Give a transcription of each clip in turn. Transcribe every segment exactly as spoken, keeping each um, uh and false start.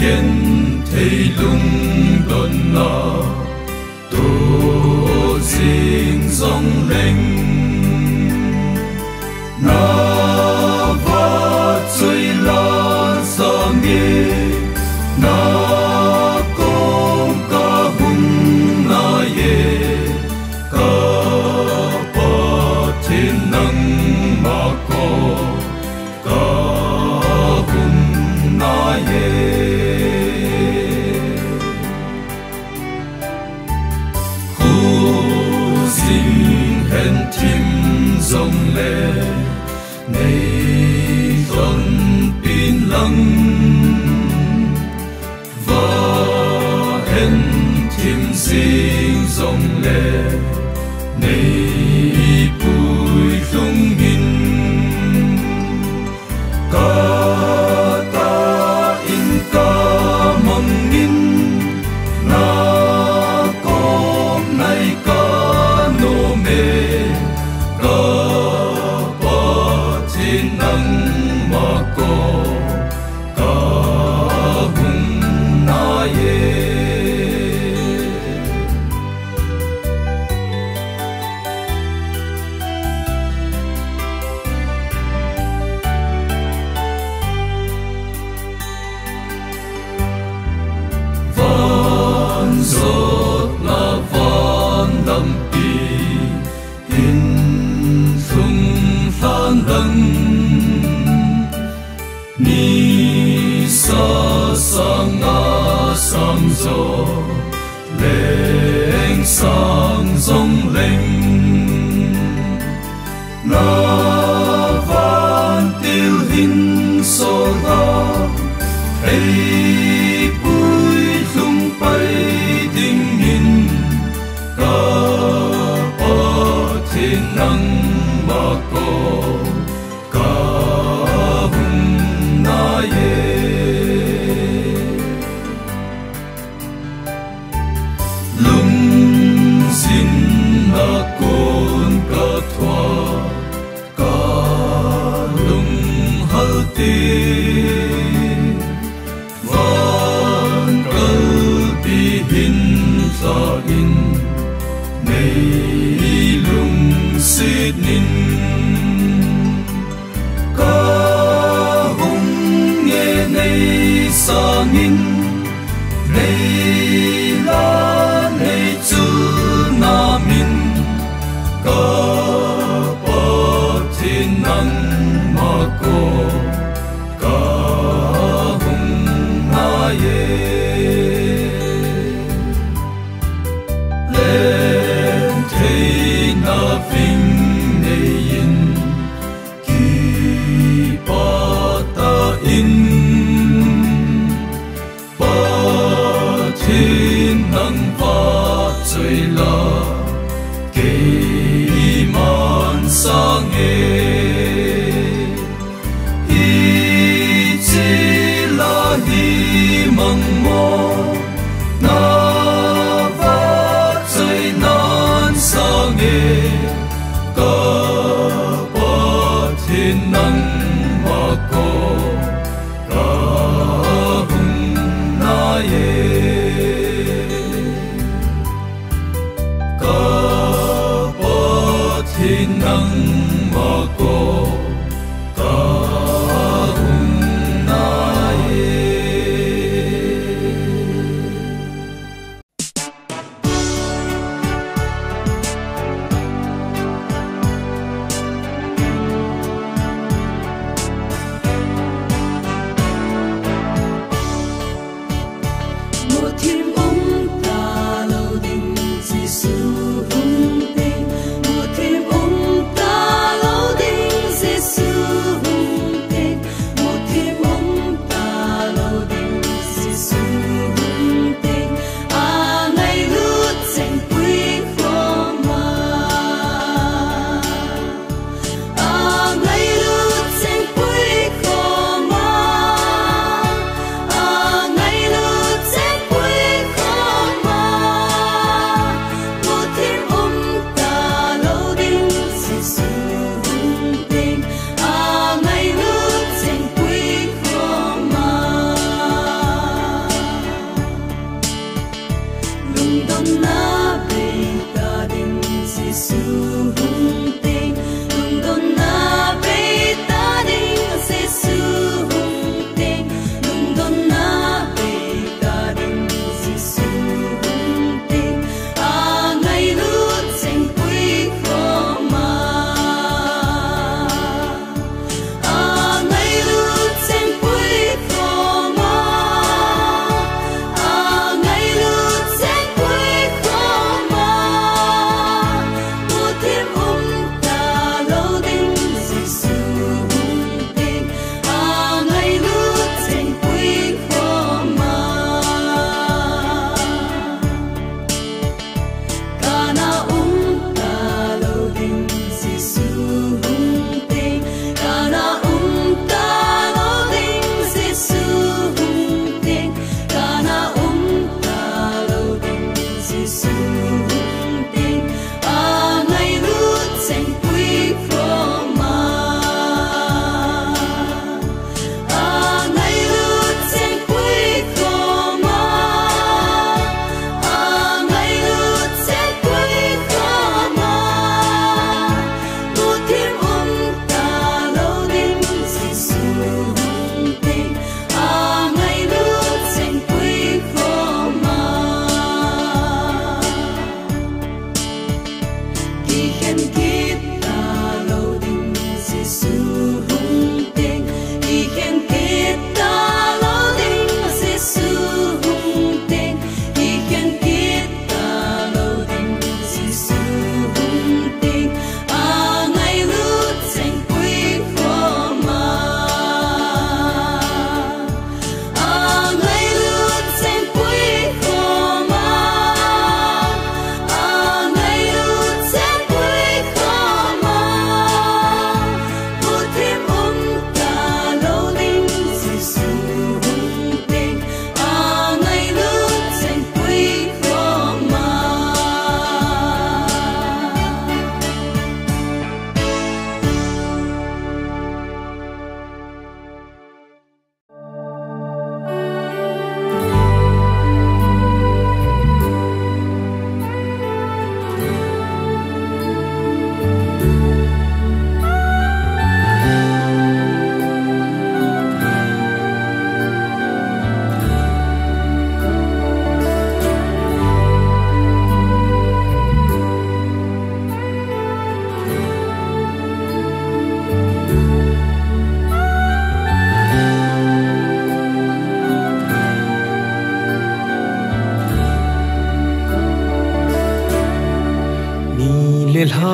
genthei lungdonna to jing jongleng, na vahchoi la sange, na kom kahung naiye, ka Pathen nangma kom kahung naiye. Khojin henthim jongle nei lhonpin lang, vahenthim jing jongle nei puilhungin, ka tah in ka mangin, na kom nai ka nome, ka Pathen nangma kom kahung naiye. Van jotna van lampi in lhung lhan lang, nisa sanga sang jo leng sang jongleng, na vantil hin sol a ei puilhung pai dingin, ka Pathen nangma kom kahung naiye. Lungsin a kon ka thua, ka lunghal te, van kalbi hin lha in, nei lungset in, ka hung nge nei sangin, nei la nei chulna min, ka Pathen nangma kom kahung naiye. Lentheina ving nei in, kipah tah in, Pathen nang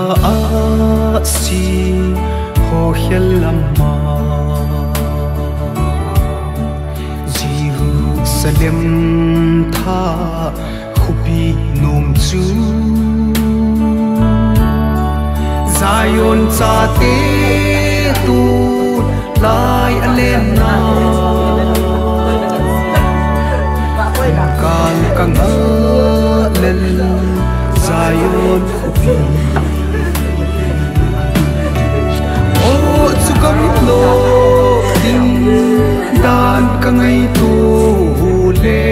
Asi ho khel lama Jerusalem tha khopi nom chu Zion chate tu lai a lenna kal ka ngah lel Zion khopi. O chu ka mit lo ding dan ka ngaito le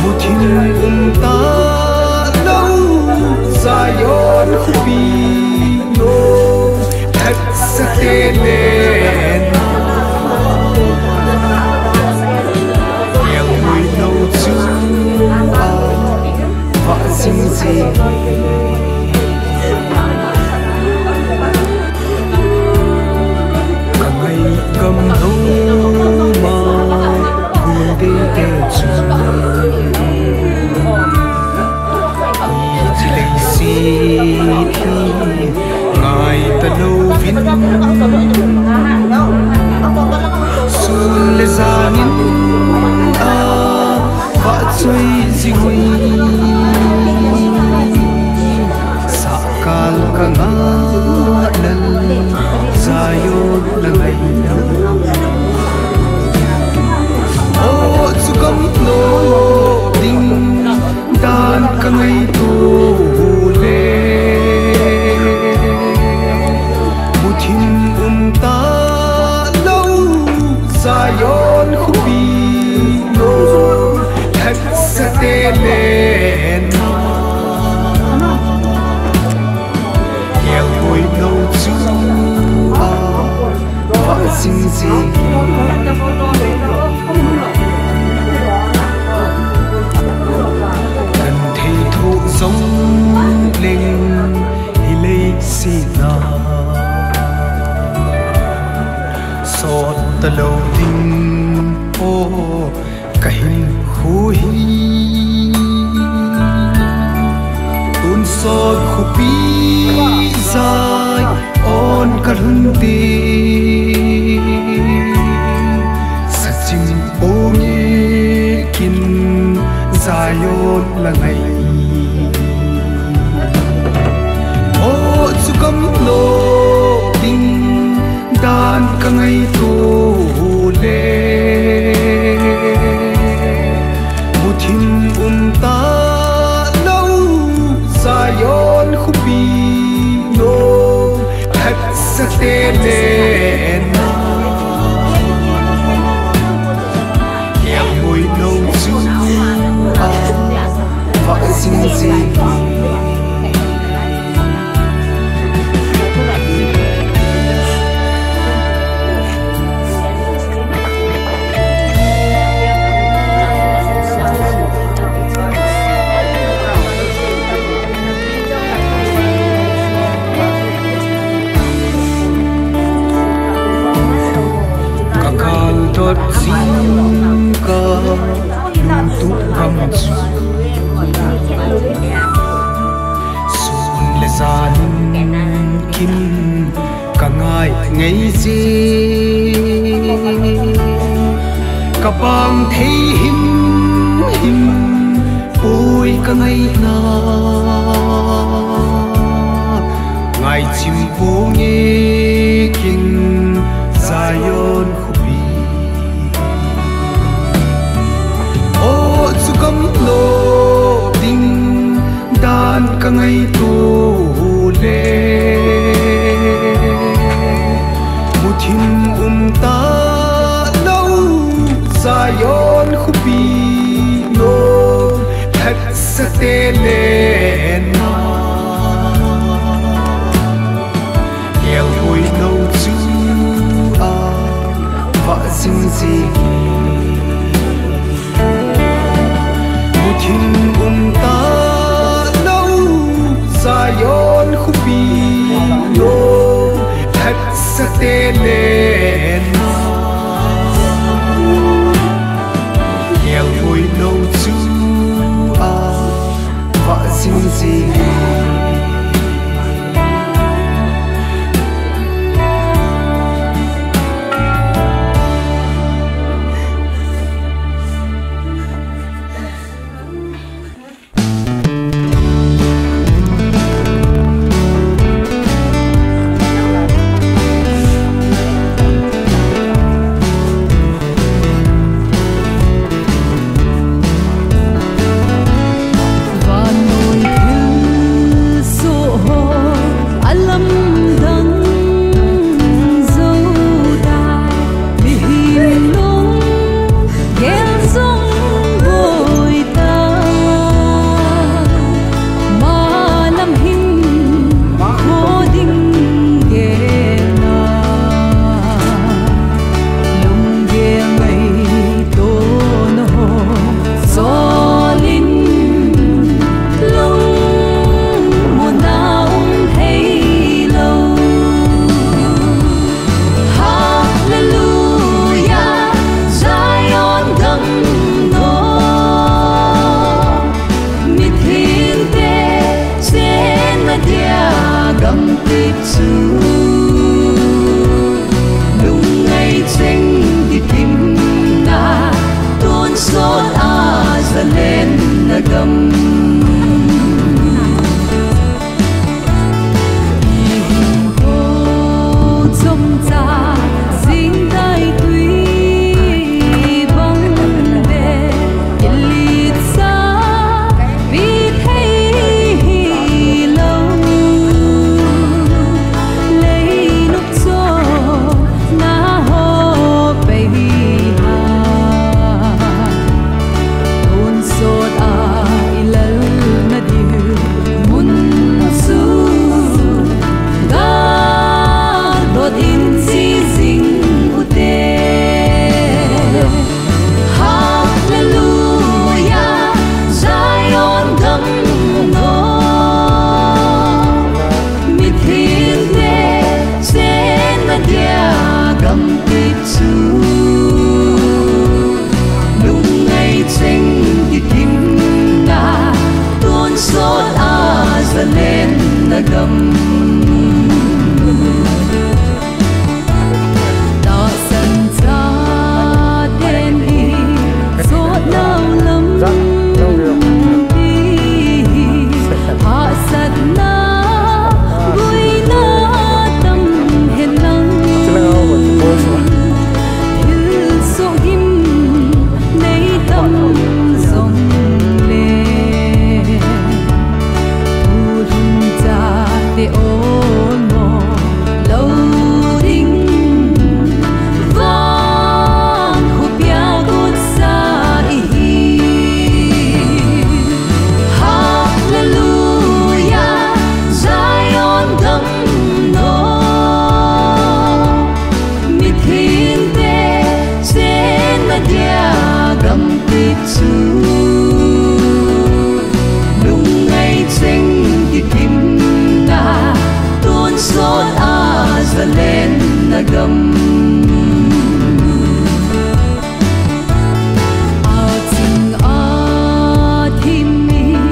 muthim um ta lo Zion khopi lo that sa te le. Yau mui lo chu a va sing sing. Ka ngai gam lo ma gun ding te chu. Hiche leiset hi ngai ta louvin sun le jan in a vahchoi jing uvin sahkal ka ngah lel Zion la ngai lou. O chu ka mit lo ding dan ka ngaito le muthim um ta lo Zion khopi lo that sa te le na. Yau mui lo chu a va sing sing. Kan thei tho jong leng hi leiset na sot ta lou ding o ka hinkho hi. Tonsot khopi Zion ka lhun te sachim ponge kin Zion la ngai. O chu ka mit lo ding dan ka ngaito le muthim um ta lo Zion khopi lo that sa te le na. Yau mui lo chu a va sing sing. Ka kal dot jing ka lungtup gam chu sun le jan in kin ka ngai ngai jing. Ka pang thei him him poi ka ngaina ngai chim ponge kin Zion khopi. O chu ka mit lo ding dan ka ngaito le muthim um ta lo Zion khopi lo that sa te le na. Yau mui lo chu a va sing sing. Muthim um ta lo Zion khopi lo that sa te le na. Yau mui lo chu a va sing Chu lungngai cheng kikimna, tonsot a zalenna gam. Aching athim in,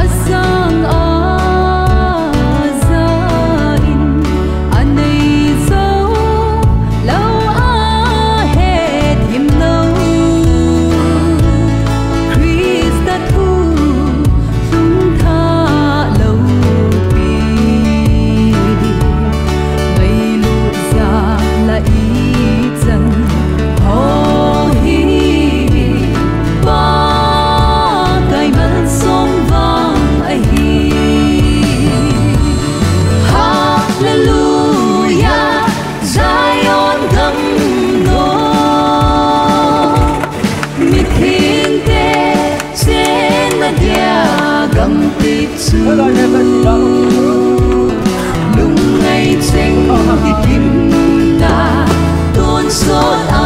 asang aja in, anei jou lou, ahet himlou, Christa thu lhung tha lou pi, meilut jal a ichan ho hi, Pakai malsom vang ahi. Hallelujah, Zion gam nom, mithengte chenna dia gamti chu, lungngai cheng kikimna, tonsot a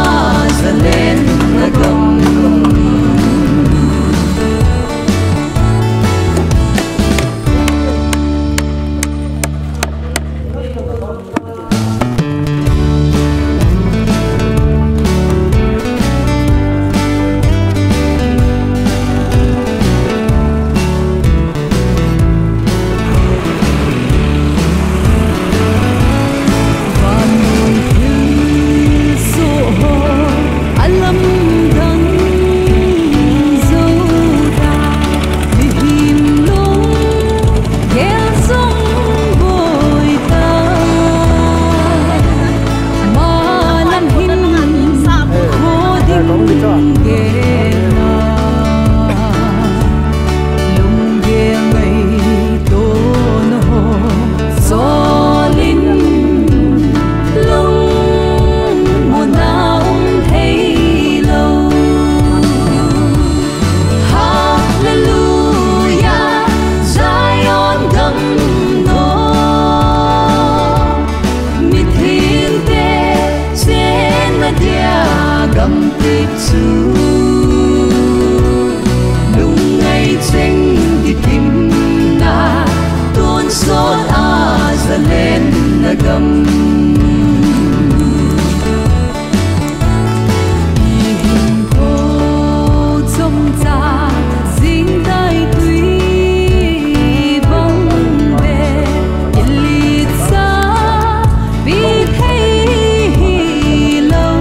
zalenna gam. Vannoi thilsoh ho alamdang jou ta, mihem lunggel jong boi ta, malam hin kho ding gel a, lunggel ngaiton ho sol in, lungmonna um thei lou. Hallelujah, Zion gam nom, mithengte chenna dia gamti chu, lungngai cheng kikimna, tonsot a zalenna gam. Ihinkho chomcha jingkah tui bang beh, ilit sa pi thei hilou,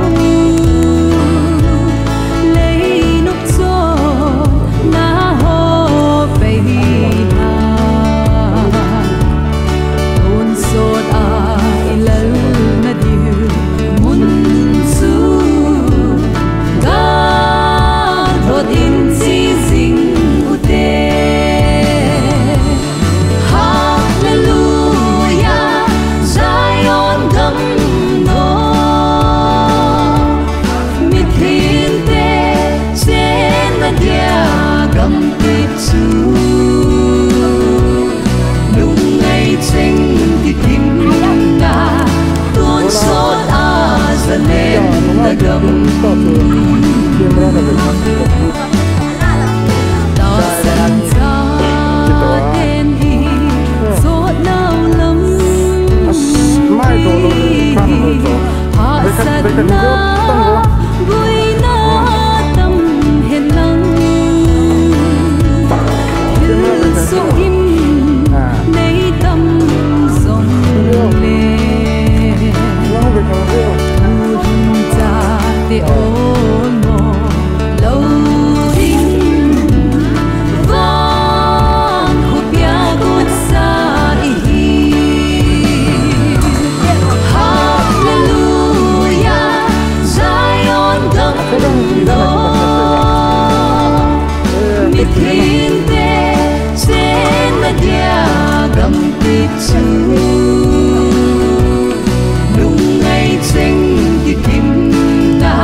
leinop chonna ho pei na, tonsot a ilalna diu mun chu, gal thot in che jing ute. Hallelujah, Zion gam nom, mithengte chenna dia gamti chu, lungngai cheng kikimna, tonsot a zalenna gam. Tahsan chaten hi sotnau lam hi, hahsatna boina tam hen lang, thilsoh in nei tam jongle, thu lhung chate olmo lou ding, vang khopia kotsa ihi. Hallelujah, Zion gam nom, mithengte chenna dia gamti chu, lungngai cheng kikimna,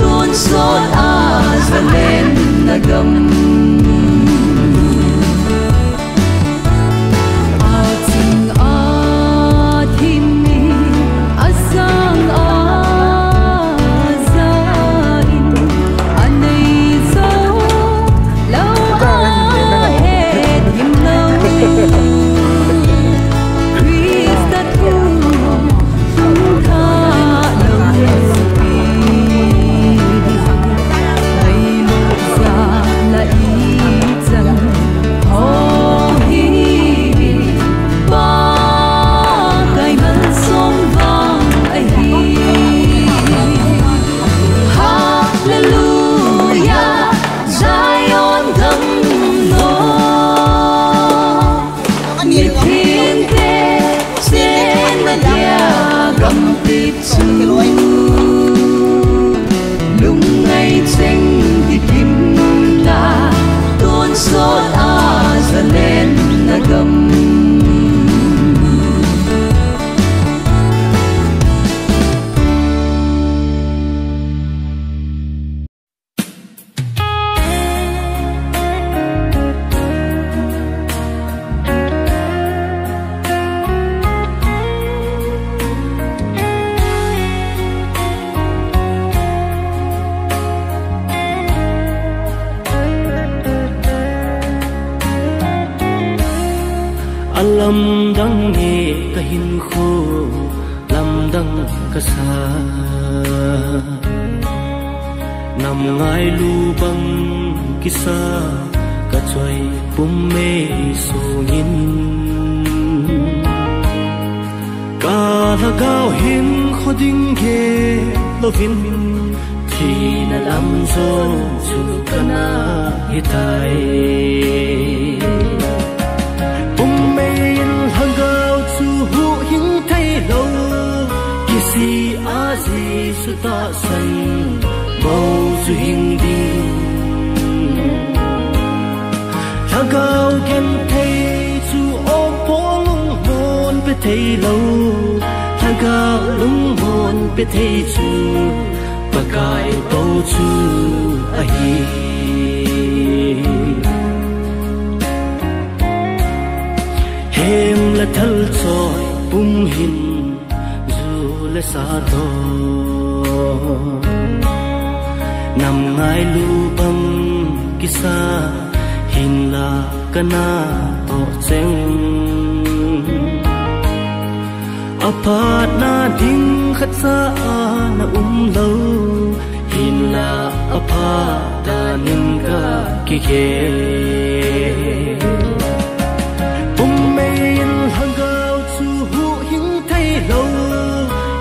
tonsot a zalenna gam. Aching athim in, asang aja in, anei jou Lamdang nge ka hinkho, lamdang ka sa. Nam ngailu bang kisa, ka choi pum mei sungin. Ka lhagao hinkho ding gel louvin, thina lam jong chu ka na hitai. Pum mei in lhagao chu huhhing thei lou, kisih a Jesu tahsan bou chu hing ding. Lhagao genthei chu awpoi lungmon pe thei lou, lhagao lungmon pe thei chu Pakai bou chu ahi. Hem le thal choi pum hin, ju le sa toh, nam ngailu bang kisa, hinlah ka na toh cheng. A phatna ding khat cha a na um lou, hinlah a phat dan in ka kigel. Pum mei in lhagao chu huhhing thei lou,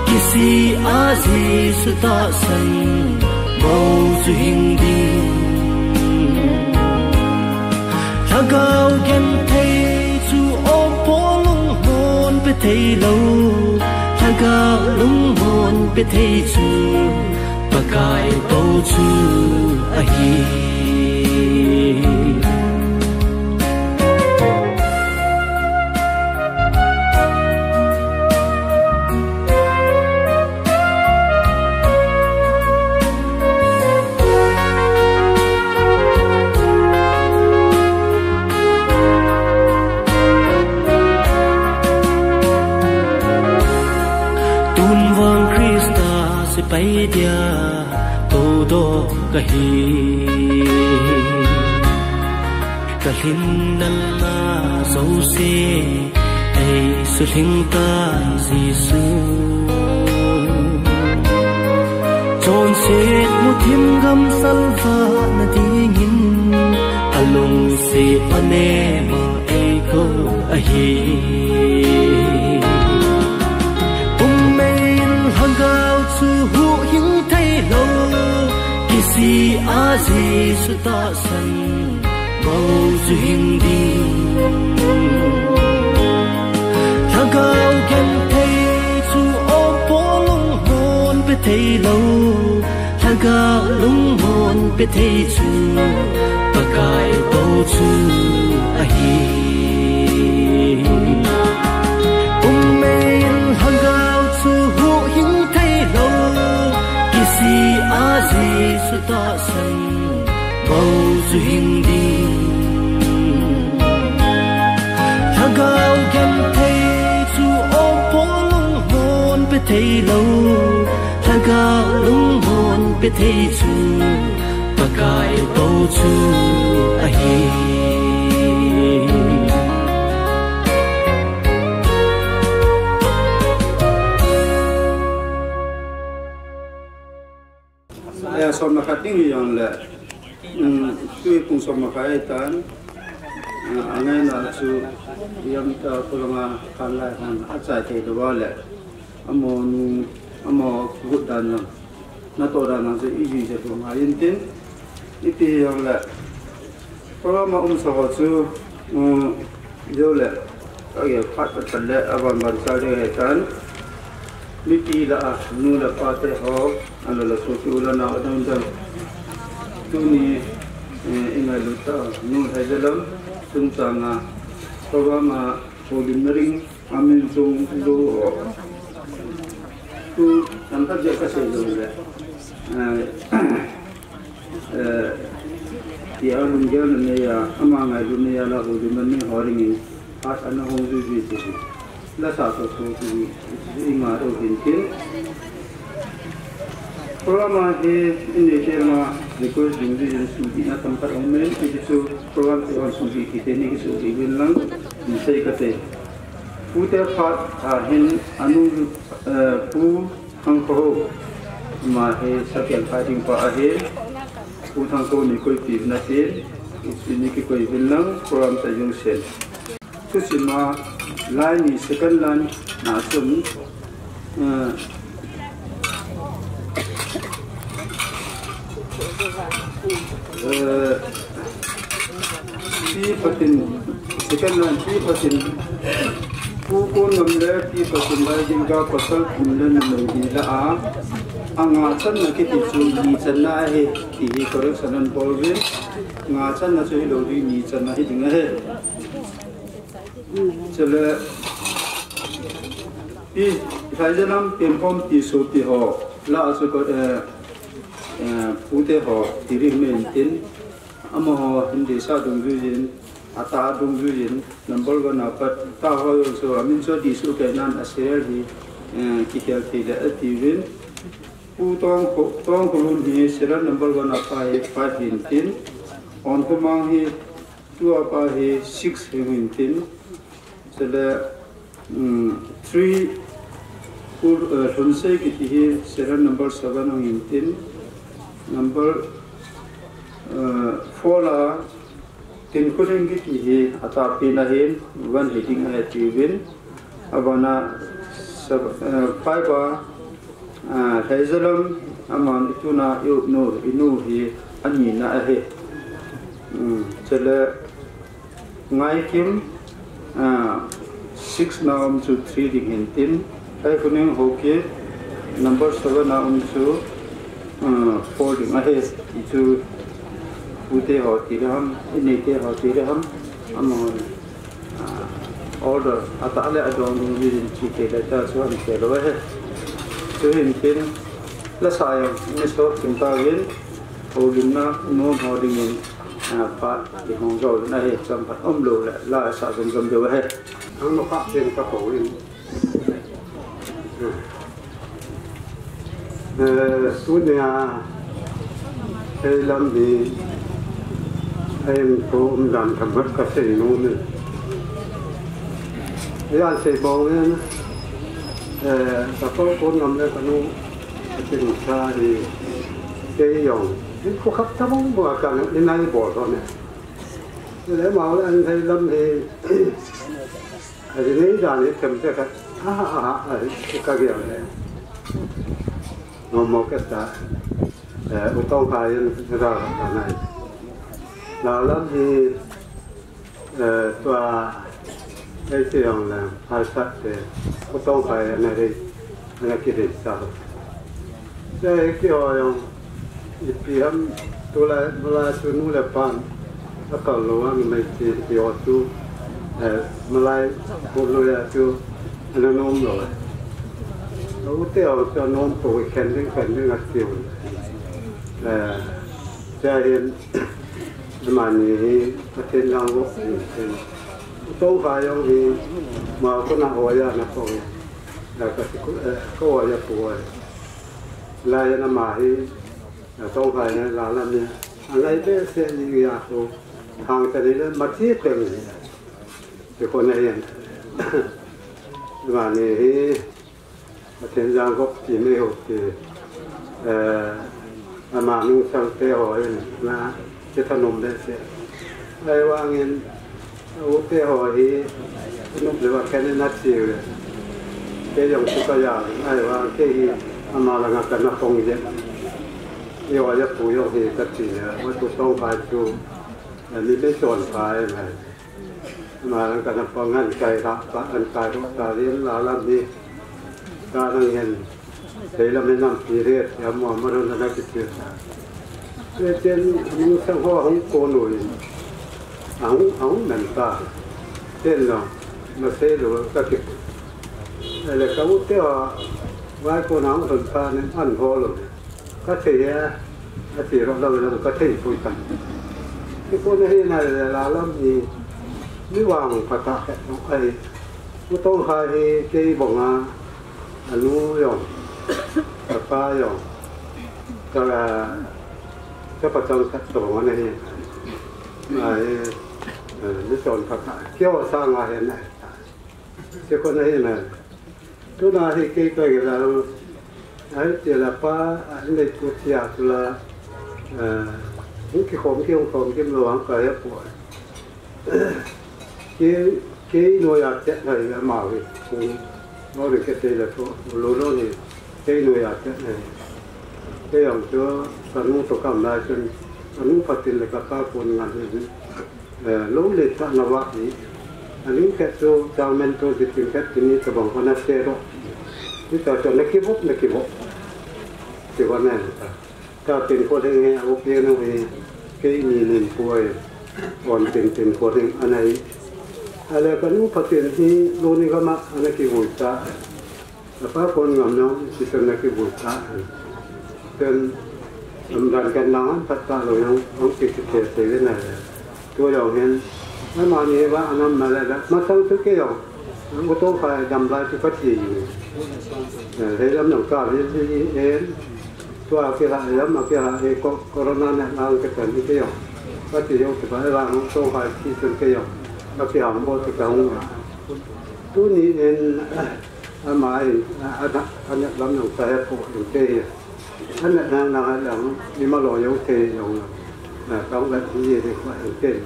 kisih a Jesu tahsan bou chu hing ding. Lhagao genthei chu awpoi lungmon pe thei lou, lhagao lungmon pe thei chu Pakai bou chu ahi. Tun vang Christa sepai dia kou doh ka hi. Ka lhinna jouse ei sulhing tai Jesu. Chonset muthim gamsal vahna dingin, a lungset a nema ei kou ahi. Pum mei in lhagao chu huhhing thei lou, kisih a Jesu tahsan bou chu hing ding. Lhagao genthei chu awpoi lungmon pe thei lou, lhagao lungmon pe thei chu Pakai bou chu ahi. Pum mei in lhagao chu huhhing thei lou, kisih a Jesu tahsan bou chu hing ding. Lhagao genthei chu awpoi lungmon pe thei lou, lhagao lungmon pe thei chu Pakai bou chu ahi. Eh, som le khat ding hi jongle, um, tui pung som le khat ahitan, ah, angaina chu iam ta khulanga khanglai hon achai thei lou va le, amaho nu, amaho gut dan jong, natoh dan jong chu ijui jep u ngai intin, ipi hi jongle, Program a umsa ho chu, um, jou le, kagel phat phat le, aban ban chal ding ahitan. Mipi lah a, nu le pa te ho, alou le sopi u le nao adang dang. Tuni, eh, ingailut tah, nu Haizalam, chungchang a, program a, houlimna ding, amin chung lou. Tu, tam khat jeh kasei lou le. Eh, Eh, tia lunggel na nei a, ama ngailutna a la houlimna nei ho dingin, phat ana hong jui jui ti hi. La sa to to ti hi, i ngai u hin tin. Program a hi, in nei kei ma, request ding jui in sudi na tam khat um in, ti chu program te hon sudi kit te ni ki sudi vin lang, in sei ka te. Pute phat, ah, hin anu, eh, Pu Thangkho, ama hi second fighting pa ahi. Pu Thangkho ni koi pi na tin, ni ki koi bin lang, program ta yung sen. Tusima, line ni second line na sum, eh, Eh, Pi Phatin, second line, Pi Phatin, Pu Konnam le Pi Phatin Laijinga pasal thum le numei hi la a, a nga channa kiti chu ni channa ahi, ti hi correction an bol uvin, nga channa chu hilou ding, ni channa hi ding ahi. Chule, Pi Lhaizalam Penkhom Tisopi ho, la a chu ko, eh, eh, pute ho, ti ding mai in tin, amaho hin deisah dungjuiyin, atah dungjuiyin, number one a pat, ta ho jong chu, amin chu adih soh kei nan a serial hi, eh, kikhel thei le ati uvin. Pu Tongkho, Tongkholun hi serial number one a pa hi five hi in tin, Onkhomang hi two a pa hi six hi in tin, chule, um, three, Pu, uh, Lhunsei kiti hi serial number seven hi in tin, number, uh, four la Tinkholing kiti hi atahpi na hin one hi ding ahi ati uvin, abana sab-, uh, five a, uh, Lhaizalam aman ituna i-u nu, inu hi ani na ahi. Um, chule Ngaikim, ah, six na um chu three ding hi in tin, Lhaikhoning Haokip, number seven na um chu, ah, four ding ahi, ti chu pute ho ti le ham, i neite ho ti le ham, amahon, ah, order, atah le adong dungjuiyin chi te le ta chu an te lou ahi. Chu hi in tin, la sa jong, mi sot kim ta uvin, houlimna, nom ho dingin, ah, phat i hong jou na hi, chomkhat umlou le, la sa jom jom diu ahi. Ang no kha chen ka ko in. Eh, tunia, hei lam ni, hei ko um dan ka mat ka sei nom e. Hei an sei bong in, eh, ka ko ko ngam le ka nu, ka ting sa hi, kei jong, in ko khap ta bong bong ka nu, in ai bol ho ne. Le mau le an hei lam hi, a hi nei dan hi them te khat. Aha, aha, aha, ka gel le. Ngom mo ka ta. Eh, U Tongkhai in ra ka nai. La lam hi, eh, tua, ei ti jong le, hai sat te. U Tongkhai in a rei, in a ki rei sa. Chule keiho jong, ipi ham, tulai, malai chu nu le pan, akal lou a, numei ti, keiho chu, eh, malai, pu lou a chu, ana nom lou. U te ho chu anom pou, khen ding, khen ding ati u. Eh, chule hin, amani hi, Pathen lang vo, hin, hin. U Tongkhai jong hi, ma ko na ho ya na ko. La ka ti ku, eh, ko ya pu a. Lai na ma hi, na tong khai na la la mi. A lai be se ni ya ko. Hang ta ni le ma ti pe ni. Ti ko na yen. Ma ni hi, ma ten jang ko ti me ho ti. Eh, ama nungsang te ho in na, ti thanom be se. Ahivangin, u te ho hi, nop le va khen na chi ve. Kei jong chu ka ja, ahivang kei hi, ama langa ka na phong je. Yo ya pu yo hi ka chi le, va tu tong pai chu, ni be chon pai mai. Ama langa ka na phong an kai ra, pa an kai ro ta lien la la ni. Ka nang hen. Sei lam hi nampi re, tia mo mo ro na na ki tia. Tia chen, nungsang ho hung ko no in. Ahung, ahung nan ta. Chen no, ma sei lo ka ki. Le ka u te wa, vai ko na hung ta nen an ho lo. Ka thei e, a ti ro lo lo ka thei pui kan. Ti ko na hi na le la lam ni, ni wang pa ta he no ai. U tong khai hi kei bong a, Anu jong, kapa jong, ka, ka pachal khat tobang ana hi. Ai, eh, ni chon khat, kio sanga hi na. Sikon ahi na. Tuna hi kei ka gela. Ai, ti la pa, a, nei pu sia tu la. A, hung kikhom ki hung khom kim lo ang ka he pu. Kei, kei noiya te na hi amau hi. Kung, lo ri ke te la tu, lo lo ni. Kei noiya te na hi. Kei ang tu, ka nu to kam na chun, ka nu phatin le ka pa kun ngan hi. Eh, lo le ta na va hi. Aning ke tu, chang men tu, di tin ke ti ni ta bang ko na se ro. Ni ta ta na ki bok, na ki bok. Ti va na ta. Ta tin ko le nge, a, o pe no he. Kei ni nin pu e. On tin tin ko le ana hi. Ale ka nu phatin hi, lo ni ka ma, ana ki vui ta. Apa kon ngam no, si sen na ki vui ta. Sen, am dan kan lang an phat ta lo yang, ang ki ki te te le na le. Tu lo hen, ama ni va anam ma le la, ma sang tu ke yo. Ang ko to fa dam lai tu ka ti. Le lam nang ka le le en. Tu a ke ha lam a ke ha e ko corona na lang ke tan ke yo. Ka ti yo ke ba lang to fa ti sen ke yo. Ka ti ang bo te ka hung. Tu ni en, Ama in, a, a, a, a, lam nang sa he pu in te. Ana nang nang a lang, ni ma lo yo te yo. Na tang la ti ye de kwa in te.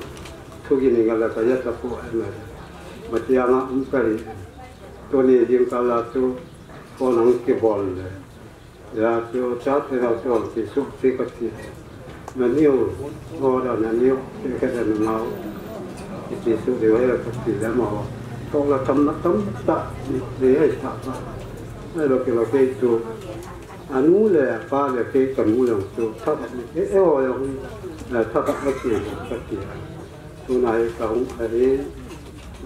Thu gi ni nga la ka ya ta pu ana. Ma ti anga um ka ri. To ni jing ka la tu, ko nang ki bol le. Ya, tu cha te na tu ti su ti ka ti. Na niu, o da na niu, te ka da na mau. Ti su de wa ka ti da mau. To la tam na tam ta, ni ai ta ta. Ai lo ke lo ke tu. Anu le pa le ke ka mu yang tu. Ta ni e e o yang. Ta ta ka ti ka ti. Tuna hi ka hung a hi,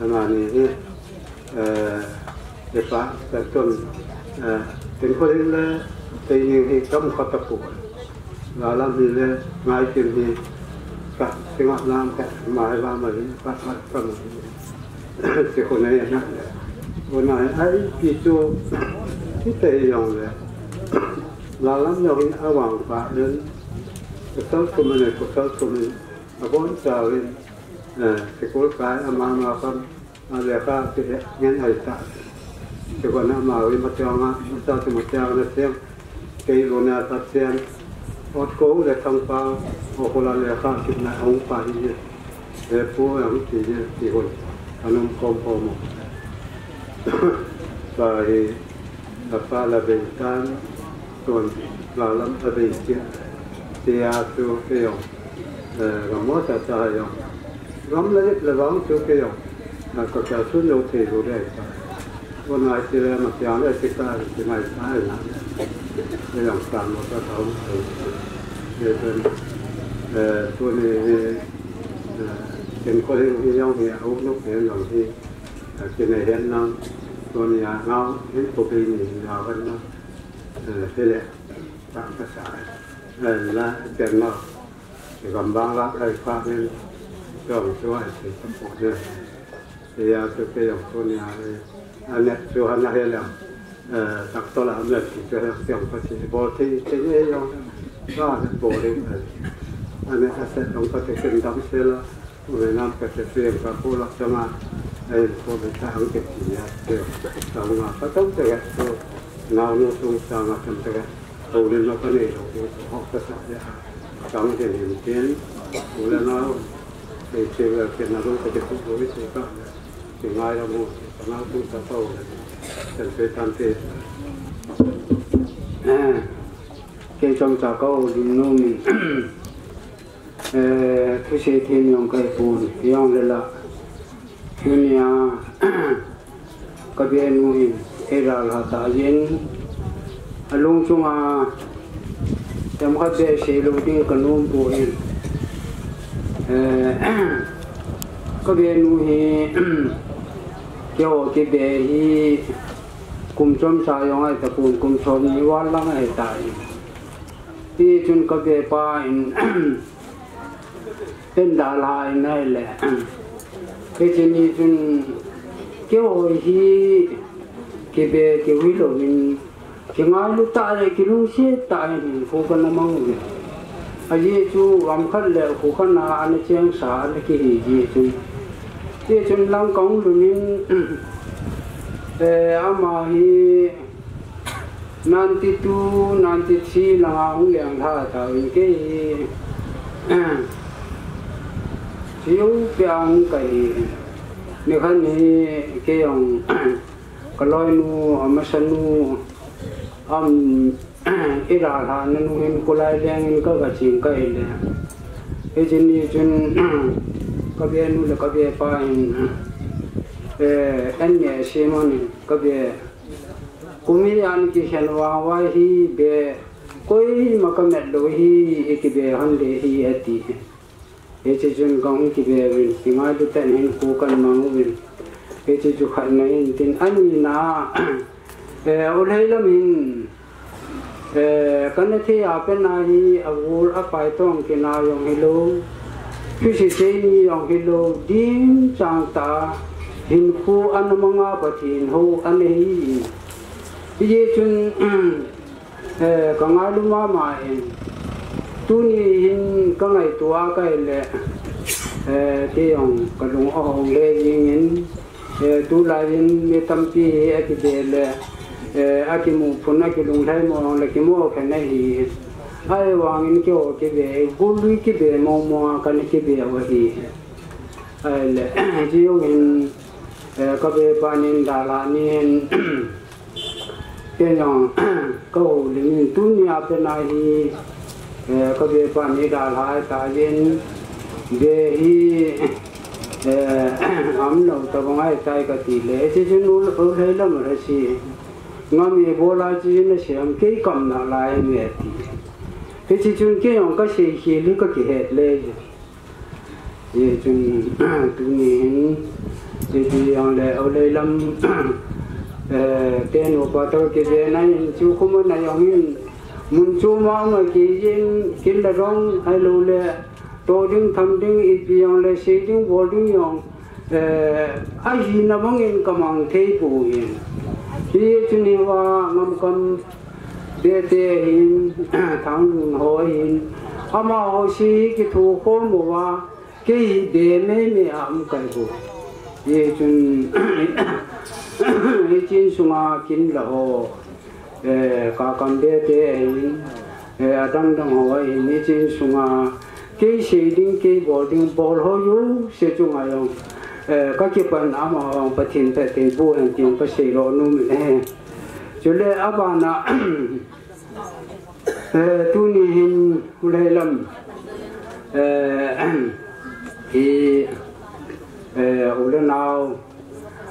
ana ni hi, eh, e pa, ka tun, eh, tin ko hi le, te ni hi kam kha ta pu. La lam hi le, ngai tin hi, ka, singa lam ka, ma hi la ma hi, ka, ka, ka ma hi. Te ko na hi na. Ko na hi, ai, ki tu, ki te hi yong le. La lam yong hi a wang pa, len, ko sal tu ma ne, ko sal tu ma ne. A bon sa len, Eh, sikul kai ama ma kam, a lekha ti ngen ai ta. Sikul na ma wi ma tiang a, ma sa ti ma tiang na tiang. Kei lo na ta tiang. Ot ko le thang pa, o ko la lekha ti na ong pa ni. Le pu ang ti ni ti hon. Anum kom kom mo. Sa hi, la pa la ben tan, ton, la lam ta ben ti. Ti a tu ke yong. Eh, gam mo ta ta yong. Gam la le vang tu ke yong. Na ka ka sun lo te lo de ta. Ko na ti le ma tiang le ti ka ti mai ta na. Ke yong san mo ta ta hong te. Ke ben, eh, tu ni, eh, ken ko le ni yong ni au no ke yong ni. Eh, ke ne hen na. Tu ni a ngau, hen ko be ni ya wen na. Eh, he le. Ta ka sa. Eh, la, ken na. Gam bang la kai pha nen, yong tu ai se tam pu ne. Te ya tu ke yong tu ni ai. Ane tu han na he lam. Eh, tak to la me ti te yong pa ti bol ti te ye yong. Ba ne bol le. Ane a se yong pa te ken dam se la. U le nam ka te pe ka pu la chang a. Ai ko be ta ang ke ti ya. Te ta nga pa tam te ya. Nau nu tu ta nga tam te ya. Houlim na ka nei lo, hou ka sa ya. Tang den hin tin, u le nau, ei che le ke na lo ka te ku lo i se ka. Ke ngai la mo, ka nau tu sa ka o le. Ten pe tan te. Eh, ke chom sa ka o lim nu mi. Eh, thusei them jong kahi pon, jong le la. Tunia, ka benu hin, ei dalha ta jin. A lung chunga, themkhat beh sei lou ding ka nom poi. Eh, ka benu hi, keiho kibe hi, kum chomsa jong ahi tapon, kum somni val lang ahi tai. Hichun ka be pa in, Pen dalha in ahile. Hiche ni chun keiho hi kibe kihui louvin, kingailu tah le kilungset tah in kho kana mang uve. Ajeh chu gam khat le kho khat a ana chengsa ana kihi jeh chun. Hichun lang kahung lhun in, Eh, ama hi ninety-two, ninety-three langa hung leng lha tauvin kei hi Siu pia hung kai hi. Nikhat hi kei jong ka loinu, amasanu, am, i dalhahna nu hin kulai lengin ka, ka ching kai le. Hiche ni chun ka benu le ka bepa hin, eh, an neh sim un ka be. Kum hi an kikhen vang uva hi be, koima ka met lou hi, i kibe hon le hi ati. Hiche chun ka hung kibe uvin, kingailu tah in hinkho kan mang uvin. Hiche chu khatna hin tin, anina, eh, u Lheilam hin, eh, kana thei a pena hi agol apai tong kina jong hilou, thusi sei ni jong hilou, ding chang tah a hinkho ana manga Pathen hou ana hi. Hiche chun, Eh, ka ngailu mama in. Tuni hin ka ngaito a kai le, eh, kei jong ka lung ahong le jing in, eh, tulai hin mi tampi hi akibe le, eh, akimu phun, akilunglhai mo le kimo khen ahi. Ahivangin keiho kibe, golui kibe mo mo a kana kibe u ahi. Ahile, hiche jong hin, eh, ka bepa nin dalha ni hin, Kei jong ka houlim in tunia pena hi, eh, ka bepa ni dalha tai in, be hi, eh, aum lou tabang ahitai kati le, hiche chun u, u Lheilam a si. Ngam ibol a hiche chun nasei ham, kei kam nalai me ati. Hiche chun kei jong ka seikhel hi ka kihet le. Hichun, tuni hin, hiche jong le, u Lheilam, eh, tenu pa toh kibena in, chu khuma na jong hin, mun chu ma ma kijin, kin la dong, ahilou le, to ding tham ding, ipi jong le, sei ding bol ding jong, eh, ahina bangin ka mang thei poi. Hichun hiva ngam kam, Bete hin, Thanglun ho hin, amaho si kithu khom uva, kei hi be mei mei a um kai u. Hichun, hiche insunga kin la ho, eh, Kakam Bete hin, eh, adang dang ho hin, hiche insunga, kei sei ding, kei bol ding, bol ho jouse chunga jong, eh, ka kipan amaho Pathen phatthei boh hen tin ka sei lou nom e. Chule abana, eh, tuni hin u Lheilam, eh, hi, eh, u le nao,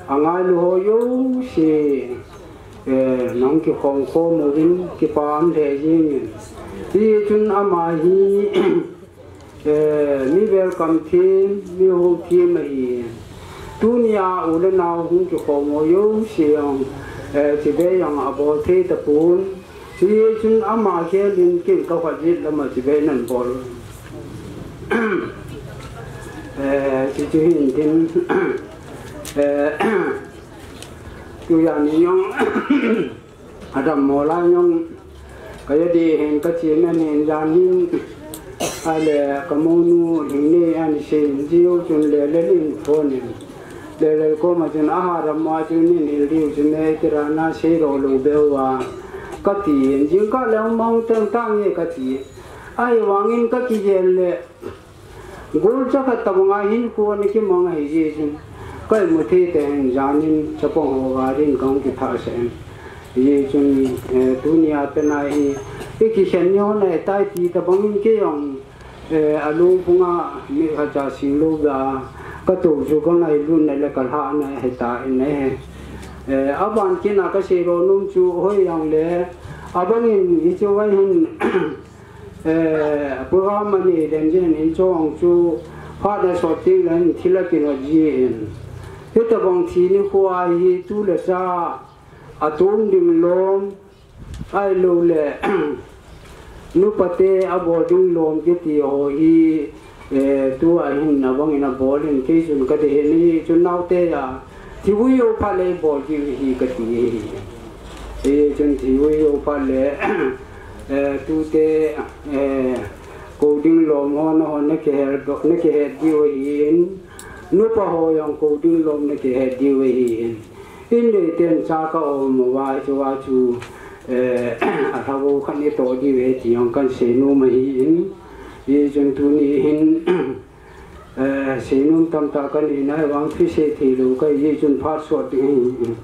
angailu ho jouse, eh, nahung kikhom khom uvin, kipah lheh jeng in. Hichun ama hi, Eh, mi welcome them, mi hou them ahi. Tunia u le nao hung kikhom ho jouse jong, eh, chibai jong abol thei tapon. Hichun ama khel in ken ka khat jet lama chibai nan bol. Eh, hiche chu hin tin, eh, tujan ni jong, Adam mo la jong, ka ja di hin ka chi na nin jan hin, ahile ka mounu hin ni ani sin jiu chun le le nin phone in. Le le koma chun aha ram ma chun nin hil diu chun ne kira na sei lou lou beu a. Ka ti in jing ka le mang teng tang e ka ti. Ahivangin ka kijel le. Gol cha khat tabanga hinkho ana kimang ahi jeh chun, ka imu thei tah in janin chapang ho gari in kahung kithah sah in. Hijeh chun, eh, tunia pena hi, i kikhen ni ho nahi tai ti tabangin kei jong, eh, alungphunga mi khat cha sing lou ga, ka tou chu ka ngailut na le ka lhah na ahi tai. Eh, aban kit a ka sei lou nom chu hoi jong le, abangin hichu vai hin, Eh, program ani lem jin in chong chu phat na sot ding leng thil a kinot jin. Hitabang thi nikho a hi tu le cha a tum ding lom, ahilou le nupa te a bol ding lom kiti ho hi, eh, tu a hin abang in abol in kei chun ka dei hin hichun naote a thi ui jou phat le bol ding hi ka ti hi. Hichun thi ui jou phat le Eh, tute, eh, kou ding lom ho, nahon na kihet, na kihet diu ahin. Nupa ho jong kou ding lom na kihet diu ahin. In le ten cha ka um uva chu, a chu, eh, a lhagao khat ni to di ve ti jong kan sei nom ahi in. Hichun tuni hin, eh, sei nom tamtah ka nei nai vang thusei thei lou ka hi chun phat sot ding hi,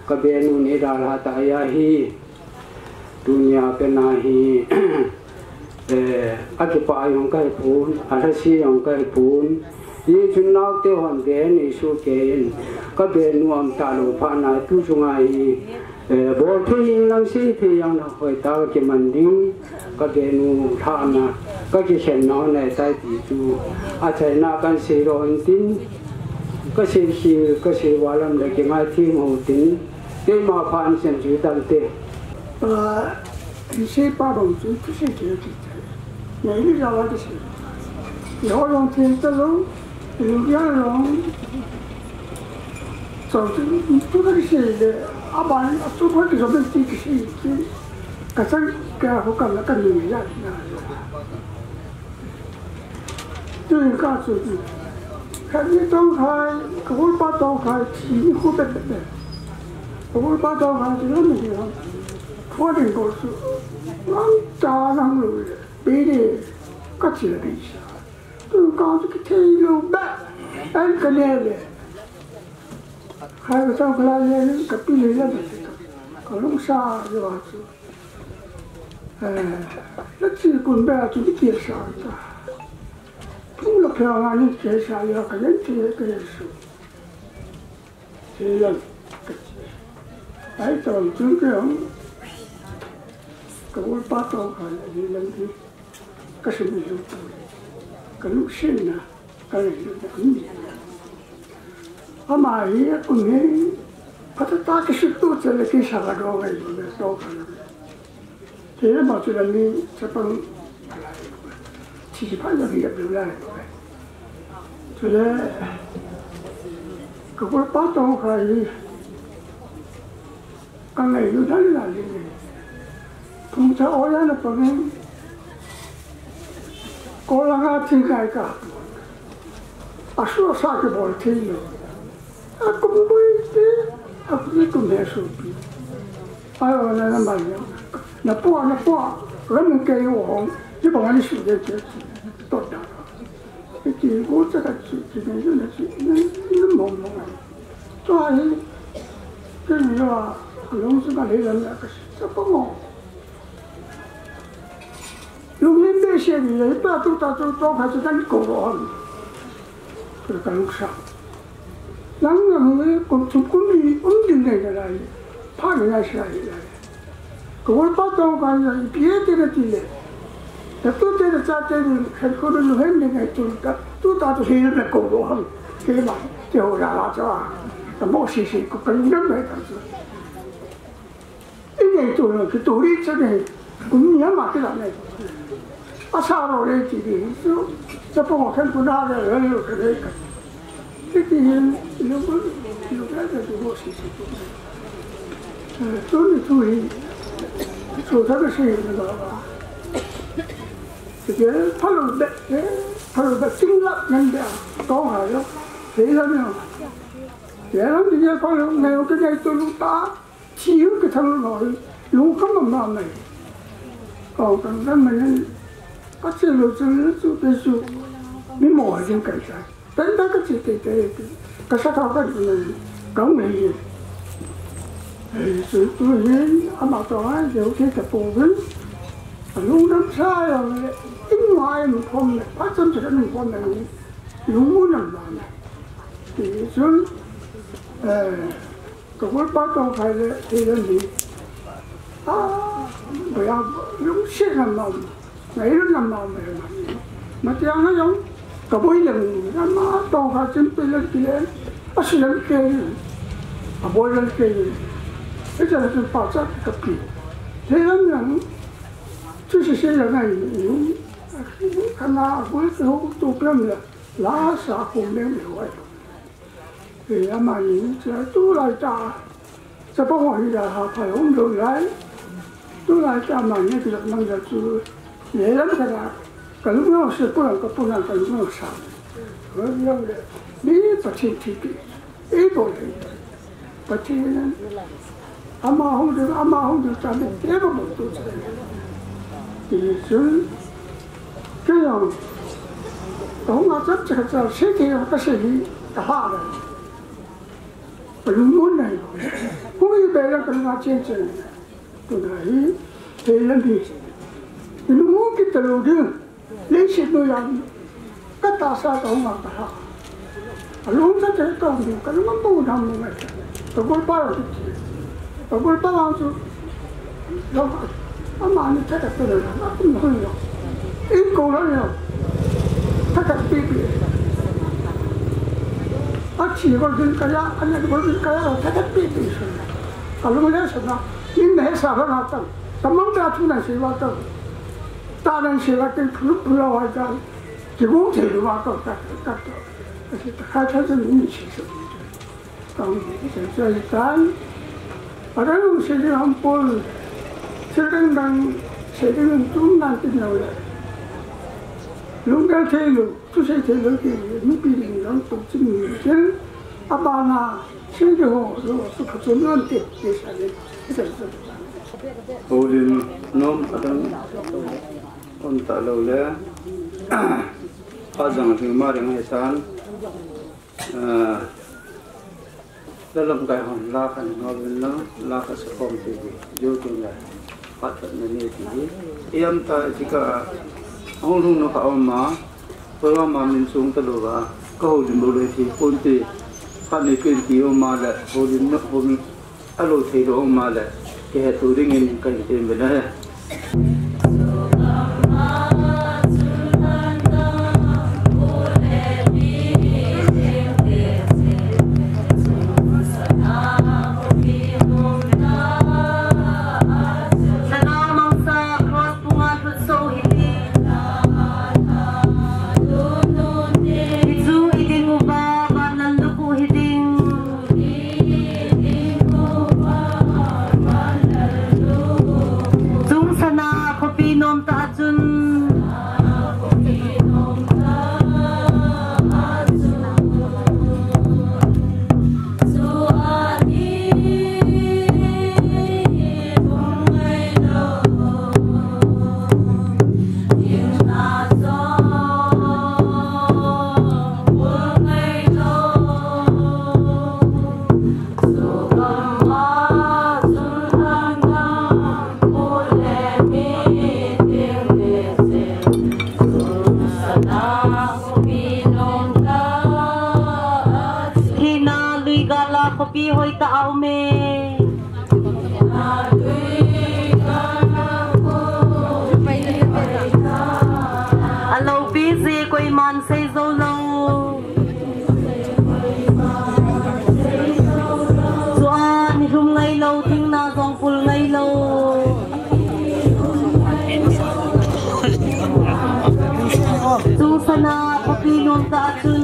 ka benu nei dalha ta ahi. Tunia pena hi, eh, a kipah jong ka hi pon, a lhase jong ka hi pon. Hichun naote hon ve nei soh kei in, ka benu um talou phat na tu chunga hi, eh, bol thei jeng lang sei thei jeng lang hoitah a kiman ding, ka benu lhahna, ka kikhenna hon ahitai ti chu, achaina kan sei lou hin tin, ka sei khel, ka sei val lam le kingaithem u hitin, keima phat in sem chu tam te. Ah, in sei pa bang chu, thusei thei ti. Nei ni jao a kisei. Eiho jong thei talou, eiho jong. Chon chu, tu ka kisei le, aban, a tu ka kisei ti kisei ti. Ka chan ka ho ka la ka ni ya na. Tun ka chu, ka ni Tongkhai, ka bul pa Tongkhai, thi ni khu bet bet. Ka bul pa Tongkhai, thi ni khu bet bet. Phone in bol chu, nang ta nang lu le, be de, ka chi le be sa. Tun ka chu kithei lou bet, an ka ne le. Khai ka chau ka la le, ka pi le le, ka lung sa le wa chu. Eh, la chi kun be a chu ni kia sa ta. Pu la phe nga ni kia sa ya ka yen ti ke su. Che yan ka chi. Ai to chu ke hong. Ka bul pa Tongkhai ni lang ti. Ka sum ni lu tu. Ka lu sin na. Ka le lu na ni. Ama hi a kum hi. Phat ta ki su tu che le ki sa ka do ngai le to ka. Te ma chu la mi chapang. Chi chi pha ya mi ya bla. Chu le. Ka bul pa Tongkhai. Ka ngailut dan la le. Thum cha o ya na pa ngai. Ko la nga thi kai ka. A su sa ke bol thi lo. A kum boi te. A kum kum he su pi. Ai, o na na ma ya. Na pu, na pu. Ram ke yo hong. Ni pa ni su de ke. To da. Ki ki ko cha ka chi, ki ne yo na chi, ne, ne mo mo. To ai, ki ne yo a, long su ka le la na ka sa pa mo. Long ne be se ni le, pa tu ta tu to ka chi kan ko ro han. Ka ka lu sa. Lang na mo ko tu ku ni, um din ne ka lai. Pa ne na sa lai. Ka bul pa Tongkhai ya, ipi e te na ti le. Ta tu te na cha te ni, khen ko lu hen ni ngai tu ta, tu ta tu he me ko lo ham. Ke ma, te ho ya la cha. Ta mo si si ko kan na me ta tu. I ngai tu na ki tu ri cha ni, ku ni ya ma ki la ne. A sa ro le ti ni, tu, cha pa mo khen ko na le, le, le, le, le. Ti ti hin, lu ko, lu ko, lu ko, si, si, si. Eh, tu ni tu hi, tu ta ka si ni ba ba. Ti ke, pha lu be, eh, pha lu be, sing la, nan be, to ha yo. Ti la ni. Ti la ni, ti ke, pha lu, ngai, ke ngai, tu lu ta. Thi u ke thang lo, lung kham ma ma mai. Ko kan kan mai. Ka che lo chu chu pe chu. Mi mo ha jing kai sa. Pen ta ka che te te. Ka sa ka ka ni. Ka ngai ye. Ai su tu ye, ama to ai, de u ke ta po ge. Lung dam sa yo le. In wa ai mo pom le. Pa cham cha ni pom le. Lung mu nam ma mai. Ti chu. Eh, Ka bul pa Tongkhai le, thei le ni. Ah, ba ya, lungset na ma, ngailut na ma, ma, ma. Ma ti ang na jong, ka boi le ni, na ma, Tongkhai chin pe le ti le, a si le ke ni. A boi le ke ni. E cha le pa cha ka pi. Thei le ni, chu si si le ngai ni. Ka na, a boi ke ho tu pe le, la sa ko me me wai. E, amani, cha, tulai ta. Chapang ho hi la ha pha um lou lai. Tulai ta amani ki la mang ja chu. Ye lam ka la. Ka lu no se pu lam ka pu lam ka lu no sa. Ho yam le. Ni pa chin ti ti. E bo le. Pathen in ama hung ding, ama hung ding cha ni te ba mo tu cha. Ti chun, kei jong ka hung a chap cha cha se te ka se hi ka ha le. Ka lungmon nai. Hung i be la ka lung a chen chen. Tuna hi, he lam hi. Inu mu ki ta lo ding. Leiset noiya ka tahsa ka hung a ka ha. Alung sa te ka hung ding, ka lung a bu dam ngai. Ka gol pa la ti. Ka gol pa la chu. Lo ka. Amani thakhat pe la, a kum hoi lo. In ko la lo. Thakhat pi pi. A thi gol ding ka ya, a ne gol ding ka ya, thakhat pi pi. Ka lung le sa na. Min ne sa ba na ta. Ka mang ta thu na se ba ta. Ta nan se la ken phuluk phula wa ta. Ki gong thei lu wa ta ta ta ta. Ka se ta khai ta ta ni si so. Ka wi ni se so i tan. A da lu se ni ham pol. Se dang dang se dang tum nan tin lo le. Lung dang thei lu, tu se thei lu ki mi pi ding dang tu chin ni ken. A ba na se de ho lo su pha chun nan te te sa le. Houlim nom adang um talou le, phat jang a hing ma ring ahi tan, ah, la lamkai hon la khat houlim lang, la khat sakhom ti hi, jo tu le, phat khat na ni ti hi. Iam ta ti ka, hung lhung na ka um ma, Koi ama min sung ta lou va, ka houlim lou le thi pon te, khat ni pen ti um ma le, houlim na, houlim a lou thei lou um ma le, kihe tu ding in ka hi tem ve na he. Sana mangsa cross punga lut so hi ti. Hichu i ding uva, van lal lukhuh hi ding. Chungsana khopi nomtah a chun. Thina lui gala khopi hoitah a um e. A loupi je koiman sei jou lou. Chua nilhum ngai lou, thingna jong pul ngai lou. Chungsana khopi nomtah a chun.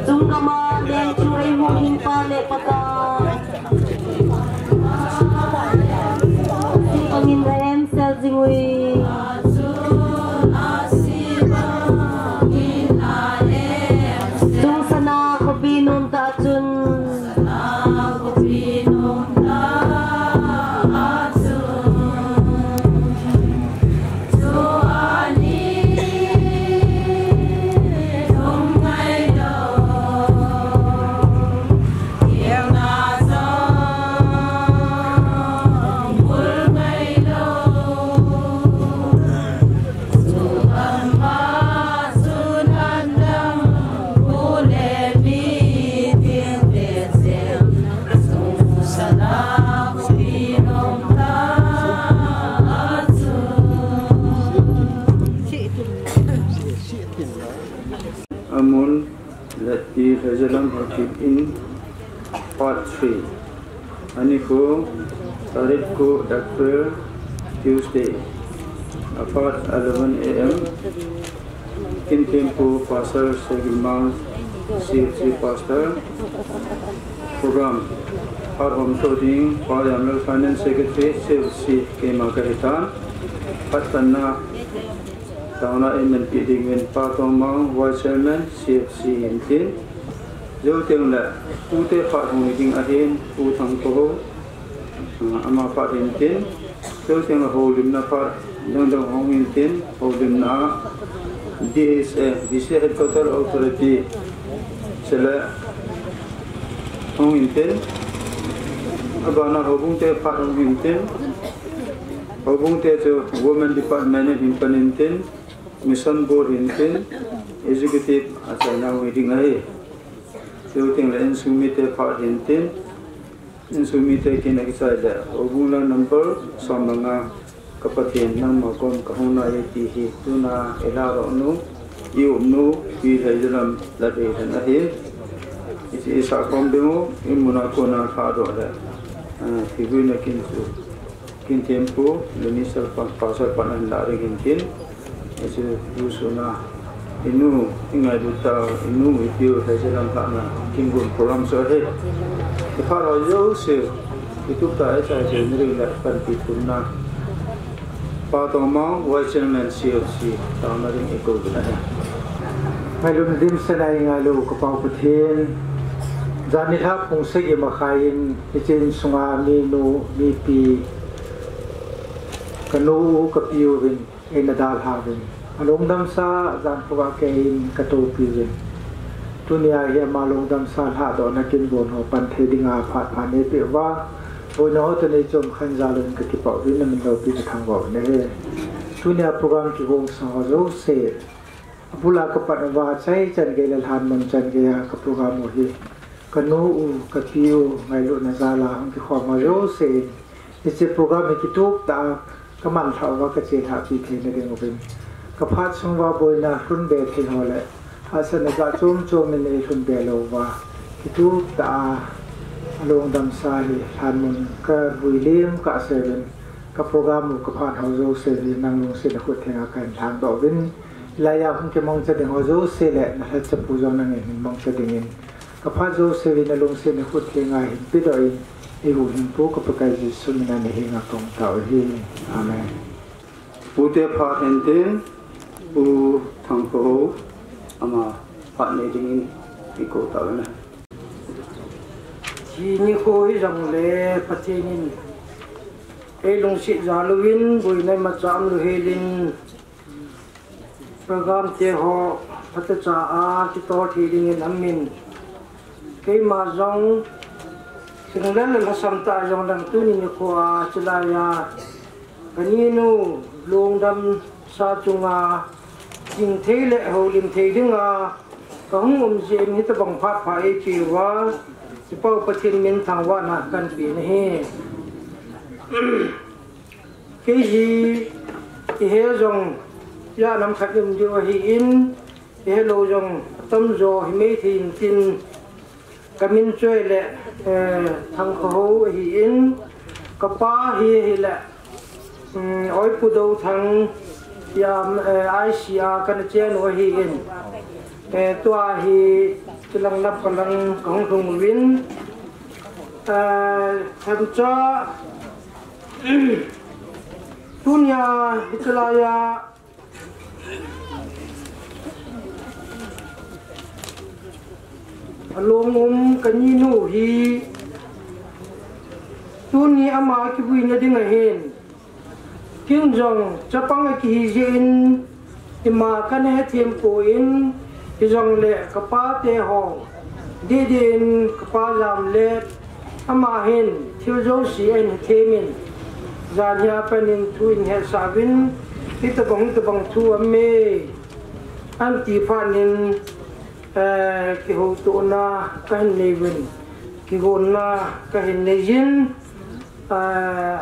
Chungkama leng chu eimu hin pa le pa ta. Sibangin a em sel jing ui. Chungsana khopi nomtah a chun. Amun, Lati Hazalam Hakip in part three. Ani ko, tarik ko April, Tuesday, apart eleven a m, Kinthempu Pastor Segimang, C F C Pastor, program, Phat Hom Tho Ding, Pa Yamlal Finance Secretary, C F C, keima kahitan, Phat Tanna, Taona in Nanpi Ding Win, Pa Tongmang, Vice Chairman, C F C, hintin, Jou teng le, Pute phat hung ding ahin, Pu Thangkhoho, ah, ama phat hintin, Jou teng le houlimna phat, dang dang hung hintin, houlimna, D H A, D C Headquarter Authority, chule, hung hintin, abana houbung te phat hung hintin, houbung te chu Women Department in hin pan hintin, Mission Board hintin, Executive achaina hung ding ahi. Jou teng le insung mite phat hintin, insung mite kin akichai le, houbung la number som le nga, ka Pathen nangma kom kahung nai e ti hi, tuna i lhadoh nu, i um nu, Pi Lheijalam Ladheilen ahi. Hiche i sah khom ding u, i muna kona lhadoh le, ah, thilhuina kin chu. Kinthempu, Minister pa, Pastor pan ahin lah ding hintin, hichu tusuna, i nu, i ngailut tau, i nu, i piu, Lheijalam lhahna, kin gon program chu ahi. I phat ho jouse, i tup tah a i chai thei na ding le panpi thumna. Pa Tongmang, Vice Chairman C F C, taona ding i kouvin ahi. Ngailutna dimset a i ngailu ka Pau Pathen, jan nilhah pung sagi makhai in, hiche insunga minu, mipi, ka nu u, ka pi uvin, eina dalha uvin. Alungdamsa, jan phuba keiin ka toupi uvin. Tunia hi ama lungdamsa lhadohna kin gon ho pan thei dinga phat pha neipeh uva, boina ho toh nei chom khan jal uvin ka kipah uvin, na min loupi ka thangvah u ahi. Tunia program kigongsa ho jouse, abula ka pan uva, chai chan gei le lhan mun chan gei a ka program u hi, ka nu u, ka pi u, ngailutna jal a hung kikhom ho jouse in, hiche program hi kitup tah a ka manlhah uva ka chelhahpi theina ding uvin, ka phat sung uva boina lhun be thei ho le hahsatna jat chom chom in ei lhun be lou uva, kitup tah a alungdamsa hi lhan mun ka vui lim kah se uvin, ka program u ka phat ho jouse hi nang lungsetna khut thenga kahin lhangdoh uvin, hilai a hung kimangcha ding ho jouse le na lhacha pu jong nangin hin mangcha dingin, ka phat jouse hi na lungsetna khut thenga hin pedoh in, i huhhingpu ka Pakai Jesu mina na henga kahung tao ahi. Amen. Pute phat hintin, Pu Thangkhoho, ama phat nei dingin i kou tao ahi. Hiche nikho hi jongle Pathen in ei lungset jal uvin, boina imacha umlou helin, program te ho phatecha a kitol thei dingin amin. Keima jong singlel le lhasam tah jong lang tuni nikho a chulai a ka ninu lungdamsa chunga chingthei le houlim thei dinga kahung um jeh in hitobang phat pha eipeh uva, i Pau Pathen min thangvahna kahin pe ahi. Kei hi, i he jong, ya nam khat um diu ahin, i helou jong, atamjo, himai thei intin, ka min chu ahile, eh, Thangkhoho ahin, ka pa hi ahile, um, Oipu Douthang, ya, eh, I C a kana chenu ahin, eh, tua hi, chulang lam kalang kahung lhung uvin, eh, Thangcha, Tunia, hiche laiya, along um ka ninu hi, tuni ama kivuina ding ahin. Kin jong, chapang akihi jeh in, ima kana hethem poi, hijongle ka pate ho, didi in ka pa jam le, ama hin thil jouse ahin hethem in, jan hia pat in thu ahin hetsah uvin, hitobang, hitobang thu aume, ahin ti phat in, eh, kihoutona kahin nei uvin, kigonna kahin nei jin, eh,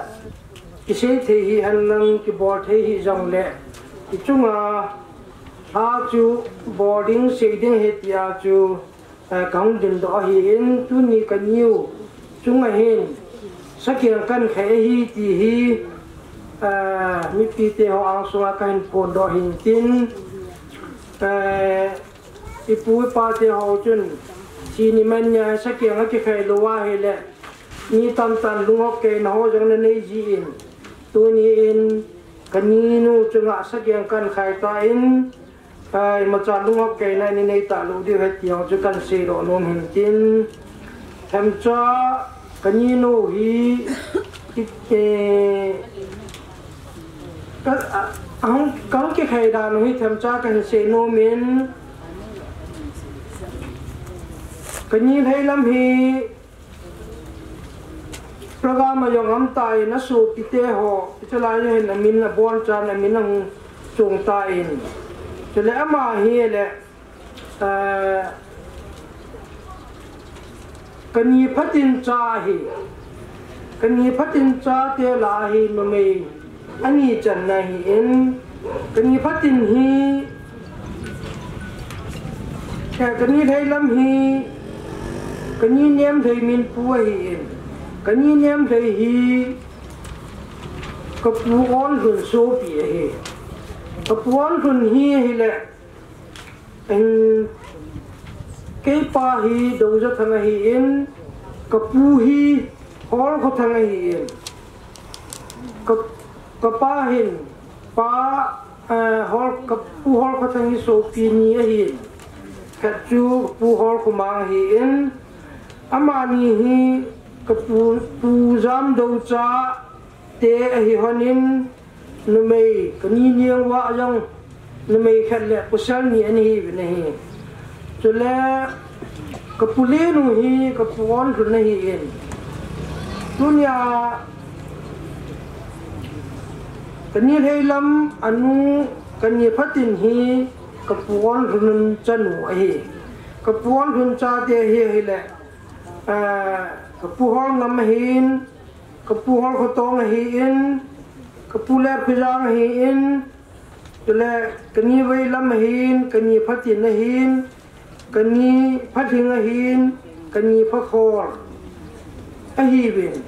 kisei thei hihen lang, kibol thei hijongle, i chunga, a chu bol ding, sei ding ahi tia chu, eh, kahung dingdoh ahin, tuni ka niu chunga hin, sakeng kahin khai ahi ti hi, Eh, mipite ho angsunga kahin phondoh hintin, eh, ipu ipa te ho chun, thi ni man nia sakeng akikhai lou ahile, mi tamtah in lunghop keina ho jong nanei jin, tuni in kaninu chunga sakeng kahin khai tan, eh, imacha lunghop keina nanei talou diu ahi ti ho chu kahin seidoh nom hintin, themcha kaninu hi, i, eh, ka, a, ahung, kahung kikhai dan u hi themcha kahin sei nom in, kani lhei lam hi program a jong um tan, asopite ho, chulai hin amin abonchan amin ahung chong tan. Chule ama hile, eh, kani phatin cha hi, kani phatin chate lah a hi numei ani channa ahin, kani phatin hi, eh, kani lhei lam hi, kani nemlhei min pu ahin, kani nemlhei hi kapu Onlhun sopi ahi. Kapu Onlhun hi ahile, in, keipa hi Doujathang ahin, kapu hi Holkhothang ahin, ka, kapa hin, pa, eh, Hol, kapu Holkhothang hi sopi ni ahin, khat chu kapu Holkhomang ahin, amani hi kapu, Pu Jamdoucha te ahi lhonin, numei, kani neng uva jong numei khat le pasal ni ana hiuvin ahi. Chule kapu lenu hi kapu Onlhun ahin. Tunia kani lhei lam anu kani phatin hi kapu Onlhun chanu ahi. Kapu Onlhun chate hi ahile, ah, kapu Holngam ahin, kapu Holkhotong ahin, kapu Letkhoijang ahin, chule kani vei lam ahin, kani phatin ahin, kani phalhing ahin, kani phakhol ahiuvin.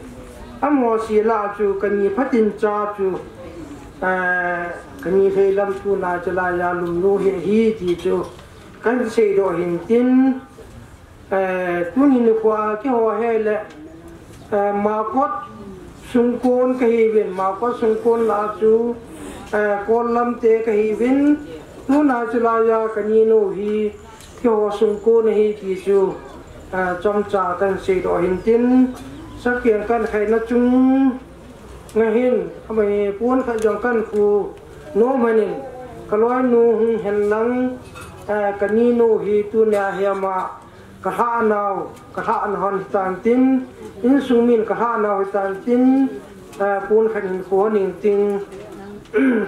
Amaho sela chu kani phatin cha chu, eh, kani lhei lam tuna chalai a lumnu hi ahi ti chu kahin seidoh hintin, eh, tuni nikho a keiho hile, eh, Makot sungkon kahiuvin, Makot sungkon lah a chu, eh, Kollam te kahiuvin, tuna chalai a kaninu hi keiho sungkon ahi ti chu, eh, chomcha kahin seidoh hintin, sakeng kahin khaina chunga hin, amani pon khat jong kahin khu nom lhonin, kaloinu hung hen lang, eh, kaninu hi tunia hi ama kalhah nau, kalhahna hon hitan tin, insung min kalhah nau hitan tin, eh, pon khat hin khu hon intin.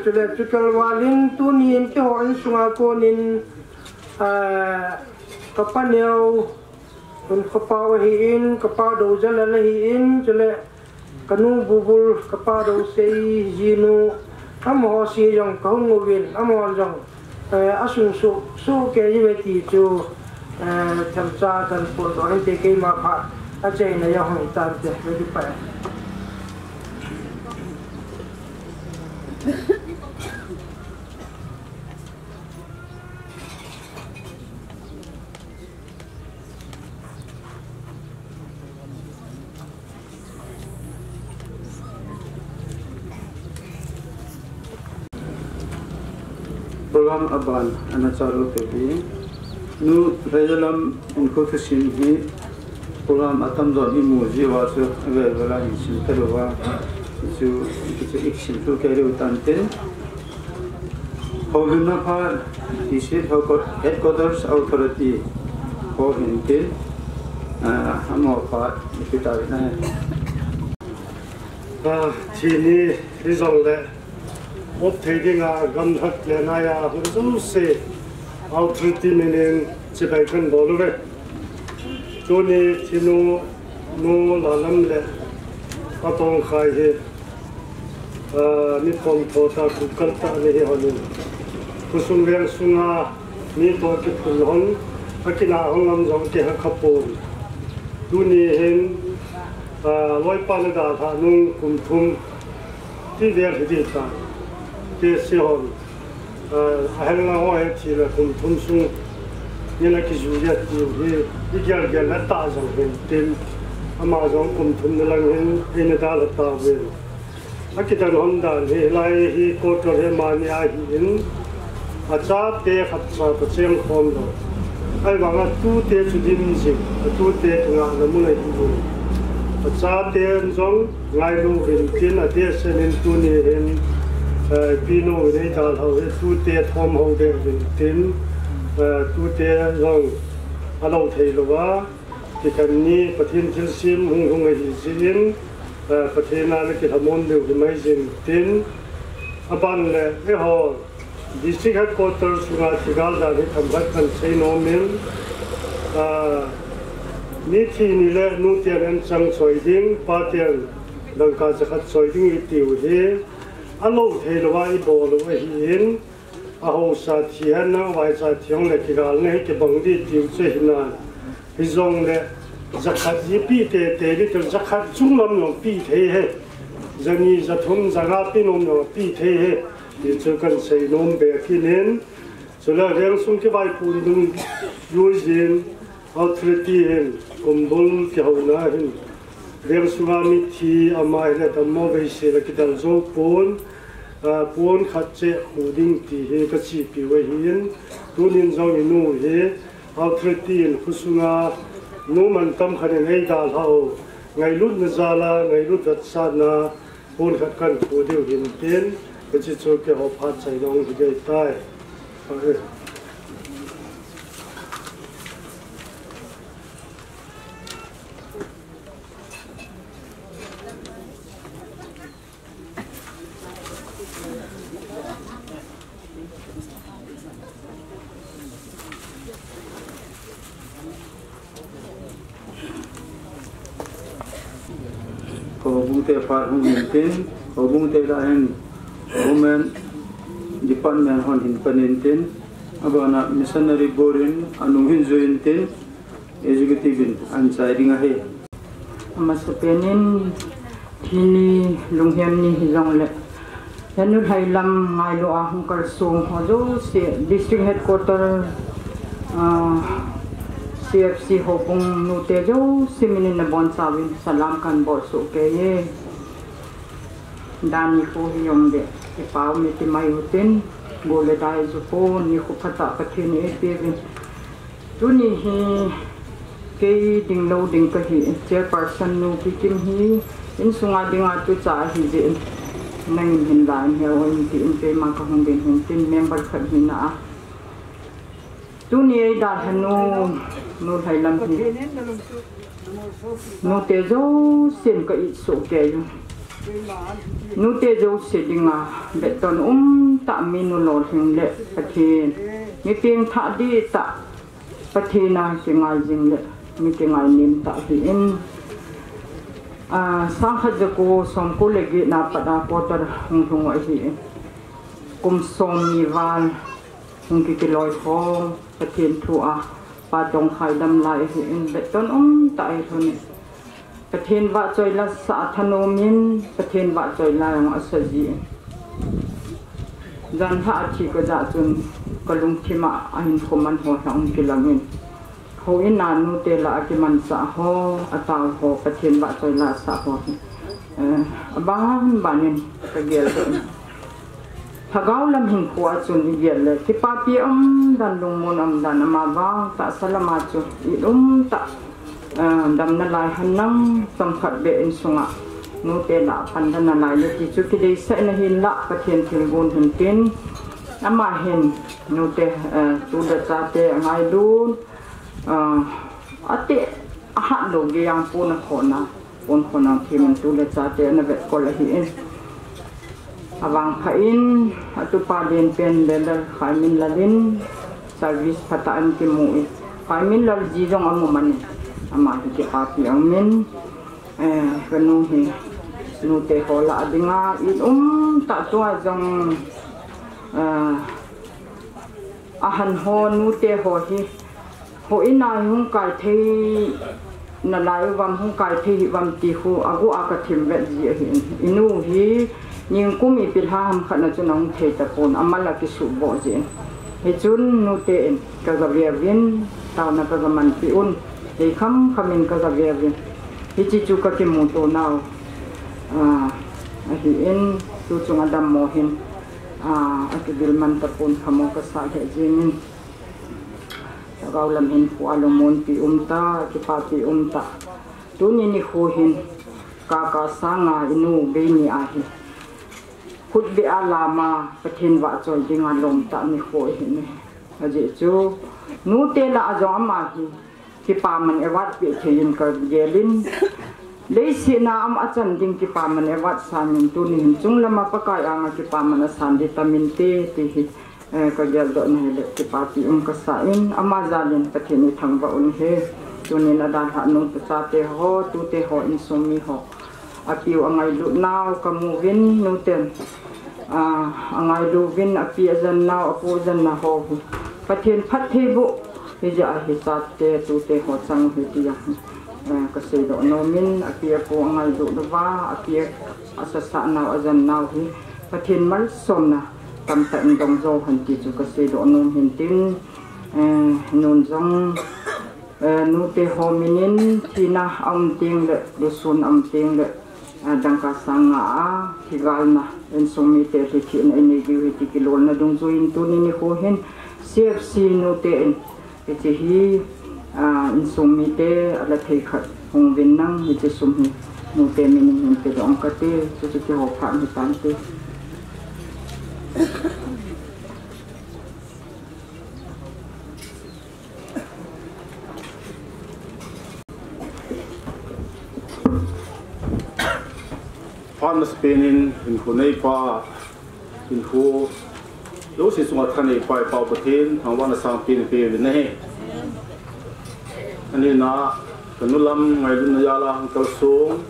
Chule chuti val in tunin keiho insunga konin, eh, kapa neo, Hun Khopao ahin, kapa Doujalal ahin, chule kanu Bubul, kapa Dousei jinu, amaho seh jong kahung uvin, amaho jong, eh, asung suh, suh kei uve ti chu, eh, themcha kahin phondoh hinte, keima phat achaina jong hung tante, ve kipa e. Program aban ana chalu peh hi, nu Rajalam in ko thusim hi program atamjo in imu jiuva chu avel vel a hin sim talou va, chu, chu isim thei kei leu tan tin. Houlimna phat, District Headquarters Authority ho hin tin, ah, amaho phat ipi ta na. Ah, thi ni hijongle, op thei dinga gamlhat le naiya hung jouse authority minin chibai kahin bol uve. Tuni thinu, nu Lalam le atongkhai hi, ah, mi pom tho tah, kukal tah ni hi honin, khosung veng sunga mi toh kiphun hon, akinah hung ngam jong kihe khapon. Tuni hin, ah, loipa na dalhah nung kum thum Ti vel hi ti ta. Ti si hon. Ah, a hel na ho he ti la kum thum sung. Ni la ki ju ya ti hi. I gel gel na ta jong hin tin. Ama jong kum thum na lang hin. Ei na da la ta vel. A kidan hon dan hi lai hi quarter hi mani a hi in. A chate khat cha ta cheng khom lo. Ahivang a tute chu dim jing, a tute chu ngahna mun a hi in. A chate jong ngailu vin tin a te sen in tuni hin, eh, pinu vin ei dal ho hi tute thom ho de vin tin, eh, tute jong a lo thei lo va. Tikhan ni Pathen thilsem hung hung ahi jin, eh, Pathen a na kilhamon deu hi mai jin tin, aban le, eiho, District Headquarters sunga thigal dan hi themkhat kan sei nom in, ah, mithi ni le nu ten an chang choi ding, pa ten dangka jakhat choi ding i tiu hi, a lo thei lo a i bol u ahi in, a hausa thi hen na, vaicha thi hong le kigal na hi kibang di tiu che hi na. Hi jong le, jakhat ji pi te te di tel jakhat chung lam long pi thei he. Jani jathum janga pi nom long pi thei he. Ti chu kan sei nom be kinin. Chule veng sung kivai pun dung yu jin. Authority hin, kumbul kihouna hin, veng sunga mithi ama hi le dammo veise le kidal jou pon, ah, pon khat che khu ding ti hi ka chepi u ahi in, tunin jong i nu hi, authority in khu sunga nu man tam khat in ei dalha u, ngailutna jal a, ngailut vetsahna, pon khat kan khu diu hin tin, hiche chu keiho phat chaina hung hi gei tai. Houbung te phat hung in tin, houbung te lah hin Women Department hon hin pan in tin, abana Missionary Board in anung hin jui in tin, Executive in an chai ding ahi. Amasapen in, thi ni, lunghem ni hi jong le, henu lhailam ngailu a hung kalsong ho jouse, District Headquarter, ah, C F C houbung nute jouse min in nabonchauvin salam kan bol soh kei e. Dan nikho hi jong le, kipah um e ti mai u tin, go le dai ju pon, nikho phatah Pathen in eipeuvin. Tuni hi kei ding lou ding kahi, chairperson nu Kikim hi insunga dinga tucha ahi jeh in, nangin hin la in hel o in tin keima kahung ding hin tin member khat hina a. Tuni eidalha nu, nu lhailam hi. Nute jousen ka it soh kei u. Nute jouse dinga, betton umtah minu lolhing le Pathen. Mi pengthah dihtah Pathen a kingai jing le, mi kingai nemtah hi in. Ah, sangkhat jako somko le get na pat a quarter hung lhung u ahi in. Kum som ni val hung kikiloi khom, Pathen thu a, Pa Tongkhai dam lai ahi in, betton umtah ahi lhon in. Pathen vahchoi la sah a thanom in, Pathen vahchoi la jong asa ji in. Janhi a thi kajah chun, kalungthim a ahinkho man ho lhah hung kilang in. Houin a nute lah a kimansah ho, atao ho, Pathen vahchoi la sah ho hi, eh, aban ban in kagel doh in. Lhagao lam hinkho a chun igel le, kipapi umdan, lungmon umdan, ama vang tahsa lam a chu it umtah, eh, damna lai hen lang, chomkhat beh insunga nute lah a panla nalai le ti chu kideisahna hinlah, Pathen thilgon hin tin, ama hin nute, eh, tu le chate angailun, Ah, ati ahat lou gei a pon akhohna, pon khohna thimin tu le chate ana vetkol ahi in. Avangpha in, atupa lenpen Lel Khaiminlal in service phatah in kimu in. Khaiminlal ji jong amu man in, ama hi kipapi aumin, eh, kanu hi, nute ho lah a dinga, it umtah tua jong, ah, Ahan ho, nute ho hi, houin a hi hung kai thei nalai uvam, hung kai thei hih uvam ti khu, agu a kathim vet ji ahi in. Inu hi, Ningkum ipi lha ham khat na chun ahung thei tapon, amal a kisuhboh jeh in. Hichun nute in kaga veuvin, taona kaga manpi un, hei kham kham in kaga veuvin. Hiche chu kakimuto nau, ah, ahin, tuchung a dammo hin, ah, akibil man tapon, khamo kasah lheh jeng in. Lhagao lam hin pu a lungmonpi um ta, kipapi um ta. Tuni nikho hin, Kaka sanga inu Beini ahi. Khutbeh a lama Pathen vahchoi dinga lom tah nikho ahi ne. Ajeh chu, nute lah a jong ama hi, kipaman award peh thei in kagel in. Leiset a um achan ding kipaman award san in tuni hin chunglama Pakai anga kipaman asan ding tam inte ti hi, eh, kageldoh na hile kipapi um kasah in, ama jal in Pathen ithangvah un ahi. Tunin adalhah nu pachate ho, tute ho, insung mi ho. Apiu angailut nau kamu uvin nuten. Ah, angailu uvin api ajan nau, apu ajan nau ho hi. Pathen phattheiboh hijeh a hi chate tute ho chang u hi ti jong hi, eh, kaseidoh nom in, api apu angailut uva, api asasah nau, ajan nau hi Pathen malsomna tamtah in dong jo hen ti chu kaseidoh nom hin tin, eh, nun jong, eh, nute ho min in thina aum teng le, lusun aum teng le, ah, dangka sang nga a, thigalna, insung mite lhithina inei diu ahi ti kilolna dungjuiyin tuni nikho hin C F C nute in, hiche hi, ah, insung mite ala thei khat hung uvin lang, hiche sum hi nute min in hin pedoh ing kate, chuchu kihou phat hitante. Phat masapen in hinkho neipa, hinkho jouse chunga thaneipa i Pau Pathen, thangvahna sangpen in peh uvin ahi. Anina, kanu lam ngailutna jal a hung kalsong,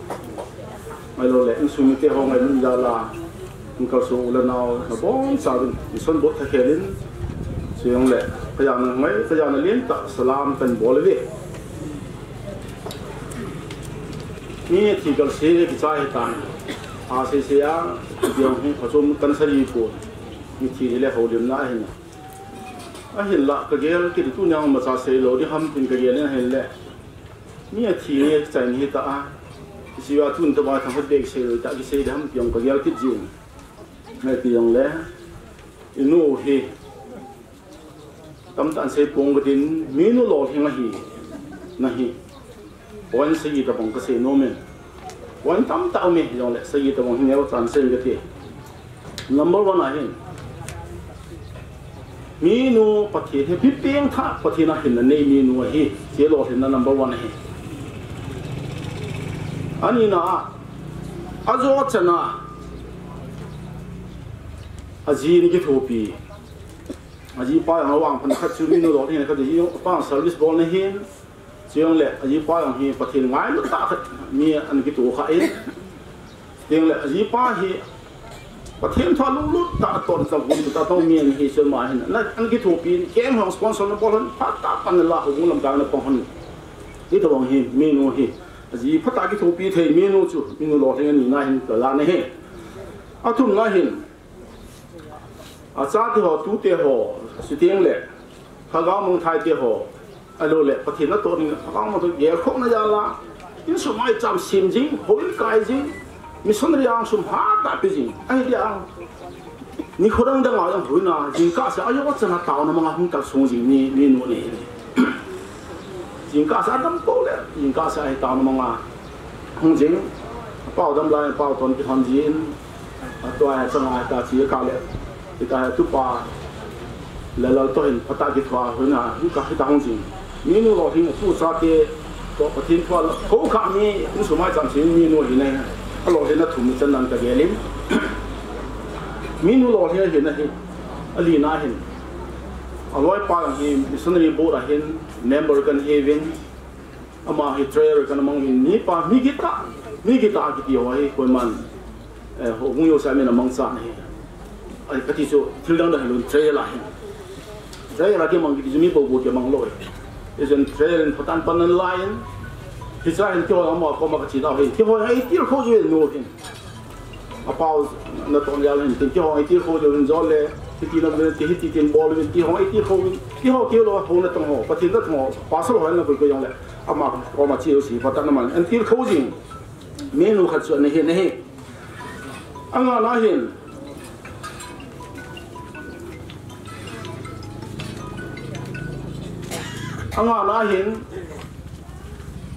ahilou le, insung mite ho ngailutna jal a hung kalsong u le nao, nabonchauvin, mission board thakhel in, chujongle, kajana ngai, kajana lentah, salam kahin bol uve. Mi thi kalse kichai hitan, asei sei a, jong hi phachom kahin sei pon, mithi hile houlimna ahin. Ahinla, kagel kit tunia imacha seilou ding ham tin kagel in ahile. Mi athi nge kichai ni hita a. Hichea tun tobang thang hot beh seilou tah kisei ding ham ti jong kagel kit jing. Ngai ti jongle. Inu hi. Tamtah in sei pong katin, minu lolhing ahi, nahi. Point sagi tabang kasei nom in. Point tamtah um e, hijongle sagi tabang hi neochan sei kati. Number one ahin. Minu Pathen hi, mi pengthah Pathen a hinna nei minu ahi. Hiche lolhinna number one ahi. Anina a, ajo chan a, aji ana kithopi. Ajipa jong avangphat khat chu minu lolhing khat hi, apa service bolna hin, chujongle ajipa jong hi Pathen ngailut tah khat mi ana kitoh kha in. Chujongle ajipa hi Pathen thu a lunglut tah, aton tah, lunglut tah, tah mi ana hi, chun ama hin ana, ana kithopi in, keng hong sponsor nabol hon, phatah pan nala, houbung lamkai napang hon. Hitobang hi, minu hi, aji phatah kithopi thei minu chu, minu lolhing anina hin kalah na hi. Athumna hin, achate ho, tute ho, chutengle, lhagao mangthai te ho, ahilou le, Pathen natoh ding, lhagao mangthai gelkhohna jal a, insung maicham sem jing, houin kai jing, missionary a sum hatah pe jing, ahi dia, nikho dang dang a jong houin a, jingkah seh a, ajo chan a taona manga hung kalsong jing mi, minu ahi. Jingkah seh a dam pou le, jingkah seh a hi taona manga hung jing, apau dam lai, apau toh kihon jin, atua hi chang a hita chi kah le, hita hi tupa, le lal toh hin phatah kithoa, houin a, hung kah hita hung jing. Minu lolhing atu chate toh Pathen thu a lhagao kha mi, insung maicham sem minu ahi nai, alolhinna thum ni chan nan kagel in. Minu lolhing ahi nahi, alina hin. Aloipa jong hi missionary board a hin member kahin hiuvin, ama hi trial kahin mang uvin, mipa, mi kitah, mi kitah kiti ho hi, koiman, eh, houbung jouse a min amangchan ahi. Ahi kati chu, thil dang dang hilou in trial ahin. Trial a kimang kiti chu mi bou bou kimang lou ahi. Hichun trial in phatah in pan ana la in, hichea hin kihoi ama koma kache nau hin, kihoi a itilkhou jeh in nu hin. Apau na tong liau hin tin, kihong iti kho jo hin jo le, iti na le ti hiti tin bol hin, kihong iti kho hin, kiho kilo ho na tong ho, Pathen na tong ho, pasal ho na koi koi jong le, ama koma chi si, pata na man, an til kho jing, minu khat chu na hi, na hi. Anga na hin, anga na hin,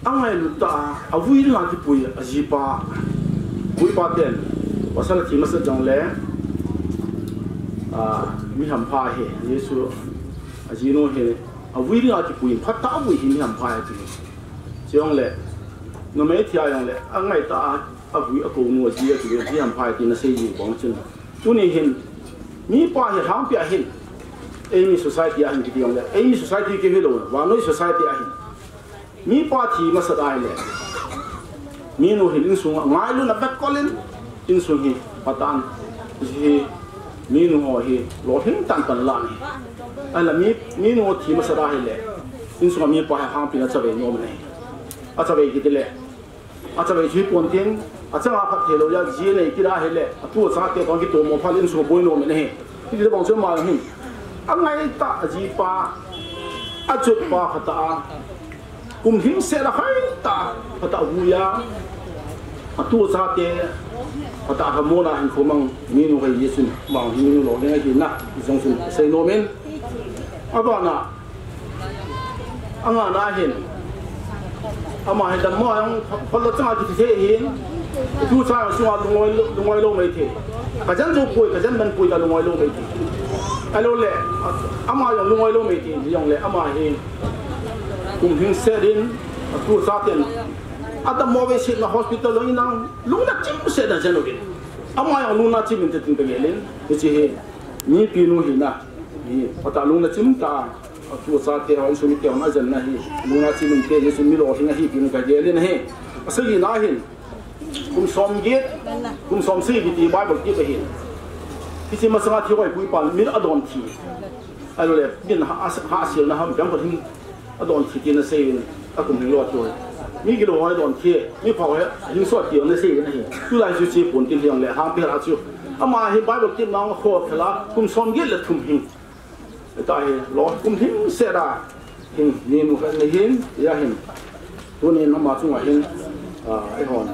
angailut tah a, avui dinga kipui ajipa, puipa ten, pasal athi masat jongle, a, mi hampha ahi, Jesu, ajinu hi, avui dinga kipui, phatah a avui hi mi hampha ahi ti. Chujongle, numei thi a jongle, angai tah a, avui akou nu aji atiu, mi hampha ahi ti nasei ji bang chun. Tuni hin, mipa hi lhangpi a hin, eimi society a hin kiti jongle, eimi society kihilou, vannoi society a hin. Mipa thi masat a hile, minu hin insung a ngailutna vetkol in, insung hi patan, hi minu ho hi lolhing tah in pan la ahi. Ahinla mi, minu thi masat a hile, insung a mipa hi lhangpi in achavei nom in ahi. Achavei kiti le, achavei chu hi pon tin, achanga phat thei lou a, ji anei kit a hile, atu achate toh kitomo phat le insung boi nom in ahi. Hiti bang chu ama hin, angai tah a ajipa, achutpa phatah a, kum lhingset a hai tah a, phatah a avui a, atu achate, phatah a lhamon a hinkho mang minu ahi jeh chun, ama hi minu lolhing ahi na, jong chun sei nom in, abana, anga na hin, ama hi dammo a jong phalou changa kiti thei ahin, tucha jong sunga lungoi lou, lungoi lou mai thei. Kajen jou poi, kajen man poi tia lungoi lou mai thei. Ahilou le, ama jong lungoi lou mai thei, hijongle ama hi kum lhingset in, atu achaten, adammo vei seh na hospital jong in jong, lungna chimset na jen uvin. Ama jong lungna chim inte tin kagel in, hiche hi, mipi nu hina, hi, phatah lungna chim tah a, atu achate ho, insung mite ho na jenna hi, lungna chim inte, hiche mi lolhing ahi tin kagel in ahi. Asagi na hin, kum somget, kum somsagi kiti Bible kiti ahin. Hiche masanga thi hoi puipan min adon thi. Ahilou le, min ha, ha, hahselna ham, bang khat hin adon thi tin asei in, akum lhinglou a thi hoi. Mi gilou ho adon thi, mi pha ho hin so ti nasei in ahi. Tulai chu hiche pon tin hijongle, lhangpi a chu. Ama hi Bible kiti nang kho khala, kum somget le thum hin. Hita hi, lolhing kum lhingset a, hin, minu khat na hin, tia hin. Tunin ama chunga hin, a, eihon.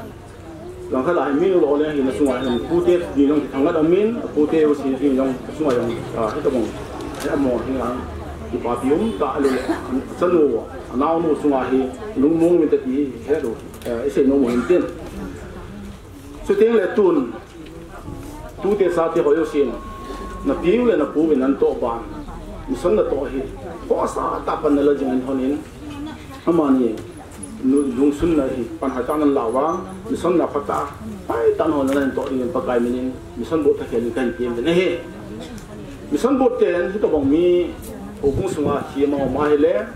Langkhat a hin minu lolhing ahin achunga hin, pute ni jong kithang ngat aum in, apute u si ni jong achunga jong, a, hitobang, hi amo hi ang, kipapi um tah a le, achanu, anaonu chunga hi, lungmong min tati hi, he lo, a, isei nom u hin tin. Chuteng le tun, tute chate ho jousen, napiu le napu vin natoh ban, mission natoh hi, khosa tah a pan nala jing in hon in, amani, nu, lungsunna hi, pan hai tah nan la uva, mission na phatah, hai tah hon natoh ding in Pakai min in, mission board thakhel in kahin tem in ahi. Mission board ten, hitobang mi, houbung sunga thi ama um a hile,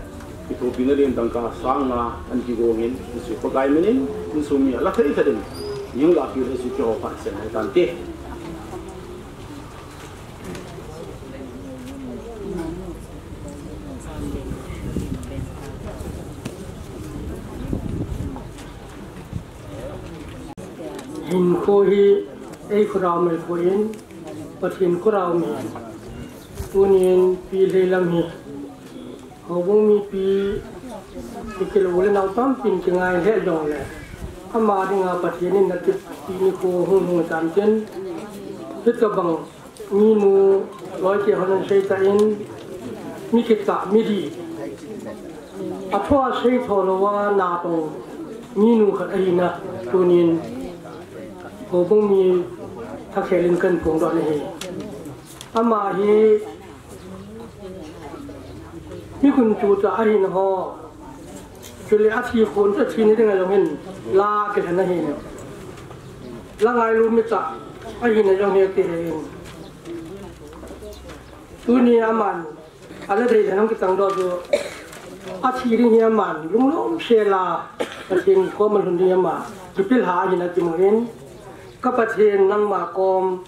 kithopina ding dangka sang nga an kigong in, insung Pakai min in, insung mi ala thei khat in, ning la pi le su kiho phat sen le tan te. Hinkho hi, ei khorao mai poi in, Pathen khorao mai. Tunin pi lhei lam hi. Houbung mipi, ikilou le nau tampin kingai le jongle. Ama dinga Pathen in nati nikho hung hung tan tin. Hitobang minu loite hon an sei tan, mi kitah, mi dih. Athoh a sei tho louva natong minu khat ahina tunin houbung mi thakhel in kahin phongdoh ahi. Ama hi mi gunchu tah ahin ho. Chule athi khun chu athi ni ding a jong hin la kilhen ahin. La ngailu mi tah ahin a jong hi kilhen. Tuni aman, ala dei le nang kitang doh chu. Athi ding hi aman, lunglom sela, Pathen koma lhun ding ama, kipilha ahin ati mo hin. Ka Pathen nangma kom,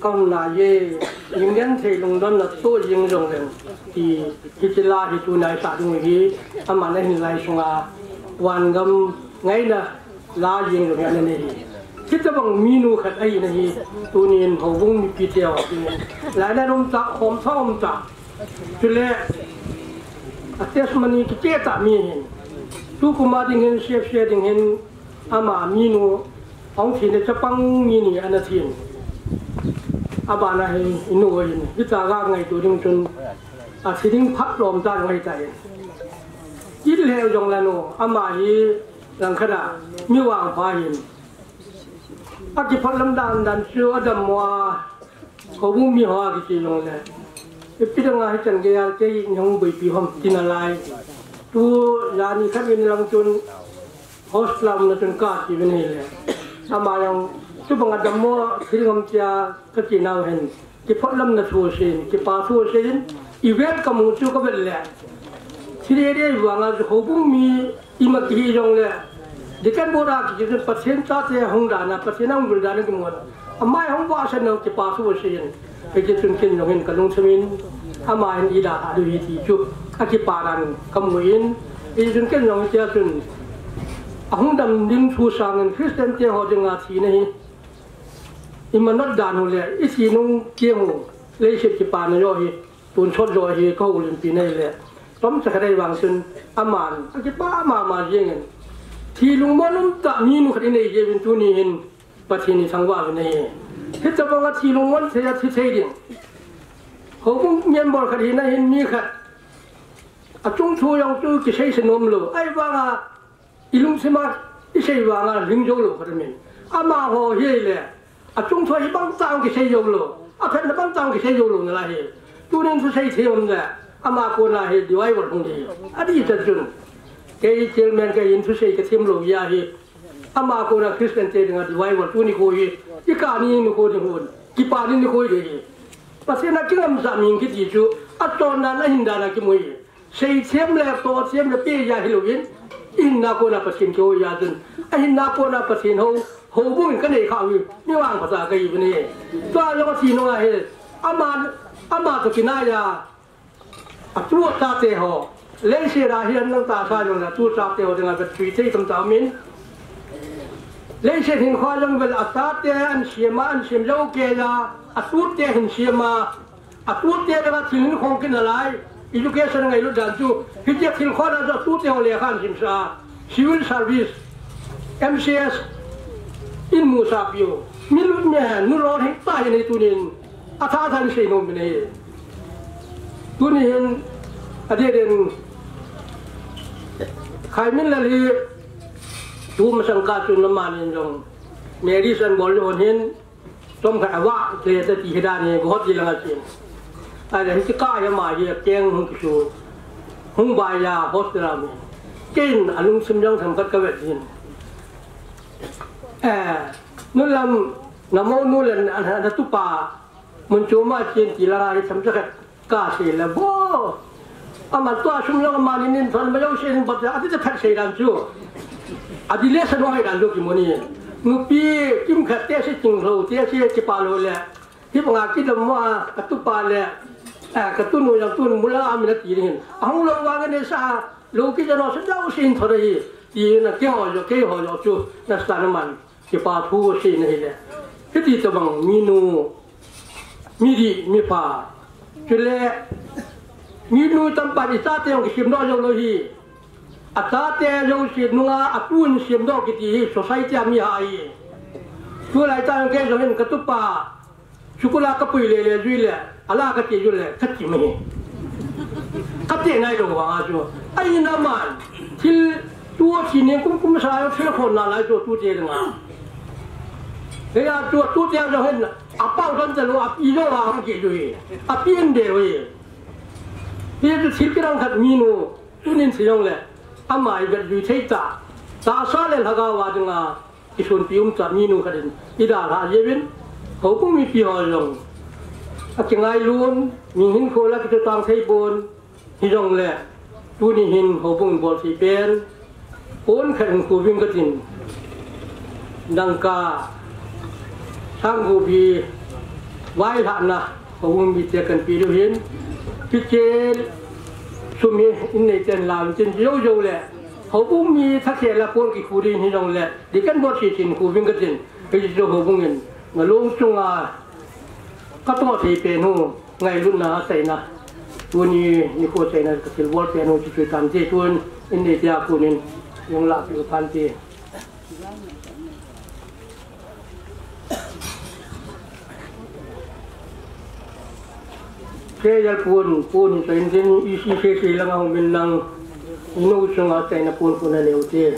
Ka hung nai e, jing genthei lungdonna toh jing jongleng, ti, hiche la hi tuna i sah ding u hi, aman ahin lai sunga, vangam ngaina la jing jong hi ana nei hi. Hitabang minu khat ahina hi, tunin houbung mipite ho dingin lainat umtah, khomtha umtah, chule a testimony kicheh tah mi ahin. Tukuma ding hin, C F C ding hin, ama minu ahung thina chapang mi ni ana thin. Abana hi inu in, hitia ga ngaito ding chun, athi ding phat lom tah ngai tah in. Kit lheh jong lanu, ama hi langkhat a mi vangpha ahin. Akiphotlam dan dan chu adammo a, houbung mi ho akiche jongle, ipi dinga hichan geiya kei nahung boipi ham ti nalai. Tu jani khat in lang chun hospital a umna chun kati uvin ahile, ama jong chubang adammo thil ngam tia kache nau hin, kiphotlamna thu aseiyin, kipa thu aseiyin, i welcome u chu kavet le, thil dei dei vanga chu houbung mi ima kihi jongle, deacon board a kiche chun Pathen chate hung dan a, Pathen ahung vil dan a kimu a, amai hung vahsah nau kipa thu aseiyin. Hiche chun ken jong hin kalungthim in, ama hin eidalhah diu ahi ti chu akipa dan kamu in, hiche chun ken jong hitia chun ahung dam ding thu sangin Christian te ho dinga thina hi imanot dan u le ithi nung keng u, leiset kipana joh hi, tonsot joh hi kahoulimpi na ahile, chomcha khat ahi vang chun, aman akipa mama jengin, thi lungmon umtah minu khat inei jeh uvin tuni hin Pathen ithangvah uvin ahi. Hitabanga thi lungmon thei a thi thei ding, houbung member khat hina hin mi khat achung thu jong chu kiseise nomlou, ahivanga ilungthima isei vanga lhing joulou khat amin. Amaho hi ahile, achung thu hi bangchan kisei joulou, aphatna bangchan kisei joulou nalai hi. Tunin thusei them um le, ama kona hi revival hung ding hi. Adih tah chun, kei chairman kahin thusei kathem lou jeh ahi. Ama kona Christian te dinga revival tuni kho hi, ikah ni nikho ding hon, kipa ni nikho ding hi. Pathen a kingamsah mi kiti chu, achondan ahindan a kimu hi. Seithem le tohthem le peh jeh a hilouvin, ihinna kona Pathen kihou jeh a chun, ahinna kona Pathen hou, houbung in kanei khah u hi, mi vangpha tah kahiuvin ahi. Tua jong athi nunga hi, ama, ama toh kinai a, atu achate ho, leiset a hi an lang tahsa jongle atu achate ho dinga vetjui thei tamtah aumin, leiset hinkho jong vel achate ahin sem a, ahin sem jou kei a, atute ahin sem a, atute dinga thil hinkho kit nalai, education ngailut dan chu, hitia thil khona chu atute ho lekha ahin simsah a, civil service, M C S, in musah piu, milut mi, nulou hita hi nei tunin, athah thah in sei nom uvin ahi. Tuni hin, adeh in, Khaiminlal hi, tu masang kah chun amanin jong, marriage ahin bol lhon hin, chomkhat avah le tati hi dan hi, Guwahati langa chun. Ahile hiche kah hi ama hi akeng hung kisu, hung bai a hospital a um in. Keiin alungthim jong themkhat kavet jin. Eh, nulam, namonu le na, na, natupa, mun chom a chen ti langa hi themcha khat kasei le bo. Aman tua sum jong amani nin thon ma jong sei in bot a, ati te phat sei dan chu. Adi le sa no hai dan chu kimu ni. Nupi kimkhat te se, chinglou te se, kipa lou le. Hibanga kidam mo a, katupa le, eh, katunu jong tun mula amin ati ding hin. Ahung lou vang in sa, lou kija lou sa jong sei in thot ahi. Ti na keiho jong, keiho jong chu, na sa na man. Kipa thu asei na ahile. Hiti tabang minu, midih, mipha. Chule, minu tampi in achate jong kisemdoh jou lou hi. Achate jouse nunga atun semdoh kiti hi society a mi ahi. Tulai tah jong kei jong hin katupa, school a kapui le le jui le, ala kati jui le, kati mai. Kati nai lou vang a chu. Ahin aman, thil tu thi ning kum kum sa jong thil khon nalai chu tute dinga. Hia chu tute jong hin, apau don te lou, api jong a hung kit jui. Api in be jui. Hia chu thil kidang khat minu, tunin sei jongle, ama ivet jui thei tah. Tahsa le lhagao a dinga, kisonpi umtah minu khat in idalhah jeh uvin, houbung mipi ho jong akingailun, mi hinkho la kituhtang thei pon, hijongle tuni hin houbung bol thei pen, pon khat hung khu ving katin, dangka sang gup hi vailhahna houbung mite kanpe diu hin, hiche sum hi in neiten lauvin tin jou jou le, houbung mi thakhel a pon kikhu ding hijongle, deacon board sese in khu ving katin, Hichu houbung in nalung chunga katoh thei pen u ngailutna achaina, tuni nikho chaina kathilbol pen u chu chutam je, tun in nei tia kunin jong lah peh u phan ti. Kei jal pun, pun, chain din, isi se se lang a hung min lang, inu sunga chaina pun pun a neu te.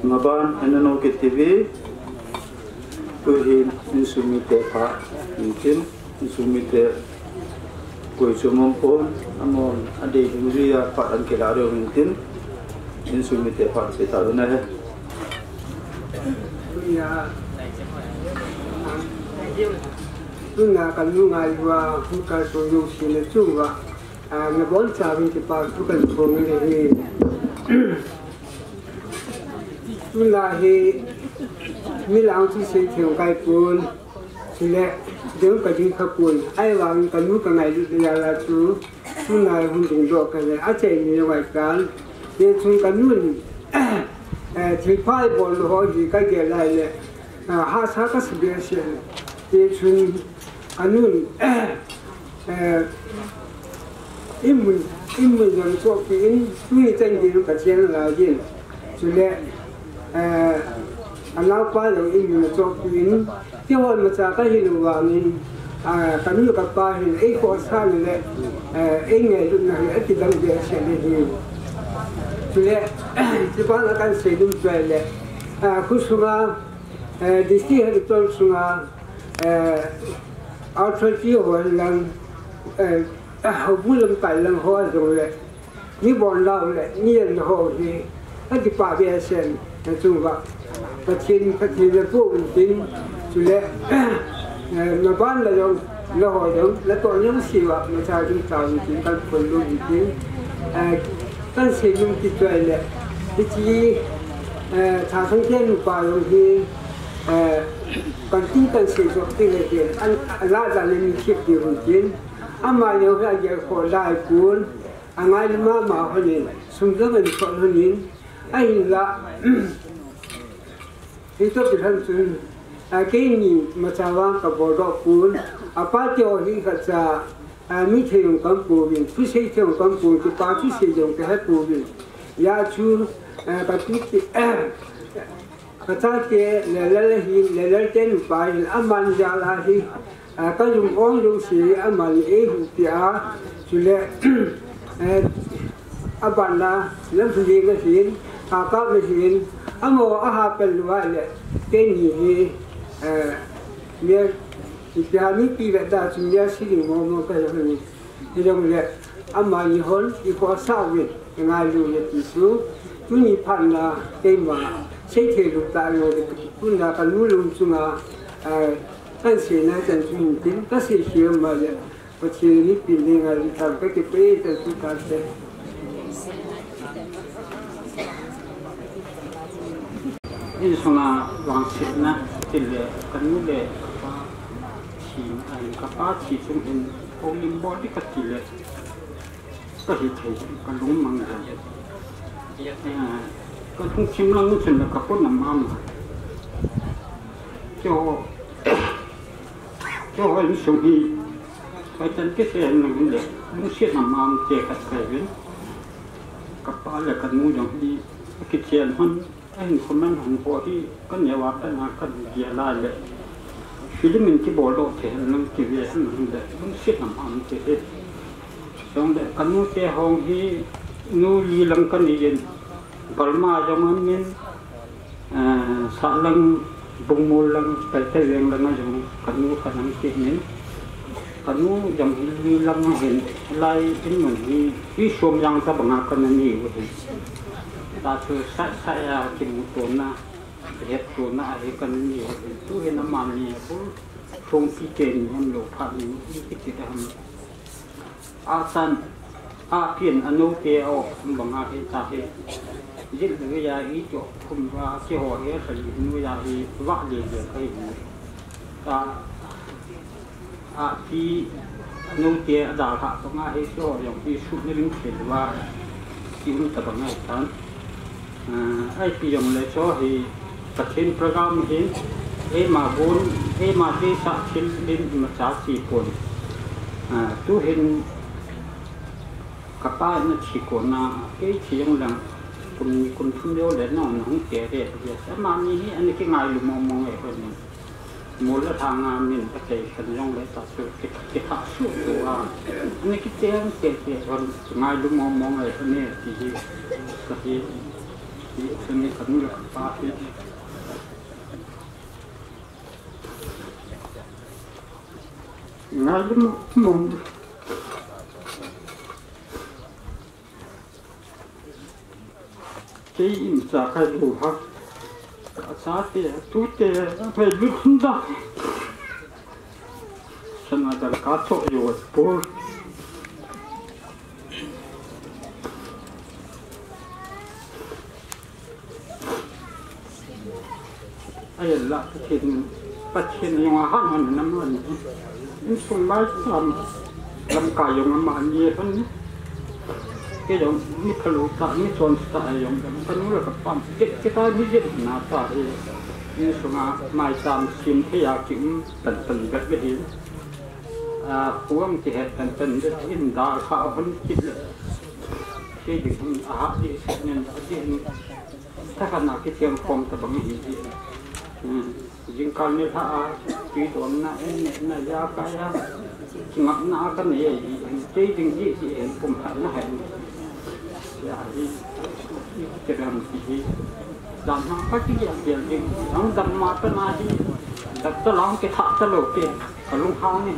Maban, N N O K T V, koi hin insung mite phat, intin, insung mite koi chu mong pon, amon, adei ding jui a phat an kila reu intin, insung mite phat se ta dun ahi. Tuna kanu ngai wa, huka so yo si le chu wa. A, nabonchauvin kipa thu kahin phong e. Tuna hi, mi lang chu sei thei kai pon, chule, ding kading kha pon, ahivangin kanu kangailut jal a chu, tuna hi hung dingdoh kale, achai ni vai kan, hichun kanun, eh, thilpha ibol lou ho hi kagel lai le, a, hahsa kasa behseh e. Hichun, anun, eh, imun, imun jong chohpeh in, tuni chan geiyin Pathen alai jin. Chule, eh, anaopa jong imun achohpeh in, keiho imacha kahi lou vangin, a, kanu kapa hin, eikhohsah le, eh, eingailutna hi, akidang behseh le hi. Chule, chuban a kahin seinom chu ahile, a, khosunga, eh, district headquarter sunga, eh, authority ho lang, eh, houbung lamkai lang ho jong le, mi bon lau le, mi en ho hi, akipah behseh e, nachung uva. Pathen, Pathen le pu un tin, chule, eh, maban la jong, la ho jong, la toh jong si uva, macha jong tao un tin, kahin phong lou un tin, eh, kahin seinom chu ahile, hiche, eh, Thasang te nupa jong hi, eh, kahin tin kahin sei jop ding ahi, an, ala dan le mi thip ding un tin, ama jong hi agel khoh lai pon, angai mama lhonin, sum jong ahin thot lhonin, ahinla, hiche toh kilhon chun, a, keini macha vang kabol doh pon, apa te ho hi khatcha, a, mi thei jong kaum pouvin, thusei thei jong kaum pouvin, kipa thusei jong kahe pouvin. Hijeh chun, a, katu te, kachate, Lelal ahin, Lelal te nupa ahin, aman jal a hi, a, kalung ong jouse hi aman eihuhpi a, chule, eh, aban a, Lamphuleng ahin, Kakap ahin, amaho aha pel lou a le, keini hi, eh, mi, ipi ham mipi veda chu mi a siling momo kahi lhonin. Hijongle, amani hon, ikhohsah uvin, ingailu uve ti chu, tuni phat na, keima, seithei lou tah jong le, tuna kanu lung chunga, a, kahin seina chan chu hin tin, kasei khel ma le, Pathen in eipe ding ngailu tah, kakipah e, chan chu tah te. Insunga vangsetna, tile, kanu le, kapa, thi, a, kapa thi chung hin, houlim bol ding kati le, kahi thei, kalung mang jeng. Eh, kalungthim lang chun le kapon am am. Keiho, keiho insung hi, paitan kisei hen lang le, lungset am am te khat kahiuvin. Kapa le kanu jong hi, akichen hon, ahin comment hon ho hi, kaneo a pat a kahin gel a le. Film in kibol doh thei hen lang kive hen lang le, lungset am am te hi. Chule kanu te ho hi, nu li lang kani in, Burma jong aum in, eh, sahlang, Bungmol lang, Paite Veng lang a jong kanu khat nang kit nin. Kanu jong hi lang hin, lai in mun hi, hi som jang ta banga kana ni u hi. Ta chu sa sa ya kimu to na, het to na hi kana ni u hi. Tu hin amani a bul, song pi te ni hon lo phat ni, hi kiti da ham. A san, a pian, a no te o, banga hi ta hi. Jil ve ya i to, kum va, ki ho he, sa li nu ya hi, va le le ka hi. Ta, a pi, a no te, a dal ha, banga hi, so, yong hi, su ni ring se va, ki um ta banga hi tan. Ah, ai pi jong le cho hi, Pathen program hin, eima gon, eima deisah thil in imacha chi pon. Ah, tu hin ka pa na thi kon na, kei thi jong lang, kum ni kum thum leo le na, na hung te re, yes. Amani hi, ani kingailu mong mong e, kon ni. Mol le thang a min ka chei khen jong le ta chu ki, ki tha su tu a. Ani kiteng te te hon ngailu mong mong e ne ti hi. Ka hi, hi chu ni ka nu le ka pa hi. Ngailu mong mong. Kei imacha kai lu ha. Acha te, tu te, kai lu da. Sana dal ka cho yo pur. Ai la, Pathen, Pathen jong a han hon nam hon. Insung maicham, lamkai jong amani hon. Kei jong mi phalou ta, mi chonse ta jong, ka nu le ka pa, kei, kei ta mi jep na ta hi. Insung a maicham sem thei a ki um tan tan bep bep hi. A, huang kihet tan tan bep in da kha hon kit le. Kei ding hin a ha di se nen da di hin. Thakhat na kithiam khom ta bang hi hi. Hmm. Jingkal nilhah a, tui donna, en nehna, ijakai a, kingapna a kanei ahi, kei ding hi, hi, hi, pumkhat na hi. Hia hi, hi, hi, kidam hi, hi. Dam hang ka kigel gel ding, ang dam ma ta na hi, dak ta lang kithah ta lou te, ka lunghang e.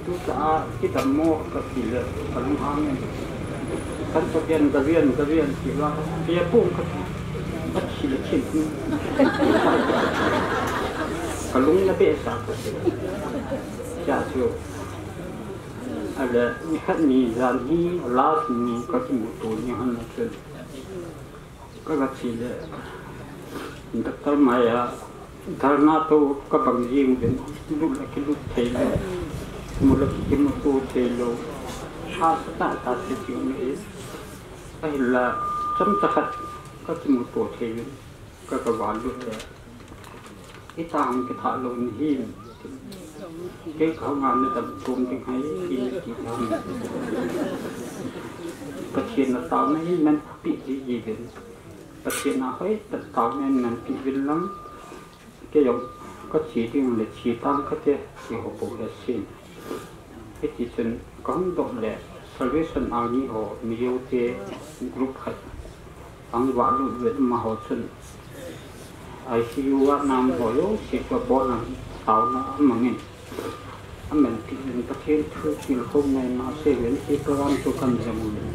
Tuta a kidam mo ka ti le, ka lunghang e. Kan pa pian, ka rian, ka rian ti la, pia pung ka ti. Ka thi le thin. Ka lung na behseh ka ti. Cha chu. Ale, ni khat ni jan hi, last ni ka kimuto ni han na chun. Ka, ka thi le, doctor mai a, dharna to ka bang jing uvin, lut la kilut thei lou, mu la kimu to thei lou, ha sa ta ta thi ti um e, ahinla, chomcha khat ka kimu to thei uvin, ka, ka va lut le. Itang kithah lou nahi. Kei ka hanga na dam chom ding ahi, kei na ti dam. Pathen na taona in man pi ji ji uvin. Pathen na hoi ta taona in man pi uvin lang. Kei jong ka thi ding le thi tang kate, ti ho bou le sin. Hiti chun ka hung doh le Salvation Army ho, Mizo te group khat ahung vah lut uvin amaho chun I C U a nam ho jouse chu abon a taona amang in. Aman ti in Pathen thu tilkhou ngai ma se uvin ti program chu kan jam uvin.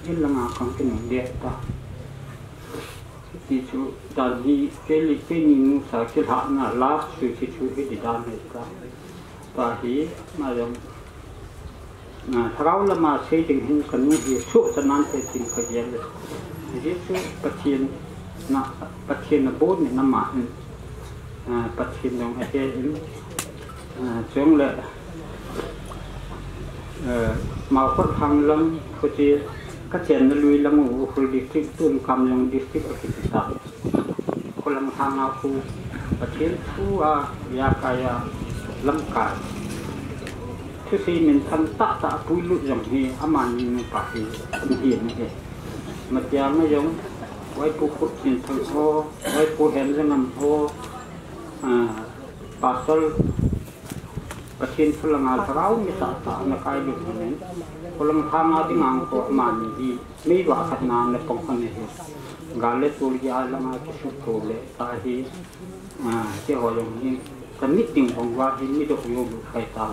In langa kan kinung det ta. Hiti chu dan hi, kei le kei ni nusa kilhahna last chu, chu, chu hiti dan hi ta. Tua hi, ama jong, a, thagau lama sei ding hin ka nu hi suhchat nante tin ka gel le. Hijeh chu Pathen na, Pathen na bon in ama hin, a, Pathen jong ahe in, a, chule, a, Maukhut hang lang, khuti ka chenna lui lang u, Ukhrul district, tun Kamjong district akiti ta. Khulang hanga khu Pathen thu a, ijakai a, lamkai. Thusei minthang tahtah a puilut jong hi amani nupa hi ahi, ahi. Matia ma jong, Vaipu Khupchinthang ho, Vaipu Hemjangam ho, a, Pastor, Pathen thu langa thagau mi tahtah ana kai lut in, khulang thanga dinga ko mani hi meiva khat na na pang khan ahi. Gal le tol hi a langa kisut tho le ta hi, a, keiho jong hi ka meeting bang uva hi mi doh jou lut pai ta.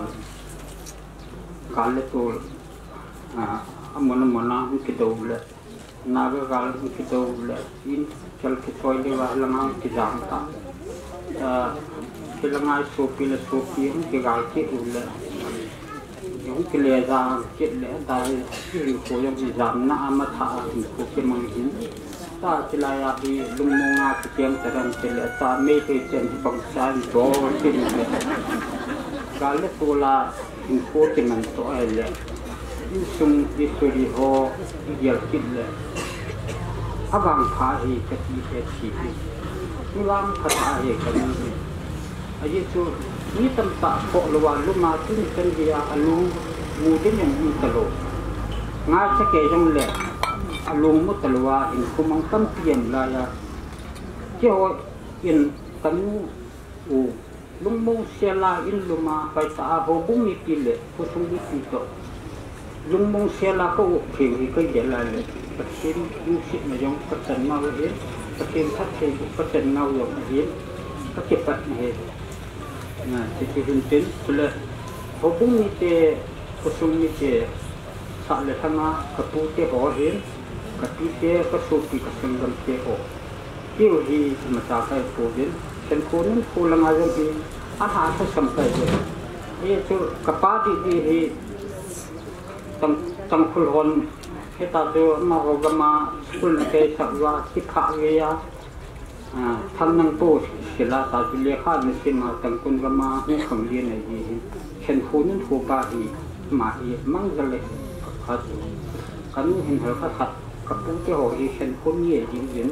Gal le tol, a, amuna muna hung kidou le, Naga gal hung kidou le, in kel kichoi le uva langa hung kijam ta. A, kilanga sopi le sopi hung kigal kit u le, hung kile jam kit le, ta hi, hinkho jong hi jamna a matha a hinkho kimang hin. Ta kilai a hi lungmong a kicheng ta dang kit le, ta Meitei chen hi bangchan bol kit le. Gal le tol a hinkho kiman toh ahile, insung isuri ho igel kit le, avangpha hi kati he thi hi. Ivangpha tha hi kani hi. Ajeh chu mi tamtah khoh louva luma tuni chan geiya alung mu ding jong um talou. Ngaicha kei jongle alung mu talouva hinkho mang tampi um laiya, keiho in kanu u lungmong sela in luma hoitah a houbung mipi le khosung mipi toh lungmong sela ka up theng hi ka gel a le, Pathen lungsetna jong ka chan nau ahin, Pathen phatthei ka chan nau jong ahin, ka kipatna ahi. Chuti hin tin, chule houbung mite, khosung mite, sah le lhanga ka pute ho ahin, ka pite, ka sopi, ka sanggamte ho, keiho hi imacha kahi pouvin, khenkho nunkho langa jong hi alhahsam kahiuve. Hichu kapa didi hi Tang, Tangkhul hon hita chu amaho gama school na kaisah uva kiphah geiya, a, Thangnang pu sila ta chu lekha na sima Tangkhul gama hung khanglien ahi hi. Khenkho nunkho pa hi ama hi mangcha le khat chu kanu hin hal khat khat, ka pute ho hi khenkho mi ahi jin,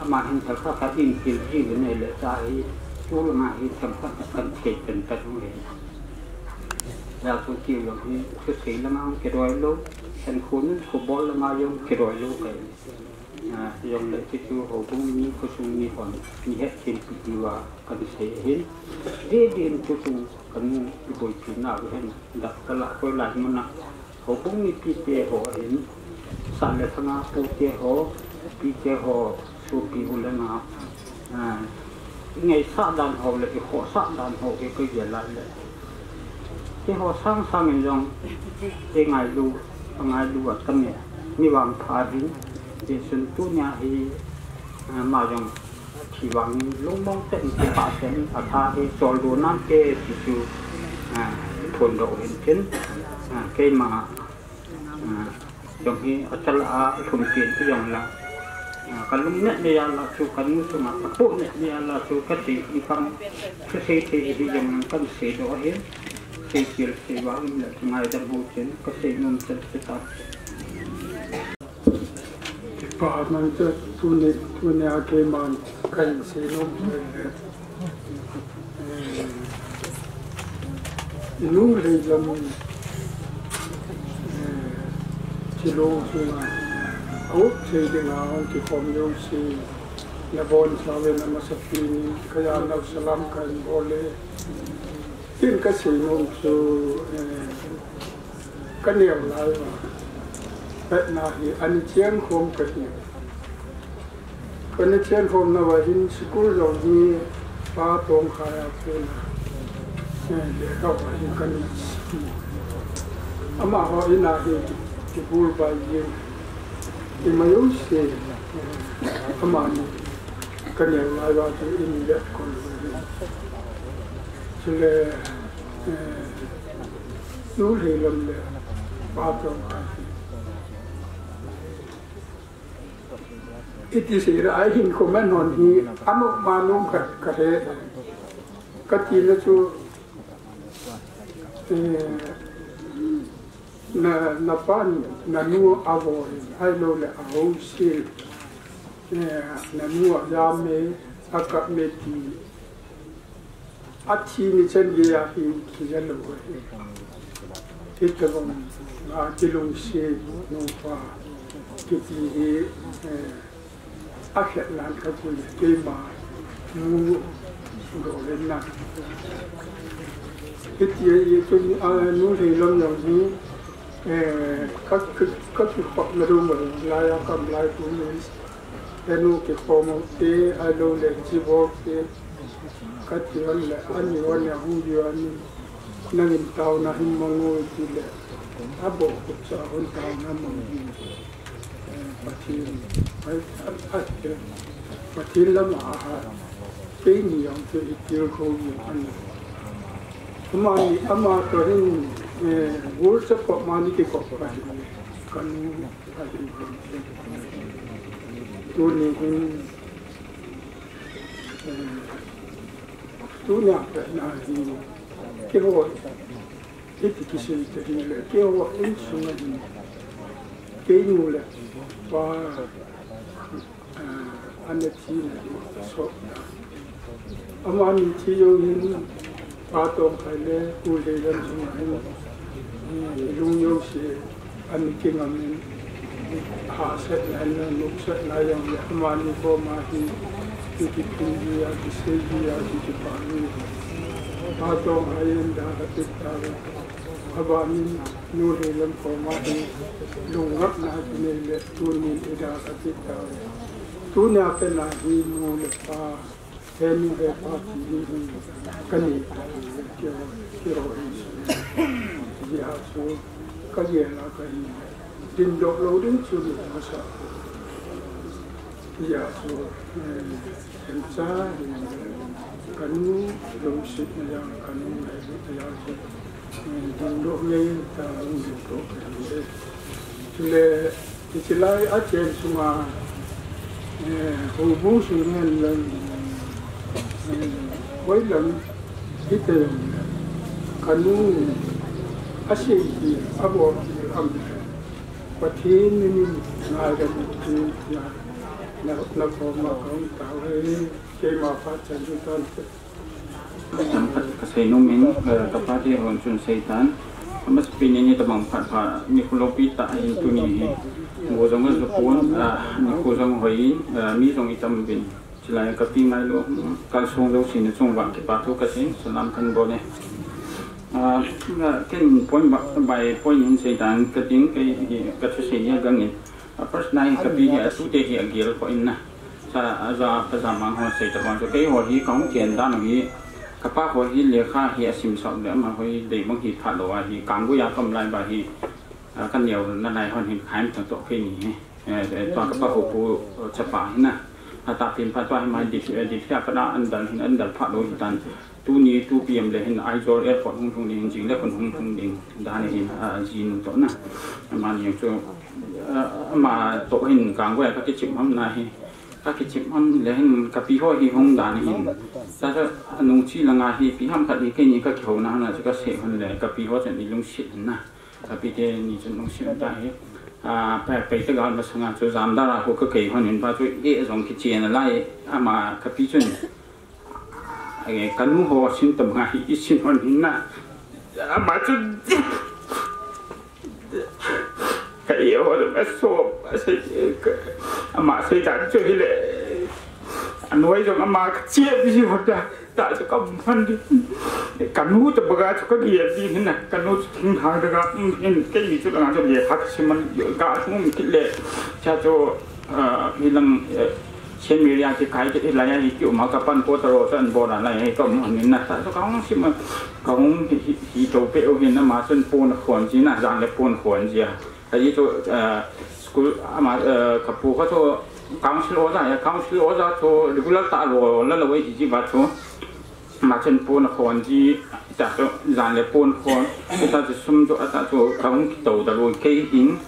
ama hin hal khat khat in kil ji le nei le ta hi, chu langa hi themkhat kan thei pen pen u ahi. Hijeh chun keiho jong hi thusei langa hung kidoi lou, khenkho nunkho bol langa jong kidoi lou kahi. A, hijongle chuchu houbung mi, khosung mi hon mi hetthempi diuva kan sei ahin. Didi in chuchu kanu iboipi nau ahin, dak kala koi lai muna houbung mipite ho ahin, sah le lhanga pute ho, pite ho, sopi u le nao, a, ingaisah dan ho le ikhohsah dan ho hi ka gel a le, keiho sangsang in jong eingailu, angailu atame, mi vangpha ahin. Hijeh chun tunia hi, a, ama jong athi vangin lungmong tah in kipah tah in atha hi choldo nante ti chu, a, phondoh u hin tin, a, keima, a, jong hi achal a lhum pen hijongle, a, ka lungneh nei a la chu, ka nu chunga ka pohneh nei a la chu, ka sei hi khang, ka sei thei hijongle kan seidoh ahin, seikhel seivah um le kingaidam u tin ka seinom chan chu ta. Kipah man chu tuni, tunia keiman kahin seinom chu le, eh, inu Lheilam, eh, Chilong sunga aup thei dinga hung kikhom jouse, nabonchauvin amasapen in keiya nao salam kahin bol e. Tin ka seinom chu, eh, ka neo lai uva hetna hi ana chengkhom kahi. Kana chengkhom nauva hin school jong hi Pa Tongkhai a kona, eh, lekha uva hi kana, amaho in a hi kibulbai jing, ima jouse, eh, amani ka neo lai uva chu in vet kon uve. Chule, eh, Nu Lheilam le Pa Tongkhai hi iti seira, ahin comment hon hi anom anom khat kahe. Katina chu, eh, na, napan nanu avo in, ahiloule ahouse, eh, nanu ajam e, akap e ti, athi ni chan geiya hi kija lou ahi. Hitobang a kilungset nupa kiti hi, eh, akhetnan kapui, keima nu Go le na. Hitia i chun, a, Nu Hleilam jong hi, eh, ka, ka, ka kipah na dong lai a kam lai kum in. He nu kikhom u te, ahilou le chibok te. Ka ti hon le, ani hon le, hung di ani. Nangin taona hin mang u ti le. A bok kut cha hon taona mang u. Pathen, ai, ai, ai, Pathen lama a ha, keini jong chu i tilkhou jing ahi. Amani, ama toh hin, eh, workshop kop mani kikop ahi. Kanu ahi. Tuni hin, eh, tuni a patna hi, keiho, hiti kisei te hi le, keiho insunga hin, keinu le pa, ah, ana thina hi so. Amani thi jong hin, Pa Tongkhai le Pu Hleilam sunga hin, eh, lung jouse ana kingam in, hahsatna le nopsahna jong le amani koma hi, kiphin ji a, kisei ji a, kipah ji a. Pa Tongkhai in dalha kit tauve. Abanin Nu Hleilam koma hi lungnatna kinei le tunin i dalha kit tauve. Tuni a patna hi nu le pa, he nu he pa ti hi hin ka nei tauve, keiho, keiho insunga. Hijeh a chu ka gel a ka hin dingdoh lou ding chu nei masa. Hijeh a chu, eh, Themcha hin, kanu lungsetna jong, kanu ngailutna jong chu, eh, dingdoh ngei ta, dingdoh ngei. Chule, hiche lai a chen sunga, eh, houbung sung hen lang, eh, hoi lang, hite jong le, kanu asei hi, abol hi, am le, Pathen min in ngaidam in tia, na, na koma kahung tao e. Keima phat chan chu tan te. Themkhat kasei nom in, eh, kapa te hon chun seitan. Amasapen in hitabang phat pha, nikho loupi tah ahin tuni hi. Go jong ajo pon, ah, nikho jong hoi in, ah, mi jong itam uvin. Chulai kapi ngailu, kalsong jouse nachung uva kipa thu kasei, salam kahin bol e. Ah, ken point by, by point in seitan kating, kei hi kathusei hi agang in. Ah, first line kapi hi atute hi agel poi na. Cha, aja, kaja mang ho sei tabang chu keiho hi kahung chen dan u hi, kapa ho hi lekha hi asim sah le amaho hi deibang hi phalou ahi, Kanggui a kaum lai uva hi, ah, kaneo nalai hon hin khaim tang toh kei ni hi. Eh, eh, tua kapa ho pu, eh, chapa hi na. Atahpen phat tua hi ama Delhi, eh, Delhi a pat a andal hin, andal phalou hitan. Tuni two P M le hin Aizawl airport hung lhung ding, jing le khun hung lhung ding dan ahin, ah, ajinu toh na. Amani jong chu, ah, ama toh hin Kanggui a kakichim ham na hi. Kakichim ham le hin kapi ho hi hung dan ahin. Cha cha anung chi langa hi ipi ham khat hi keini kakihouna na chu kasei hon le kapi ho chun ilungset na. Kapi teni chun lungset ta hi. Ah, pai, pai ta gal masanga chu jamdar a khu kakei hon in pa chu e jong kichen lai ama kapi chun. Ai, kanu ho sin tabang hi isin hon hin na. Ama chu ka e ho le so, asei, ka, ama seitan chu hile. Anoi jong ama kache biji hon ta. Ta chu kaum hon di. Kanu tabang a chu kagel di hin na. Kanu chu thing ha daga, um, hin, keini chu langa chu lekha kasim man, ga thum kit le. Cha chu, ah, hilang, eh, Saint Mary a kikai kit hilai a hi kiuma kapan ko taro chu anbol a lai hi kaum hon in na. Ta chu kahung sim, kahung hi, hi, hi to pe u hin ama chun pon khon ji na, jan le pon khon ji a. Kaji chu, eh, school ama, eh, kapu kha chu council oja, eh, council oja chu regular tah lou, la lou e ti ji ba chu. Ama chun pon akhon ji, ta chu jan le pon khon, ta chu sum chu, ta chu kahung kito da lou kei hin,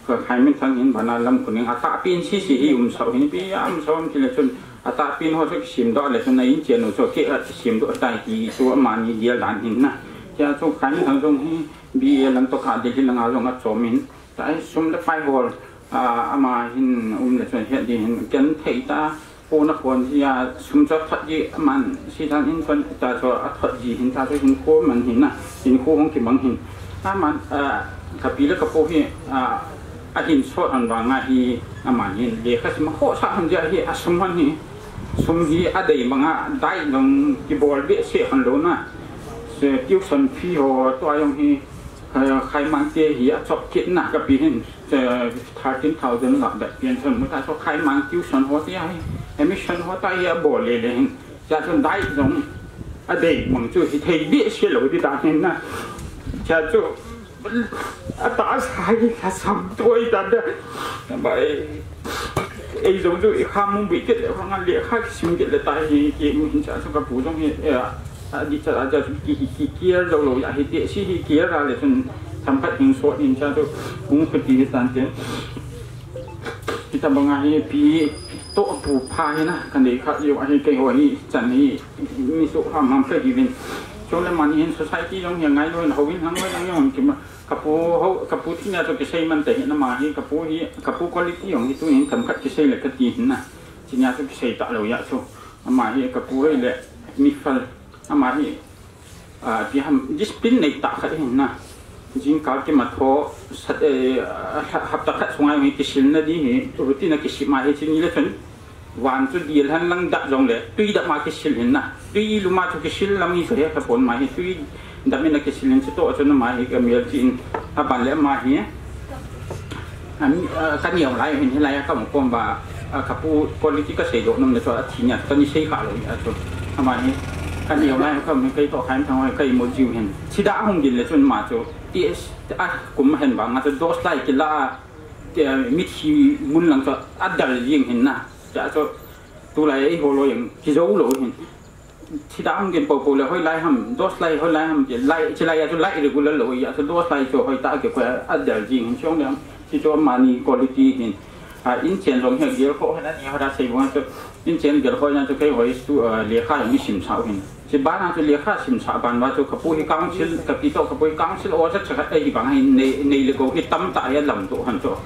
ka khai min thang hin bana lam kuning, atahpen sisi hi um sau hin pi, um sau hin ti le chun, atahpen ho chu kisim doh le chun a in chen u chu kei a kisim doh tai ti chu amani gel dan hin na. Tia chu khai min thang jong hi, B A lam toh kha Delhi langa jong achom in, tai sum le pai hol, ah, ama hin um le chun het ding hin ken thei ta, pon akhon ji a sum chu athot ji aman, sitan in chun ta chu athot ji hin ta chu hinkho man hin na, hinkho hung kimang hin. Aman, ah, kapi le kapu hi, ah, ahin sot hon vang a hi, aman hin lekha sim khohsah hon ji a hi asum hon hi. Sum hi adei banga dai jong kibol behseh hon lou na. Se tuition fee ho tua jong hi, eh, Khaimang te hi achop kit na kapi hin, eh, thirteen thousand lah bep pian chun mu ta chu Khaimang tuition ho te hi, admission ho ta hi abol le le hin. Cha chun dai jong adei bang chu hithei behseh lou di ta hin na. Cha chu Atahsa hi lhasam tuai ta da. Bai. Ei jong chu i kha mong bit kit le, khang le kha kisim kit le ta hi ki mu hin cha chu kapu jong hi, eh, adih cha a cha chu ki, ki, ki kiar jong lou ya hi te si hi kiar a le chun themkhat hing sot hin cha chu hung khuti hi tan te. Hitabanga hi pi toh pu pha hi na, kanei kha jong ahi keiho hi chan hi mi su ham ham kha hi vin. Chule mani hin society jong hi ngai lou in ho in hang lou in jong kima. Kapu ho, kapu thina chu kisei man te hi na ma hi, kapu hi, kapu quality jong hi tu hin themkhat kisei le kati hin na. China chu kisei ta lou ya chu. Ama hi kapu hi le mi fal. Ama hi, ah, ti ham discipline nei ta khat hin na. Jingkah kima tho sat, eh, ha-, hapta khat sunga hi kisil na di hi, routine a kisim a hi chini le chun. Van chu dil han lang dap jong le, tui dap ma kisil hin na. Tui lum a chu kisil lam hi so he ka pon ma hi, tui dap in a kisil hin chu to chu na ma hi ka mial chin. Aban le ma hi. Am, ah, ka niau lai hin hilai a ka mo pom ba, ah, kapu quality ka sei doh nom na chu a thina ka ni sei kha lou ya chu. Ama hi ka niau lai ka mi kai to khaim thang kai mo jiu hin. Sida hung din le chun ma chu. Ti a kum hen ba nga chu dos lai kila. Ti, ah, mithi mun lang chu adal jing hin na. Cha chu tulai eiho loi jeng kijou lou hin. Thida hung din popo le hoilai ham, dos lai hoilai ham, ti lai, chilai a chu lai regular lou ya chu dos lai chu hoitah a kikoi adal jing hin chong le ham. Ti chu mani quality hin. Ah, inchen jong hi gelkhoh hin ani ho da sei bang chu. Inchen gelkhoh na chu keiho hi tu, ah, lekha jong isim sah u hin. Chi bana chu lekha simsah ban ba chu kapu hi council, kapi to kapu hi council o cha cha ahi bang hi nei, nei le gou hi tamtah hi alam tu han chu.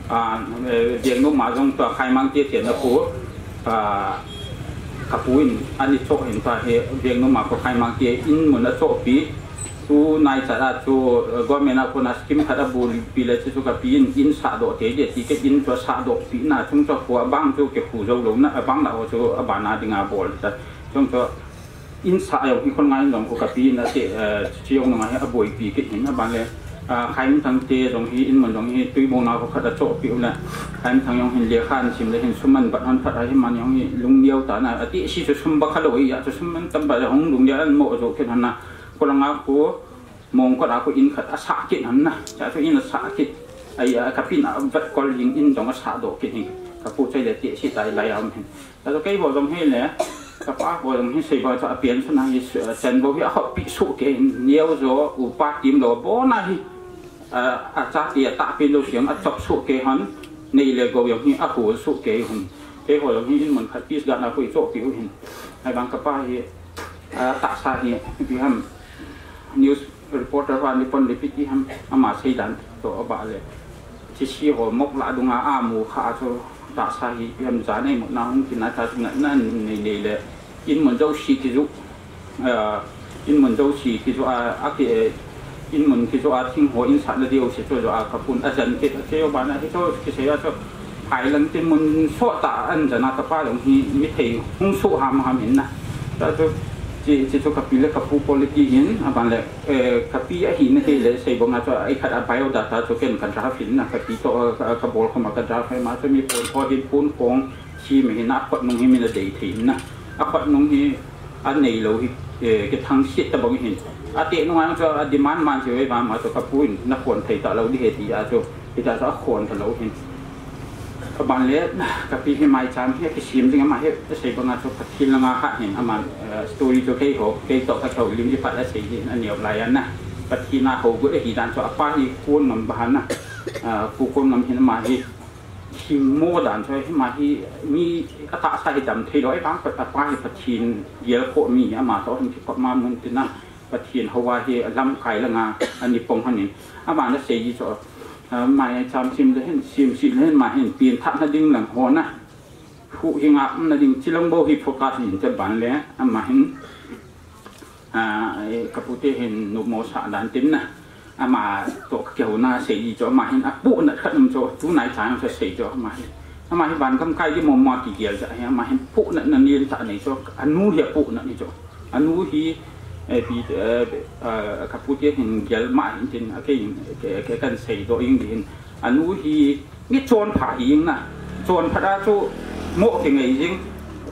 Ah, eh, Vengnom a jong tua Khaimang te te na pu, ah, kapu in ani cho hin tua hi Vengnom a ko Khaimang te in mun a cho pi. Tu nai cha a chu, eh, government a ko na scheme khat abol pi le chu chu kapi in, in sah doh te de ti ke in chu sah doh pi na chung chu ko bang chu ke khu jo lo na bang la o chu abana dinga bol ta. Chung chu in sah jong hi khon ngai jong ko kapi in ate, eh, chi jong ngai a boipi kit hin aban le, ah, Khaimthang te jong hi in mun jong hi tui bong na ko khat a cho pi u le. Khaimthang jong hin lekha an sim le hin sum an bat hon phat a hi man jong hi lung niau ta na ati si chu sum ba kha lo i a chu sum an tam ba le hong lung niau an mo jo kit hon na ko langa ko mong ko a ko in khat a sah kit hon na. Cha chu in a sah kit. Ai a kapi in a vat kol jing in jong a sah doh kit hin. Kapu chai le ti si tai lai a um hin. Tua keiho jong hi le, kapa ho jong hi sei ba chu a pian suna hi, eh, chan bo hi a hop pi su ke hin, niau jo, upa tim lo, bo na hi, eh, a cha ti a ta pi lo siang a chop su ke hon, nei le gou jong hi a hu su ke hun. Keiho jong hi in mun khat peace ga na hui cho pi u hin. Ai bang kapa hi, eh, tahsa hi, bi ham, news reporter van ni pon le pi ti ham, ama sei dan to ba le. Chi si ho mok la dunga a mu kha chu tahsa hi, hi ham ja nei mo na hung kin a ta chu na, na nei nei le. In mun jo si ki ju, ah, in mun jo si ki ju a, a ki, eh, in mun ki ju a thing ho in sa na diu si chu jo a ka pun a jan ki a keo ba na hi chu ki sei a chu. Hai lang tin mun so ta an jan a ka pa long hi mi thei hung su ham ham in na. Ta chu chi, chi chu kapi le kapu quality in aban le. Eh, kapi ahina hi le sei bang a chu, ai khat a biodata chu ken ka draft in na, kapi to, eh, ka, ka bol khom a ka draft ma chu mi pon kho din pon kong, si mi hin a khot nung hi mi na dei thei na. A khot nung hi a nei lo hi, eh, ke thang sit ta bang hin. A te nung a chu a demand man chu ei ba ma chu kapu in na khon thei ta lo di he ti a chu, hi ta chu a khon ta lo hin. Aban le, kapi hi maicham hi, kisem ding ama hi, asei banga chu Pathen langa hat hin ama, eh, story chu keiho, kei to ka tho lim di pat asei din, aneo lai ana. Pathen a ho gu ahi dan chu apa hi kon ngam ba han na. Ah, pu kon ngam hin ama hi, hi mo dan chu hi ama hi, mi atahsa hi dam thei lo, ai bang pat apa hi Pathen gel kho mi, ama to hin ki kop ma mun tin na. Pathen hoa hi lamkai langa ani pong hanin. Ama na sei ji chu, ah, maicham sim le hin, sim si le hin, ma hin, pin thak na ding lang ho na. Hu hi ngap na ding chi lang bo hi focus hin te ban le, ama hin, ah, eh, kapu te hin, nu mo sa dan tin na. Ama to ka keu na sei ji chu, ama hin, apu na khat um chu, tu nai chang chu sei chu, ama hin. Ama hi vangam kai di mama kigel ja hi, ama hin puhna na nin ta nei chu, anu hi puhna ni chu. Anu hi, eh, pi, eh, eh, kapu te hin gel ma hin tin, a kei, ke, ke kan sei do ing di hin. Anu hi, mi chonpha hi ing na. Chonpha da chu mo ke ngai jing,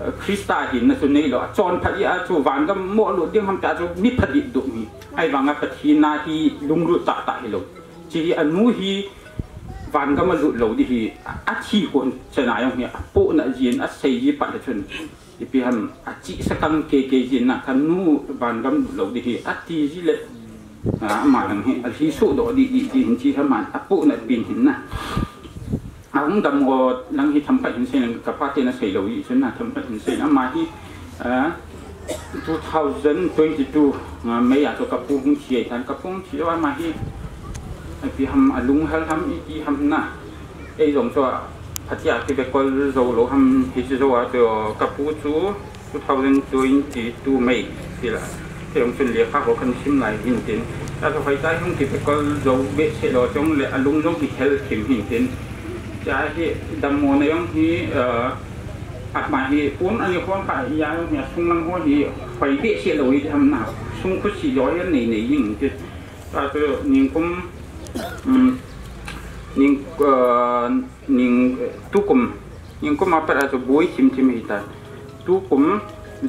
eh, Krista hin na chu nei lo. Chonpha i a chu vangam mo lo ding ham ta chu mi pha di du mi. Ai vanga Pathen na hi lunglut ta ta hi lo. Chi hi anu hi vangam a lut lo di hi, a, a thi kon chana jong hi, a puhna jin, a sei ji pa le chun. Ipi ham, a chi sa kang ke ke jin na, ka nu vangam lut lo di hi, a ti ji le, a, ama lang hi, a hi su do di, di, di hin chi ham a, a puhna pin hin na. A hung dam o lang hi themkhat hin sei lang, ka pa te na sei lo ji chun na, themkhat hin sei ama hi, a, two thousand twenty-two, a, May a chu ka pu hung thi ai tan, ka pu hung thi o ama hi, ipi ham a lunghel ham ipi ham na. Ei jong chu a, phatia kibekol jou lou ham hi chu jou a chu ka pu chu two thousand twenty-two May ti la. Kei jong chun lekha ho kan sim lai hin tin. Ta chu hoi ta hung kibekol jou behseh lou chong le a lung jong kihel thim hin tin. Cha hi dammo na jong hi, eh, ama hi pon ani khom kha ya jong hi a sung lang ho hi hoi behseh lou hi ham na. Sung khu si jo hi nei nei jing ti. Ta chu ningkum, um, ning, eh, ning, eh, tukum, ningkum a pat a chu boi thim thim hi ta. Tukum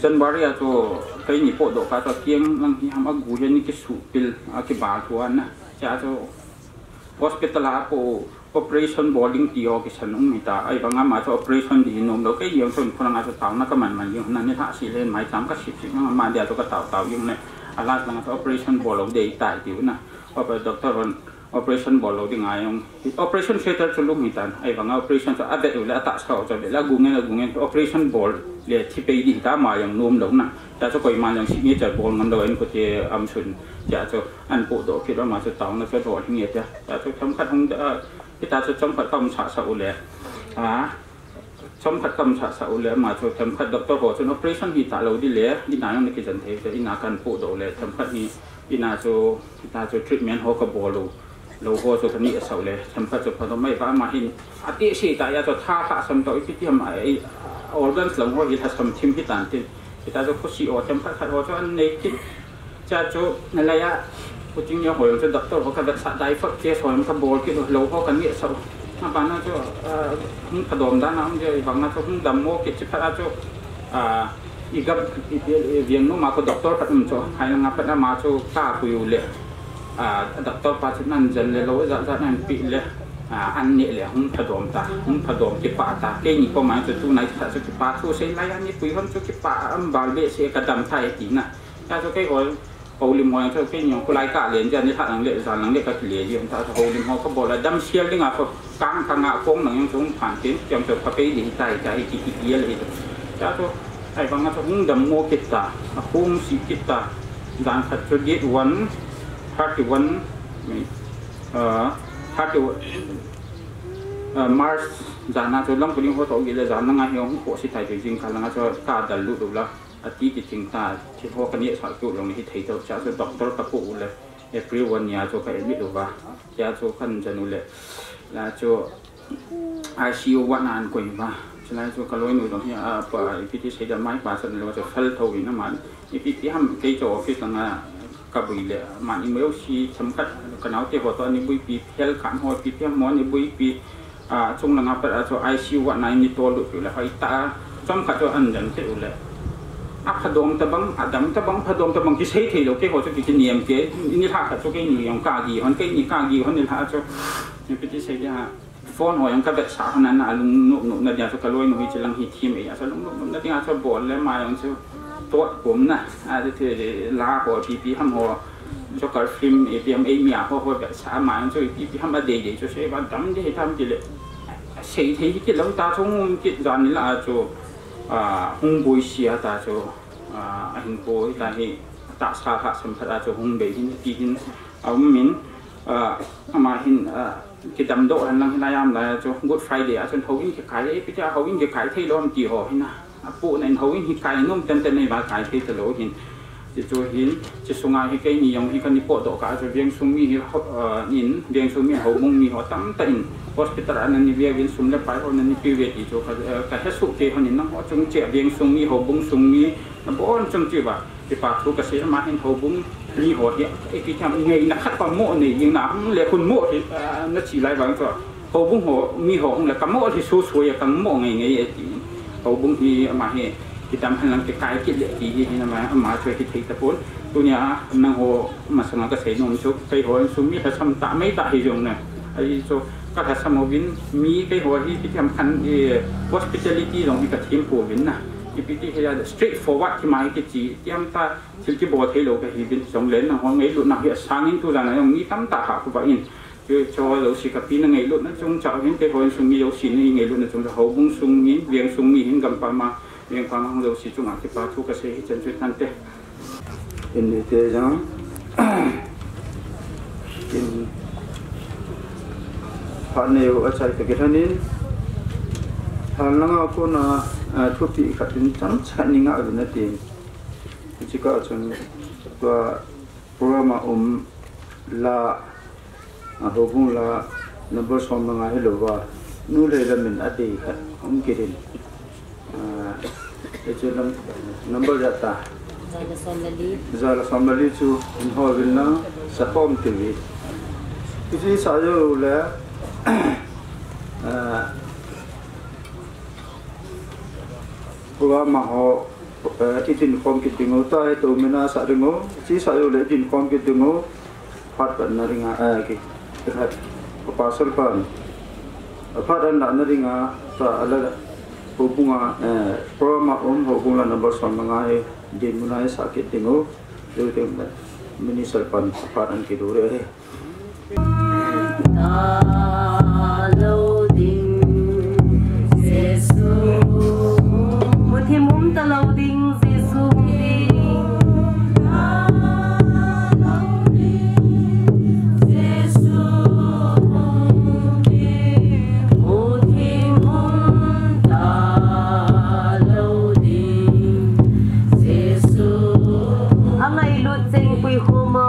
January a chu keini podoh kah chu a kiang lang hi ham a gu hian ni kisuh pil a kiba thu a na. Cha chu hospital a pu operation bol ding ti ho kisan um hi ta. Ai vang ama chu operation di hi nom lo. Keini jong chun khulanga chu taona ka man man ding na ni tha si le mai cham ka sip sip na ama dia chu ka tau tau ding le. A last langa chu operation bol lo dei tai tiu na. Oper-, doctor hon operation bol lo ding a jong. Operation theater chu lum hi tan. Ai vanga operation chu a vet u le a tahsa u chu a vet le a gu ngen a gu ngen operation bol le thi pei di hi ta ama jong nom lo na. Ta chu koima jong signature bol ngam lo en ko te am sun. Cha chu an podoh kit ama chu taona chu dol hi nge te. Ta chu themkhat hung da, a, hita chu chomkhat ka um sah sah u le. A, chomkhat ka um sah sah u le ama chu themkhat doctor ho chun operation hi ta lo di le, ina jong na kijan thei te, ina kan podoh le, themkhat hi, ina chu, ita chu treatment ho ka bol u. Lo ho chu ka neh sah u le, themkhat chu phadom mai va ama hin, a ti si ta ya chu tha lhasam to ipi ti ham a, ei, organs lang ho hi lhasam thim hi tan tin. Ita chu khusi o themkhat khat ho chu an nei kit. Cha chu, na lai a, kuching ya ho jong chu doctor ho ka vetsah dai fak test ho jong ka bol kit u, lo ho ka neh sah u. Abana chu, ah, hung phadom dan a um je, i vang a chu hung dammo kit chi phat a chu, ah, i gam, i pi-, i veng nom a ko doctor khat um chu, hai langa pat ama chu ka pui u le, ah, doctor pa chu nan jan le lo, jat jat nan pi le, ah, an neh le hung phadom ta, hung phadom kipah ta. Keini koma chu tunai khat chu kipah thu sei lai a ni pui hon chu kipah am bal behseh ka dam thei ti na. Cha chu kei ho, holim ho jong chu kei jong khulai ka len ja ni lha lang le, jan lang le ka kile ji hon ta chu holim ho ka bol a dam sial ding a ko kang kang a kong nang jong chu hung phan tin, jong chu ka pei ding tai cha hi ki ki ki le hi. Cha chu, ai vang a chu hung dammo kit ta, a hung si kit ta, jan khat chu date one, thirty-one, mi, ah, thirty-one, ah, March, jan a chu lang puling ho to gi le jan lang a hi hung ko si tai chu jing ka lang a chu ka dal lut u la. A ti ti ting ta, thi ho ka neh sah tu long hi thei to cha chu doctor ka pu u le, April one nia chu ka admit u va. Cha chu kan jan u le, la chu I C U ward na an koi va. Chulai chu ka loinu dong hi a pa, ipi ti sei da mai pa chan lo chu fel tho in aman. Ipi ti ham kei chu office langa ka bui le, aman i meu si themkhat ka nau te ho to ani bui pi, hel khan ho pi ti ham ani bui pi. A, chung langa pat a chu I C U ward na in ni tol lut u le, hoi ta, chomkhat chu an jan te u le. A phadom ta bang, a dam ta bang, phadom ta bang, kisei thei lo, kei ho chu ki, kiniam ke, ni lha khat chu keini jong ka gi hon, keini ka gi hon ni lha chu. Ni pi ti sei dia, phone ho jong ka vetsah hon na, a lung nup nup na dia chu ka loinu hi chi lang hi thim e, a chu lung nup nup na dia chu bol le ama jong chu. Tot kum na, a, ti, ti, la ho, pi, pi ham ho, soccer film, ipi ham, ei mi a ho, ho, sa ma, so, ipi, pi ham, a dei, dei, so, se, ba, dam, dei, tam, ti le, sei, thei, ki, lam, ta, so, ngun, ki, jan, ni, la, so, a, hung, boi, sia, ta, so, a, a, hung, boi, ta, hi, ta, sa, ha, sam, pha, ta, so, hung, bei, hin, ti, hin, a, um, min, a, ama, hin, a, Kidamdoh hen lang hilai a um lai a chu Good Friday a chun houin kikai, ipi tia houin kikai thei lou ham ti ho hina. A pu na in houin hi kai nom tenten nei va kai thei ta lou hin. Ti chu hin, chi sunga hi keini jong hi kana potdoh kah chu Vengsung mi hi ho-, ah, in, Vengsung mi houbung mi ho tamtah in hospital a ana nei ve uvin, sum le pai ho ana neipe uve ti chu ka, eh, ka hesoh kei hon in nangho chung cheh a Vengsung mi, houbung sung mi, nabon chun chu va, kipa thu kasei, ama hin houbung mi ho hi, eh, ipi ham ngaina khat pa mo nei jing na, hmm, le hun mo hi, ah, nachi lai vang chu. Houbung ho, mi ho hung le kamo hi susu ya kamo ngai ngai e ti. Houbung hi ama hi, kidam hen lang kikai kit le ti hi, hi ama, ama chu hi thei tapon. Tunia nangho masanga kasei nom chu, keiho Insung mi lhasam tah mai tah hi jong na. Ahi chu, ka lhasam uvin, mi keiho hi, kiti ham khan, eh, hospitality jong hi kathem pouvin na. Ipi ti hi a, straightforward kima hi kichi, ti ham ta, thil kibol thei lou kahi uvin, jong le nangho ngailutna hi asang in tu jan a jong mi tamtah ha khu va in. Chu, chu jouse kapina ngailutna chungchang hin keiho Insung mi jouse na ngailutna chungchang houbung sung mi, Vengsung mi hin gampam a, vengpam a hung jouse chunga kipa thu kasei hi chan chu tante. In ni te jang. In phat neo achai ta kilhon in. Thanlanga kona, ah, thupi khat in chang chan ni nga uvin atin. Hiche kah chun tua program a um la, a, houbung la number som le nga hilouva, nu le la min adei khat hung kit in. A, hichu num-, number ja ta. Jale som le li. Jale som le li chu in ho vil na sa pom ti vi. Hichu sa jou le, a, program a ho, eh, idin khom kit diu, ta hi to mina sa diu, chi sa jou le idin khom kit diu, phat pan na dinga, eh, ki, phat, pastor pan, phat an la na dinga, ta ala, houbung a, eh, program a um, houbung la number som le nga hi, dinmun a hi sa kit diu, jou teng le, minister pan, phat an kido re hi. Angailut cheng pui khoma.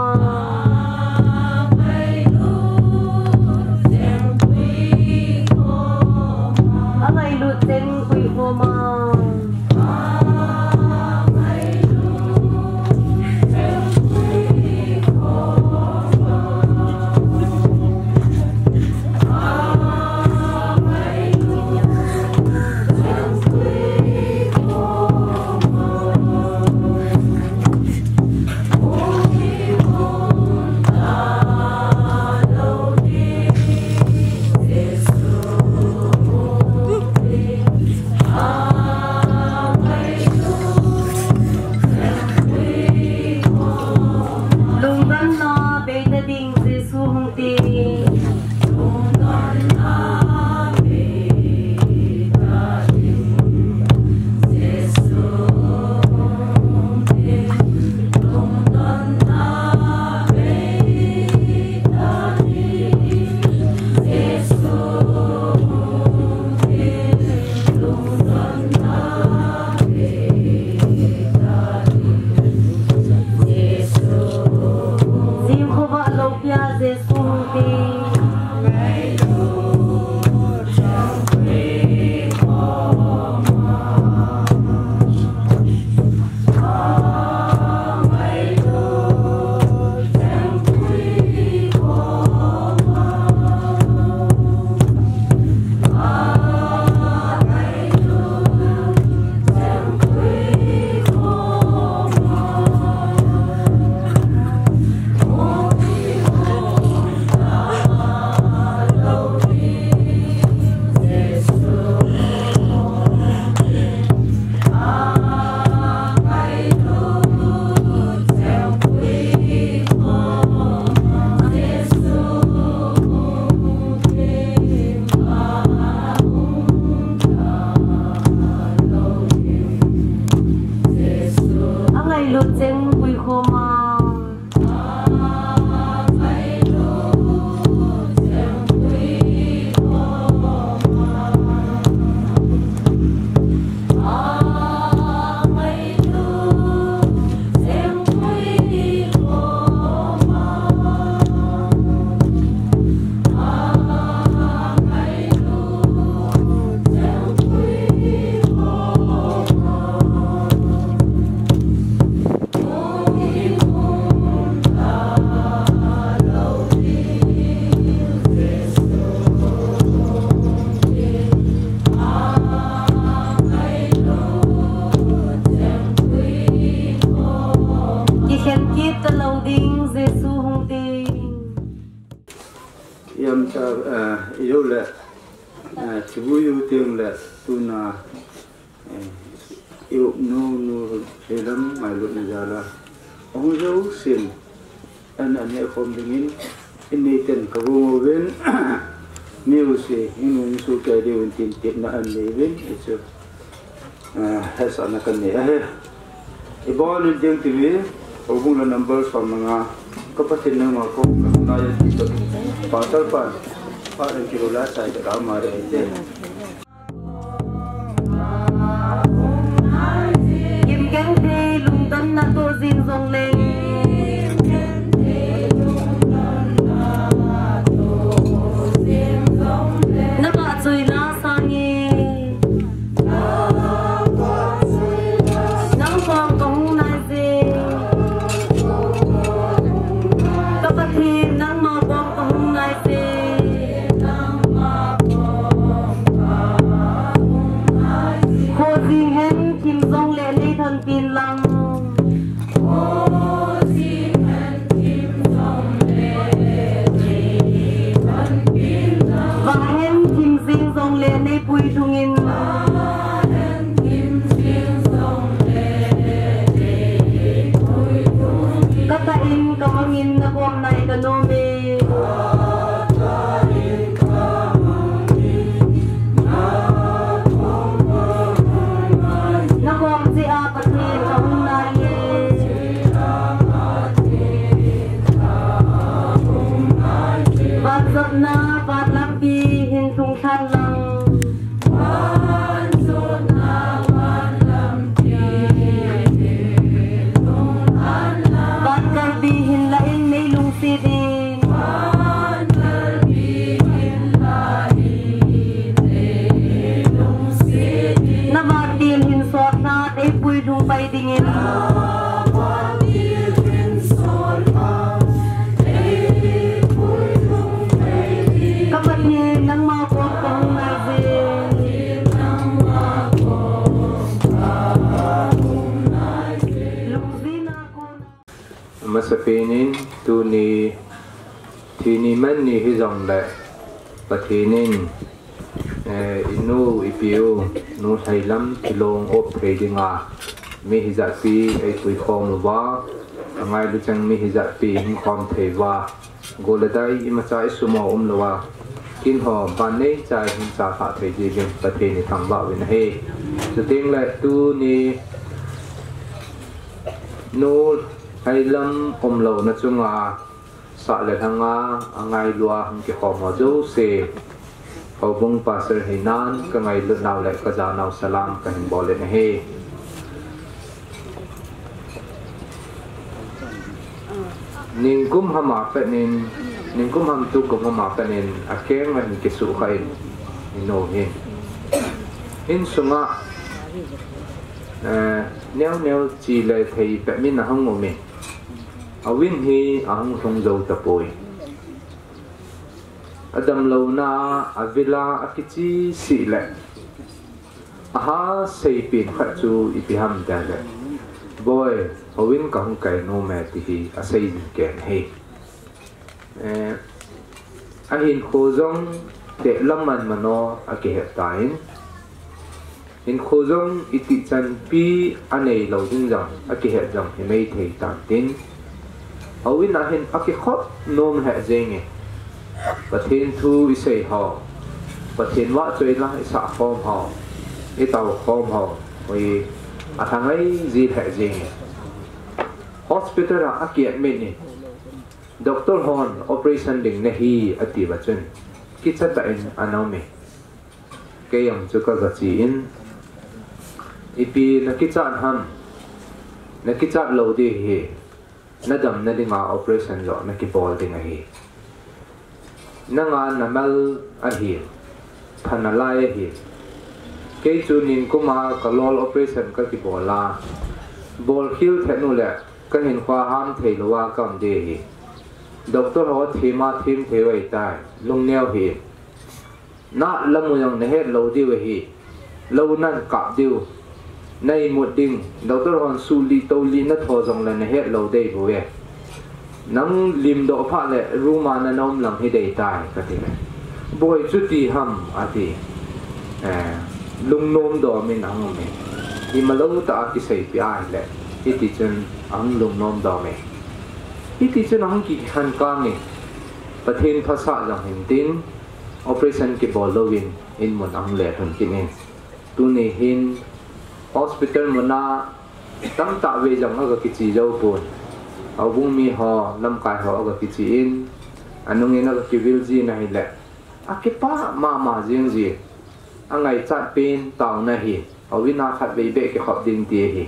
Iup nu nu selam mai lut na jala. Ahung jo sim. An an he khom dingin. In nei ten ka bu mo ven. Miu si, in un su ka de un tin tin na an nei ven. Isu. Ah, hesa na kan nei. Ahe. Ibon in ding ti vi. Obung la number som nga. Ka patin na ma ko. Ka na ya ti to. Pasal pan. Pa dan ki la sai ka ma re te. Kim keng thei lungdonna toh jing jong leng. Na vahchoina sangin. Nang kom ka hung nai jing. Ka Pathen nangma kom ka hung nai jing. Kho jing hen thim jong le nei thon pin lang. Vah hen thim jing jong le nei pui thung in. Ka tah in ka mang in na kom nai ka nom e. Na kom cheh a Pathen ka hung nai e. Van jotna, van lampi hin lhung lhan lang. Van kalbi hin la in nei lungset in. Na vantil hin sot lhan ei pui lhung pai dingin. Ka Pathen nangma kom ka hung nai jing. Lungjin a kona. Amasapen in tuni thini man ni hijongle Pathen in, eh, inu ipiu Nu Lhailam kilong op thei dinga mi hijatpi eipui khom uva, angailu cheng mi hijatpi hung khom thei uva, gol le dai imacha isumo umlouva, kin ho ban neicha hung cha lha thei dingin Pathen ithangvah uvin ahi. Chuteng le tuni Nu Lhailam umlouna chunga sah le lhanga angailua hung kikhom ho jouse, Houbung Pastor hinan ka ngailut nau le ka ja nau salam ka hin bol in ahi. Ningkum hama penin, ningkum ham tukum hama penin, akeng ahin kisuh kha in, inu hin. Insunga, eh, neo neo chi le thei pet min ahung um in. Avin hi ahung lhung jou tapoi. Adamlouna, avila, akichi sih le. Aha seipin khat chu ipi ham tile. Boi, houin kahung kai nom e ti hi asei jing kei ahi. Eh, ahinkho jong teh lam man mano akihet tan. Hinkho jong itih chanpi aneilou ding jong akihet jong himai thei tan tin. Houin ahin akikhop nom lheh jenge. Pathen thu isei ho. Pathen vahchoila isah khom ho. Itao khom ho. Ui, athangai ji lheh jenge. Hospital a akiadmit in. Doctor hon operation ding nahi atiuva chun. Kicha tah in ana um e. Kei jong chu kaga chi in, ipi nakichat ham, nakichat lou ding ahi, nadamna dinga operation joh nakibol ding ahi. Nanga namal ahi, pha nalai ahi. Kei chu ningkuma kalol operation kakibol a, bolkhel thet uleh kahinkho ham theilouva kaum ding ahi. Doctor ho themma them thei u ahitai, lungneo hih in. Nalah mu jong nahet lou diu ahi. Lou nan kap diu. Na imut ding. Doctor hon sulih tolih natho jongle nahet lou ding bou e. Nang limdoh phat le room a nana um lang hiding tai kati le. Boi chuti ham ati. Eh, lungnom dom in ahung um e. imalou tah a kiseipeh ahile, hiti chun ahung lungnom dom e. Hiti chun ahung kikhen kang e. Pathen phasah jong hintin, operation kibol louvin, in mun ahung le lhun kit in. Tuni hin hospital muna tamtah vei jong aga kiche jou pon. Houbung mi ho, lamkai ho aga kiche in, anungin aga kivil jin ahile, akipah mama jing jin. Angaichat pen taona hi, houin a khat vei beh kikhop ding ti ahi.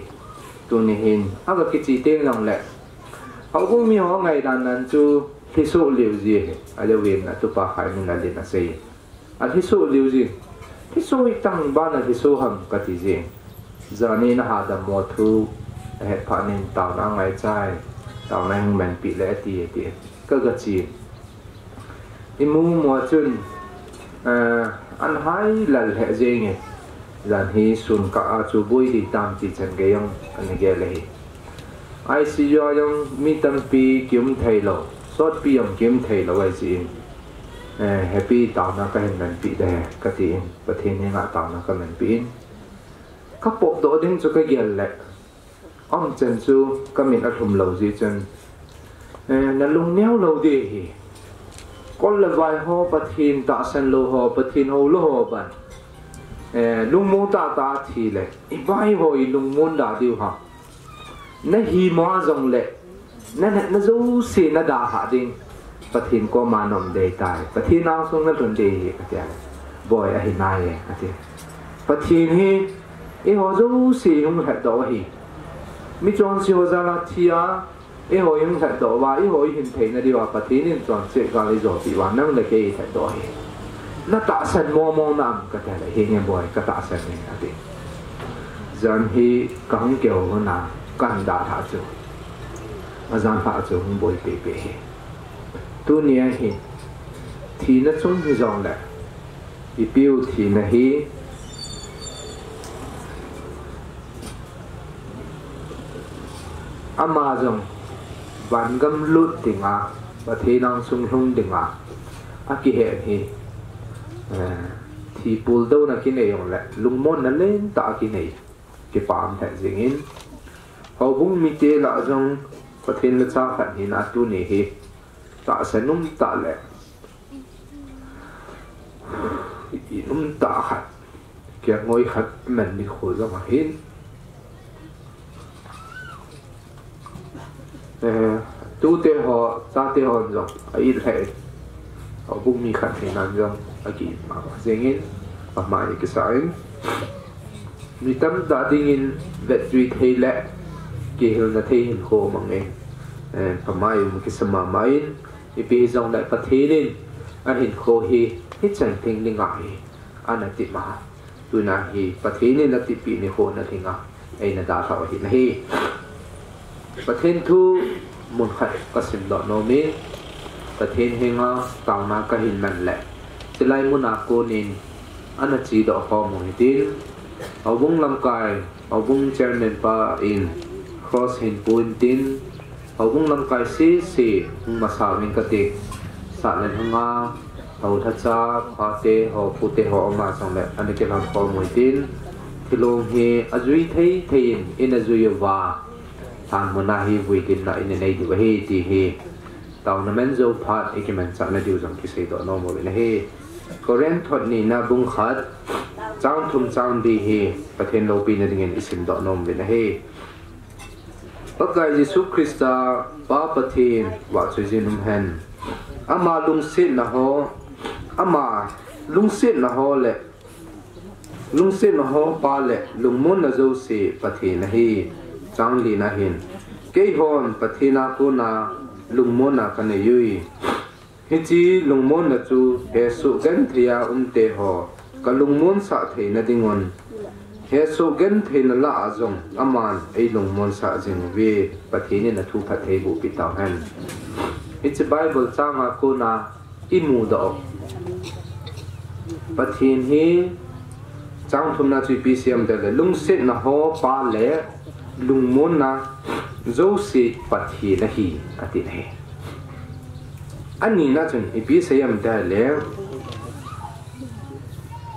Tuni hin aga kiche teng jongle, houbung mi ho ngaidan nan chu lhisoh liu ji ahi. Ajouvin atupa Khaiminlalin asei. Alhisoh liu ji. Lhisoh hitang ban alhisoh ham kati ji. Jani naha dammo thu ahet phat in taona angaichai. Taona hung manpeh le ati, ati. Kaga che. Imu mu a chun, eh, anhai lal lheh jenge. Jan hi sun kah a chu boi ding tam ti chan gei jong ana gel ahi. I C U a jong mi tampi kium theilou, sotpi jong kium theilou ahi jeh in, eh, hepi taona kahin manpeh de kati in, Pathen henga taona kamanpeh in. Kapotdoh ding chu kagel le, umchan chu kamit alhum lou jeh chun, eh, nalung neo lou ding ahi. Kol le vai ho, Pathen tahsan lou ho, Pathen hou lou ho ban, eh, lungmong tahtah a thi le, ivai ho ilungmon da diu ham? Nahi mo jongle, nanatna jouse nadalhah ding, Pathen koma naum ding ahitai. Pathen angsung nalhun ding ahi, atia le, Boi, ahi nai e, ati. Pathen hi eiho jouse ihung lhatdoh ahi. Michonse ho jal a thi a, eiho ihung lhatdoh uva, eiho ihin theina diuva Pathen in chonset gal eijopeh uva, nang le kei ilhatdoh ahi. Natahsan mong mong nam, katia le, Henge Boi, katahsan e, ati. Jan hi kahung kihou lhon a, kahin dalhah chu, ajanlhah chu hung boi pehpeh ahi. Tunia hi thina chung hijongle, ipiu thina hi, ama jong vangam lut dinga, Pathen angsung lhung dinga akihen hi, eh, thi puldouna kinei jongle, lungmonna lentah a kinei, kipah um lheh jengin, houbung mite lah jong Pathen lhacha khat hina tuni hi tahsan um tah le inum tah khat, kiangoi khat man nikho jong ahin. Eh, tute ho, chate hon jong a-it lheh in, houbung mi khat hinan jong aki-it mama jengin, pamai kisa in, mi tamtah dingin vetjui thei le kihilna thei hinkho mang in, eh, pamai um kisa mama in, ipi hijongle Pathen in ahinkho hi hichan theng dinga hi ana tepma. Tuna hi Pathen in atepeh nikho na dinga eina dalhau ahi nahi. Pathen thu mun khat kasimdoh nom in, Pathen henga taona kahin man le, chulai muna konin ana chedoh khom u hitin, houbung lamkai, houbung chairman pa in cross hin pu intin, houbung lamkai sese hung masa uvin kati. Sahlen hanga, hou lhacha, phate ho, pute ho ama jongle ana kilhon khom u hitin, thilong hi ajui thei thei in ina jui uva, lhan muna hi vui dinna ina nei diu ahi ti hi taona man jou phat ikimanchah na diu jong kiseidoh nom uvin ahi. Corinth thot nina bung khat, chang thum chang li hi Pathen loupina dingin isimdoh nom uvin ahi. Pakai Jesu Christa Pa Pathen vahchoijin umhen. Ama lungsetna ho, ama lungsetna ho le, lungsetna ho Pa le lungmonna jouse Pathen ahi. Chang lina hin, keihon Pathen a kona lungmonna kanei ui. Hiche lungmonna chu hesoh genthei a umte ho kalungmonsah theina dingun, hesoh gentheina lah a jong aman eilungmonsah jing uve. Pathen in athu phattheiboh peh tauhen. Hiche Bible changa kona imudoh u Pathen hi, chang thumna chu ipi asei em tile, lungsetna ho Pa le lungmonna jouse Pathen ahi, ati ahi. Anina chun ipi asei em tile,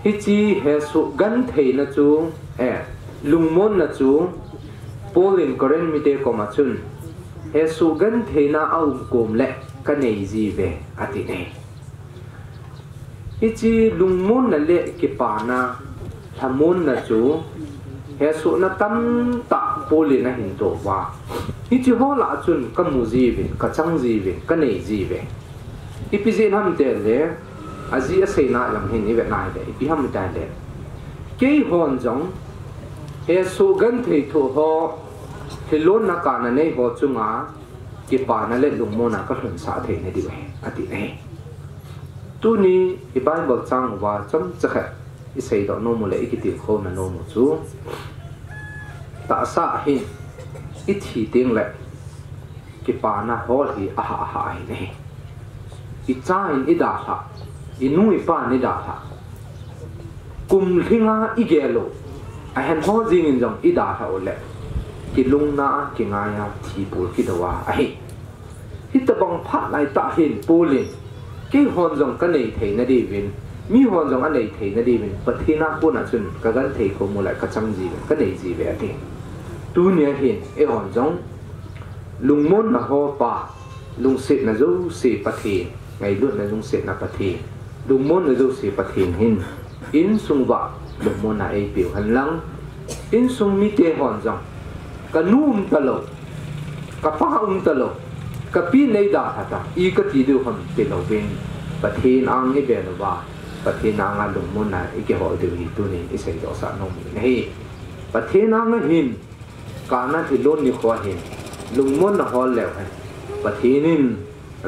hiche hesoh gentheina chu, eh, Lungmonna chu Paul in Corinth mite koma chun, hesoh gentheina aum kom le kanei jiuve, ati e. Hiche lungmonna le kipana, lhamonna chu hesohna tamtah Paul in ahin doh uva, hiche ho lah a chun kamu jiuvin, kachang jiuvin, kanei jiuve. Ipi jeh ham itile, ajeh aseina jong hin ivet nai le, ipi ham itile, keihon jong hesoh genthei thoh ho, lhilonna kana nei ho chunga kipana le lungmonna kalhunsah theina diu ahi, ati e. Tuni i Bible chang uva chomcha khat iseidoh nom u le ikitilkhouna nom u chu, tahsa hin ithi teng le kipana hol hi ahah ahah ahi. Icha in idalhah, inu ipa in idalhah, kum lhinga igel u, ahen ho jeng in jong idalhah u le, kilungna a, kingai a, thi pul kidou a ahi. Hitobang phat laitah hin Paul in, keihon jong kanei theina diuvin, mihon jong anei theina diuvin, Pathen a kona chun kagenthei khom u le kachang jiuvin, kanei jiuve, ati. Tunia hin eihon jong lungmonna ho pa, lungsetna jouse Pathen, ngailutna lungsetna Pathen, lungmonna jouse Pathen hin insung uva lungmonna eipeu hen lang, insung mite hon jong, kanu umtalou, kapa umtalou, kapi in eidalhah ta, i kati diu ham tilouvin, Pathen ang ivel uva, Pathen anga lungmonna ikihol diu hi tunin iseidohsah nom u ahi. Pathen anga hin, kana lhilon nikho hin lungmonna hol leu hen, Pathen in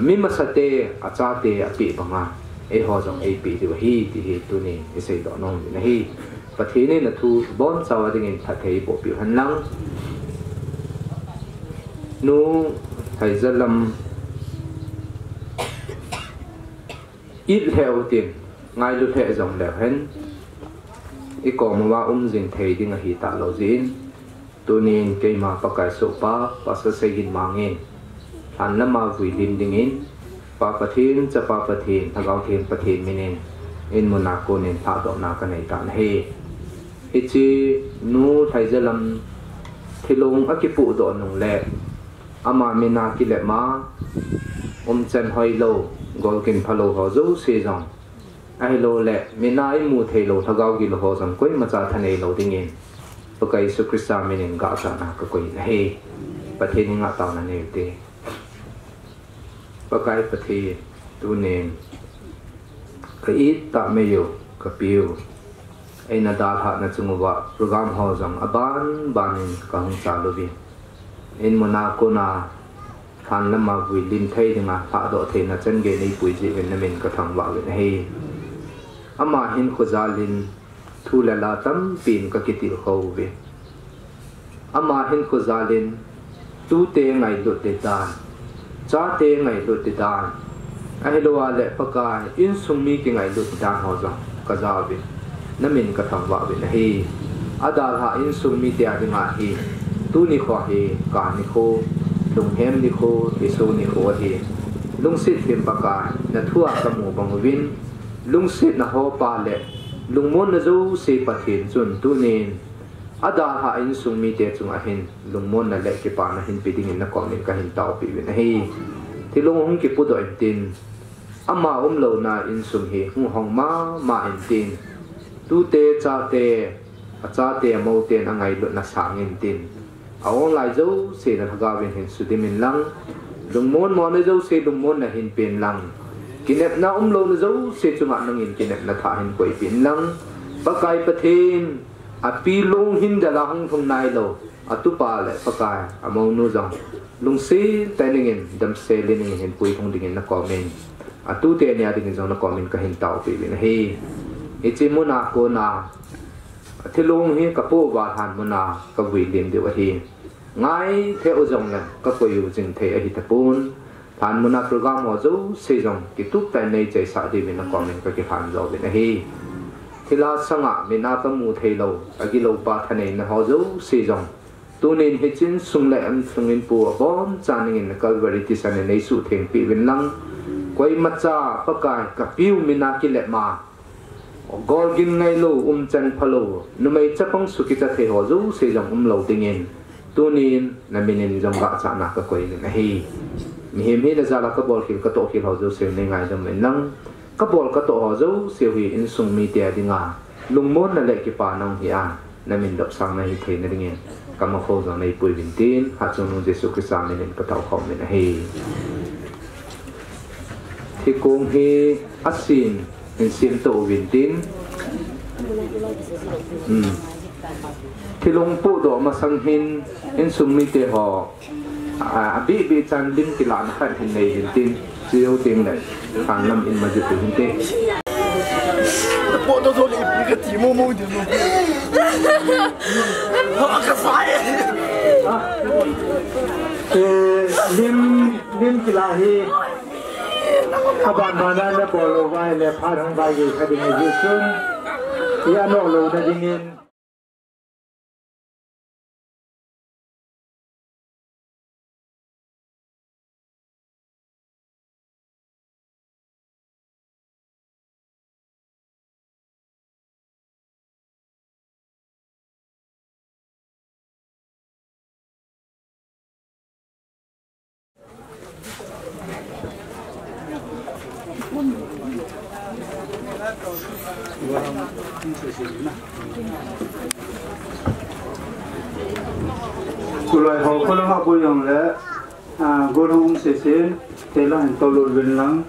mi masate, achate apeh banga eiho jong eipeh diu ahi, ti hi tunin iseidoh nom u ahi. Pathen in athu bonchauva dingin phatthei eiboh peh u hen lang. Nu Lhaijalam, it lheh utin, ngailu lheh jong leu hen, ikom uva um jing thei ding ahi talou jeh in, tunin keima Pakai sohpa, Pastor Seigin Mang in, lhan lama vuilim dingin, Pa Pathen, Chapa Pathen, Lhagao Theng Pathen minin, in muna konin lhahdohna kanei tan ahi. Hiche Nu Lhaijalam thilong akipohdoh nung le, ama mina kilep ma, umchan hoilou, golgin phalou ho jouse jong, ahilouleh mina imu theilou, lhagao gilou ho jong koimacha thaneilou dingin, Pakai Jesu Christa minin gahchahna kakoi in ahi. Pathen henga taona nei ute. Pakai Pathen, tunin ka-it tah meiyu, kapiu, eina dalhahna chung uva program ho jong aban banin kahung chal uvin, in muna kona lhan lama vuilim thei dinga lhahdoh theina changei neipui jeh uvin namin kathangvah uvin ahi. Ama hinkho jalin thu le la tampin kakitilkhou uve. Ama hinkho jalin tute ngailut ding dan, chate ngailut ding dan, ahilouleh Pakai, insung mi kingailut ding dan ho jong kajauvin, namin kathangvah uvin ahi. Adalhah insung mite dinga hi, tuni kho hi ka nikho, lunghem nikho, thiso nikho ahi. Lungset thim Pakai, nathua kamu bang uvin, lungsetna hopa le lungmonna jouse Pathen chun tunin, adalhah insung mite chunga hin lungmonna le kipana hinpe dingin nakomin kahin taopeh uvin ahi. Thilong hung kipodoh intin, ama umlouna insung hi hung hong mama intin, tute, chate, achate, amouten angailutna sang intin, a-online jouse nalhagaovin hin sudim inlang, lungmon monna jouse lungmonna hinpen lang, kinepna umlouna jouse chunga nangin kinepna thah hin koipeh inlang, Pakai Pathen, api long hindel a hung lhung nailou atupa le Pakai, amounu jong lungset tah dingin, damsel dingin hinpui lhung dingin nakomin, atute nia dingin jong nakomin kahin taopeh uvin ahi. Hiche muna kona thilong hi kapoh uva lhan muna kavuilim diu ahi. Ngai thei u jongleng kakoi u jing thei ahi tapon, lhan muna program ho jouse jong kitup tah in neichaisah diuvin nakomin kakilhan jouvin ahi. Thilha sanga mina kamu theilou, agiloupa thaneina ho jouse jong, tunin hiche insung le insung inpu abonchan dingin Calvary thisan in neisuhthengpeh uvin lang, koimacha Pakai kapiu mina kilep ma, Golgin ngailou, umchan phalou, numei chapang sukicha thei ho jouse jong umlou dingin, tunin namin in jong gahchahna kakoi in ahi. Mihem hina jal a kabol khel, katoh khel ho jouse nei ngaidam in lang, kabol katoh ho jouse hi insung mite a dinga lungmonna le kipana hung hi a, namin dopsang nahi theina dingin, kamakho jong neipui uvin tin, Hatchungnung Jesu Christa min in katao khom in ahi. Thikong hi asin, in sim to uvin tin. Hmm. Thilung pudoh masang hin, insung mite ho, a, abih bih chan lim kilahna khat hin nei uvin tin. Chujou teng le, khan lam in majut uvin tin. Pudoh to le, ipi kati mo mo din mo. Ha, kasai. Eh, lim, lim kilah hi. Aban bana le bol uva ahile phat hung vai gei kha ding ahi chun, i anoh louna dingin. Kulai ho ko lang abu yang le, ah, go lang um se se, te lang hin tolu bin lang.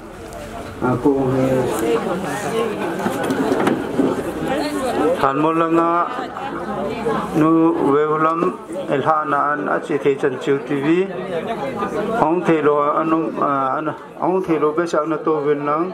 Thanmol langa nu Veulam elhahna an ache thei chan chu T V. Ahung thei lou anum, ah, an, ahung thei lou behseh na to uvin lang.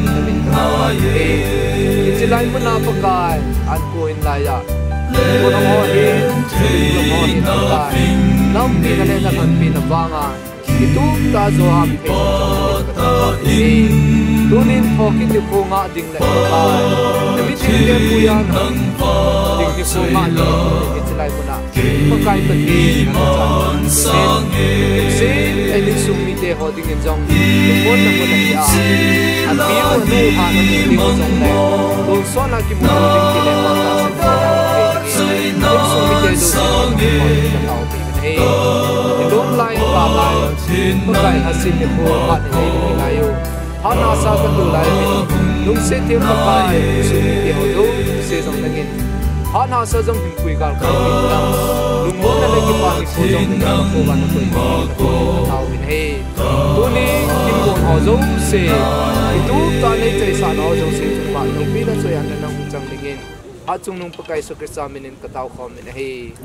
na min ka tao e. Hiche lai muna Pakai, an ko in lai a. Ko na mo hin, ko na mo hin Pakai. Naumpi na le na kanpi na vanga. Kitup tah a jo ham thei jong ka tao e. Tunin thokit nikho ngah ding le Pakai. Na mitin te puiya na ding nikho ngah ding hiche lai muna. Pakai Pathen, nang cha. Amen. Sim, ei insung mite ho dingin jong. Lungmonna mun ahi a. Apiu anu ha na mu ding jong le. Lungson a kimu ding kile pa ta sin. Insung mite du ding ka tao. Hei, i lom lai, ka lai, Pakai hasin nikho, phat ni nei ni lai u. Phat hahsa ka tu lai u. Lungset thim Pakai, sum ni te ho jouse jong nangin. Phat hahsa jong hin pui gal kai ni lang. Lungmonna le kipah nikho jong nangin ka ko va na koi ni ka tao in hei. Tuni, kin gon ho jouse. I tup tah nei chai sa ho jouse, chun ma no pi na choi an na nang chang dingin. Hatchungnung Pakai Jesu Christa minin ka tao khom in ahi.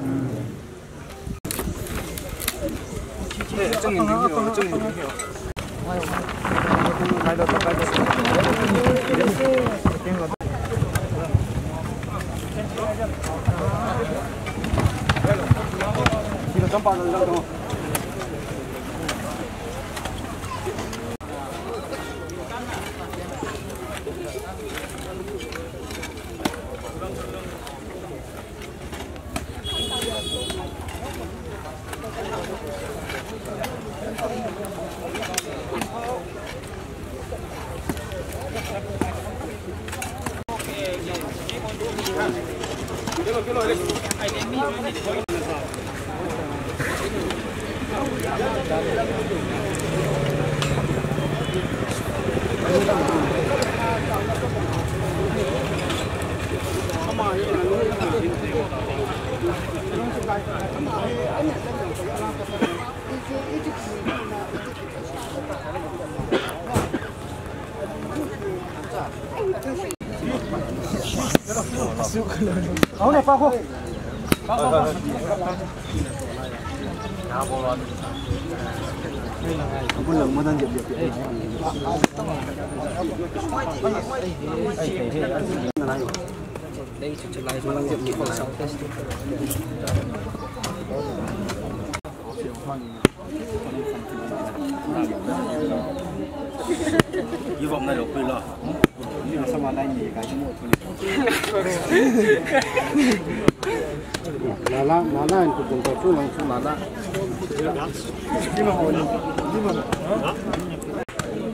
Lala, lala, in ku pun ka tu lang tu lala.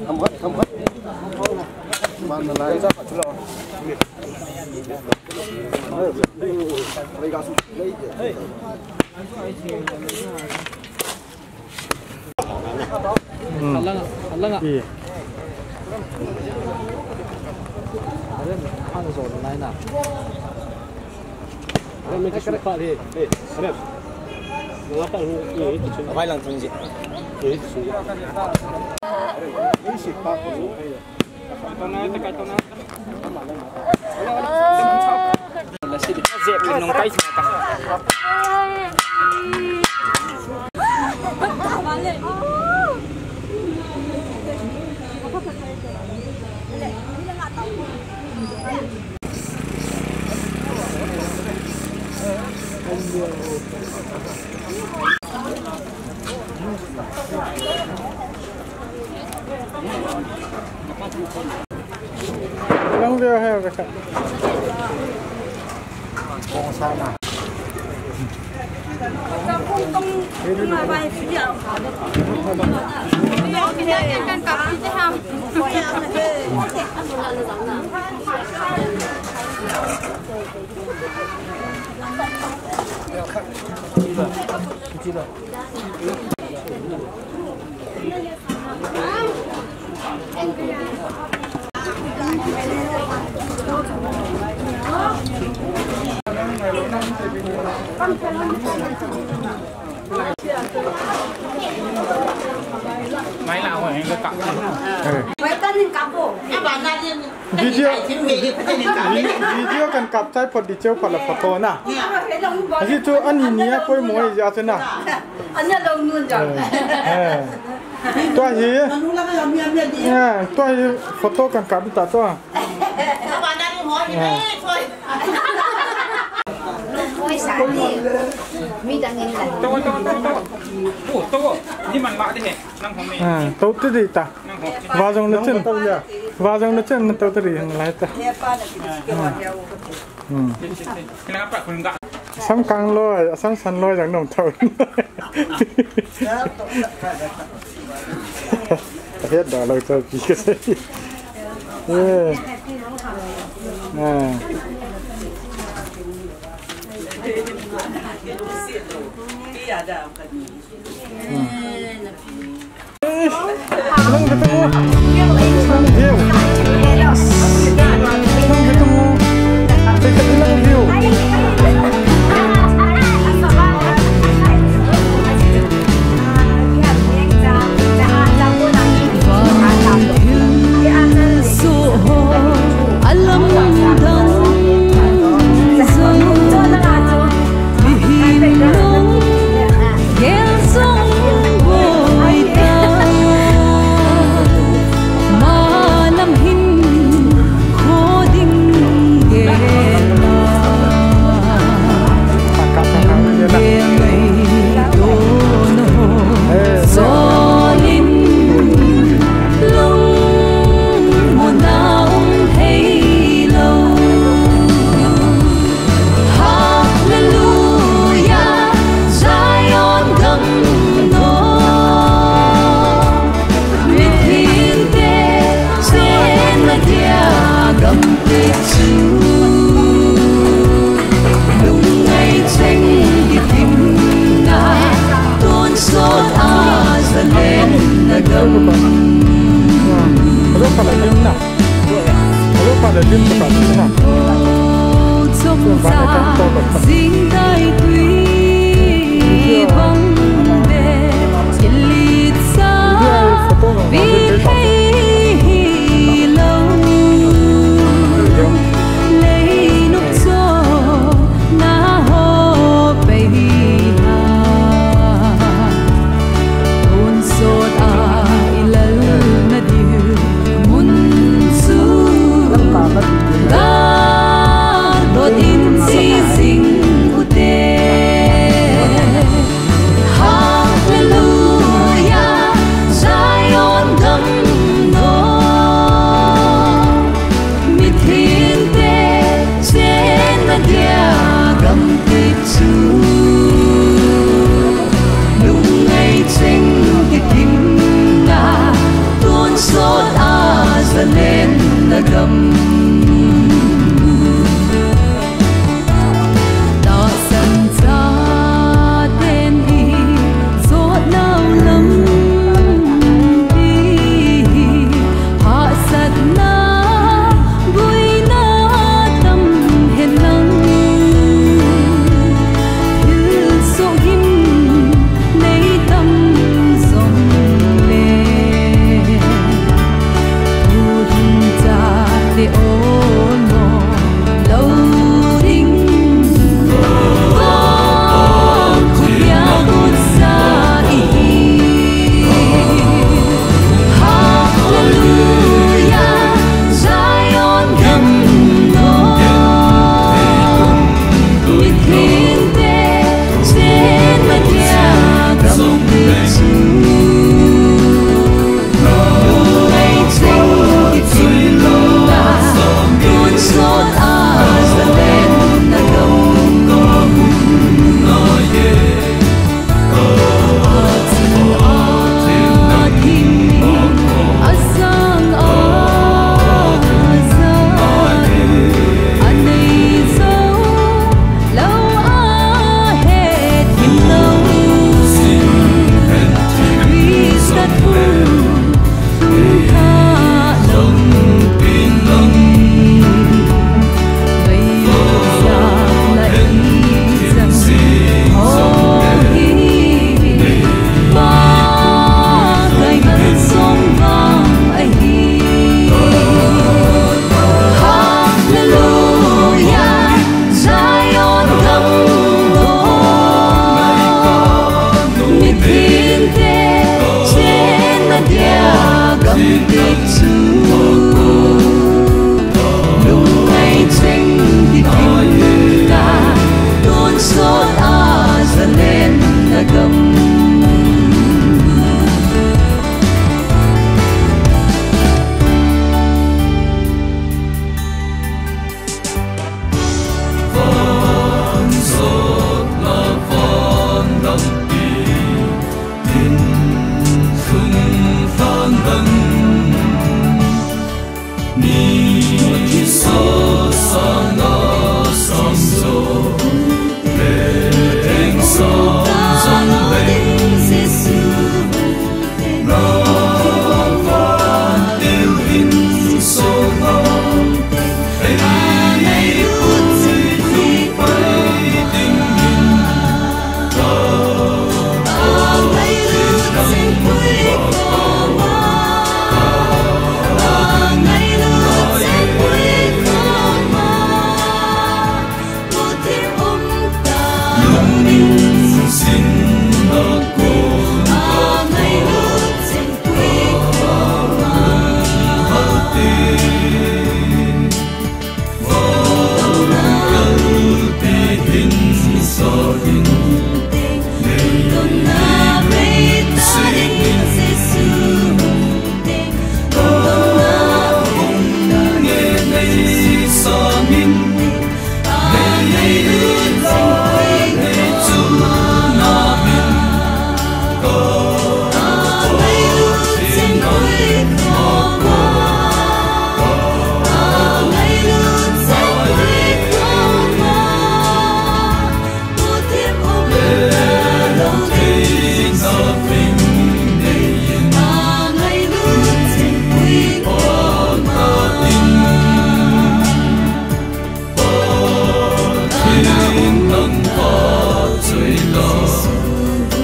Kam khat, kam khat. Man lala. Hmm. Halang, halang ah. Iya. Arem, hang zo na na. Arem, ni kisupa le. Eh, arem. Ngapa ni, ni, ni. Abai lang tungji. Ni, ni. Ni sipa ko. Lang view hai ve ka. Kong sa na. Mai la ho, heng ka kap. Video, vi-, video kan kap chai phot di cheu phat la photo na. Ahi chu ani ni a poimo ahi jeh a chu na. Tua hi. Tua hi photo kan kap ta tua. Tou te di ta. Va jong na chen. Va jong na chen, tou te di hang lai ta. Sam kang loi, sam san loi jang nom thou. Ahet da lo cho pi ka sei. Eh. Ah. Hmm. Nang kita mo. Nang kita mo. Nang kita mo. Jingdai tui bang be, kilitsa vilhei hilou. Leinop chona ho pei ha, tonsot a ilal nadiu mun chu galdot in che jing ute.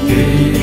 Kei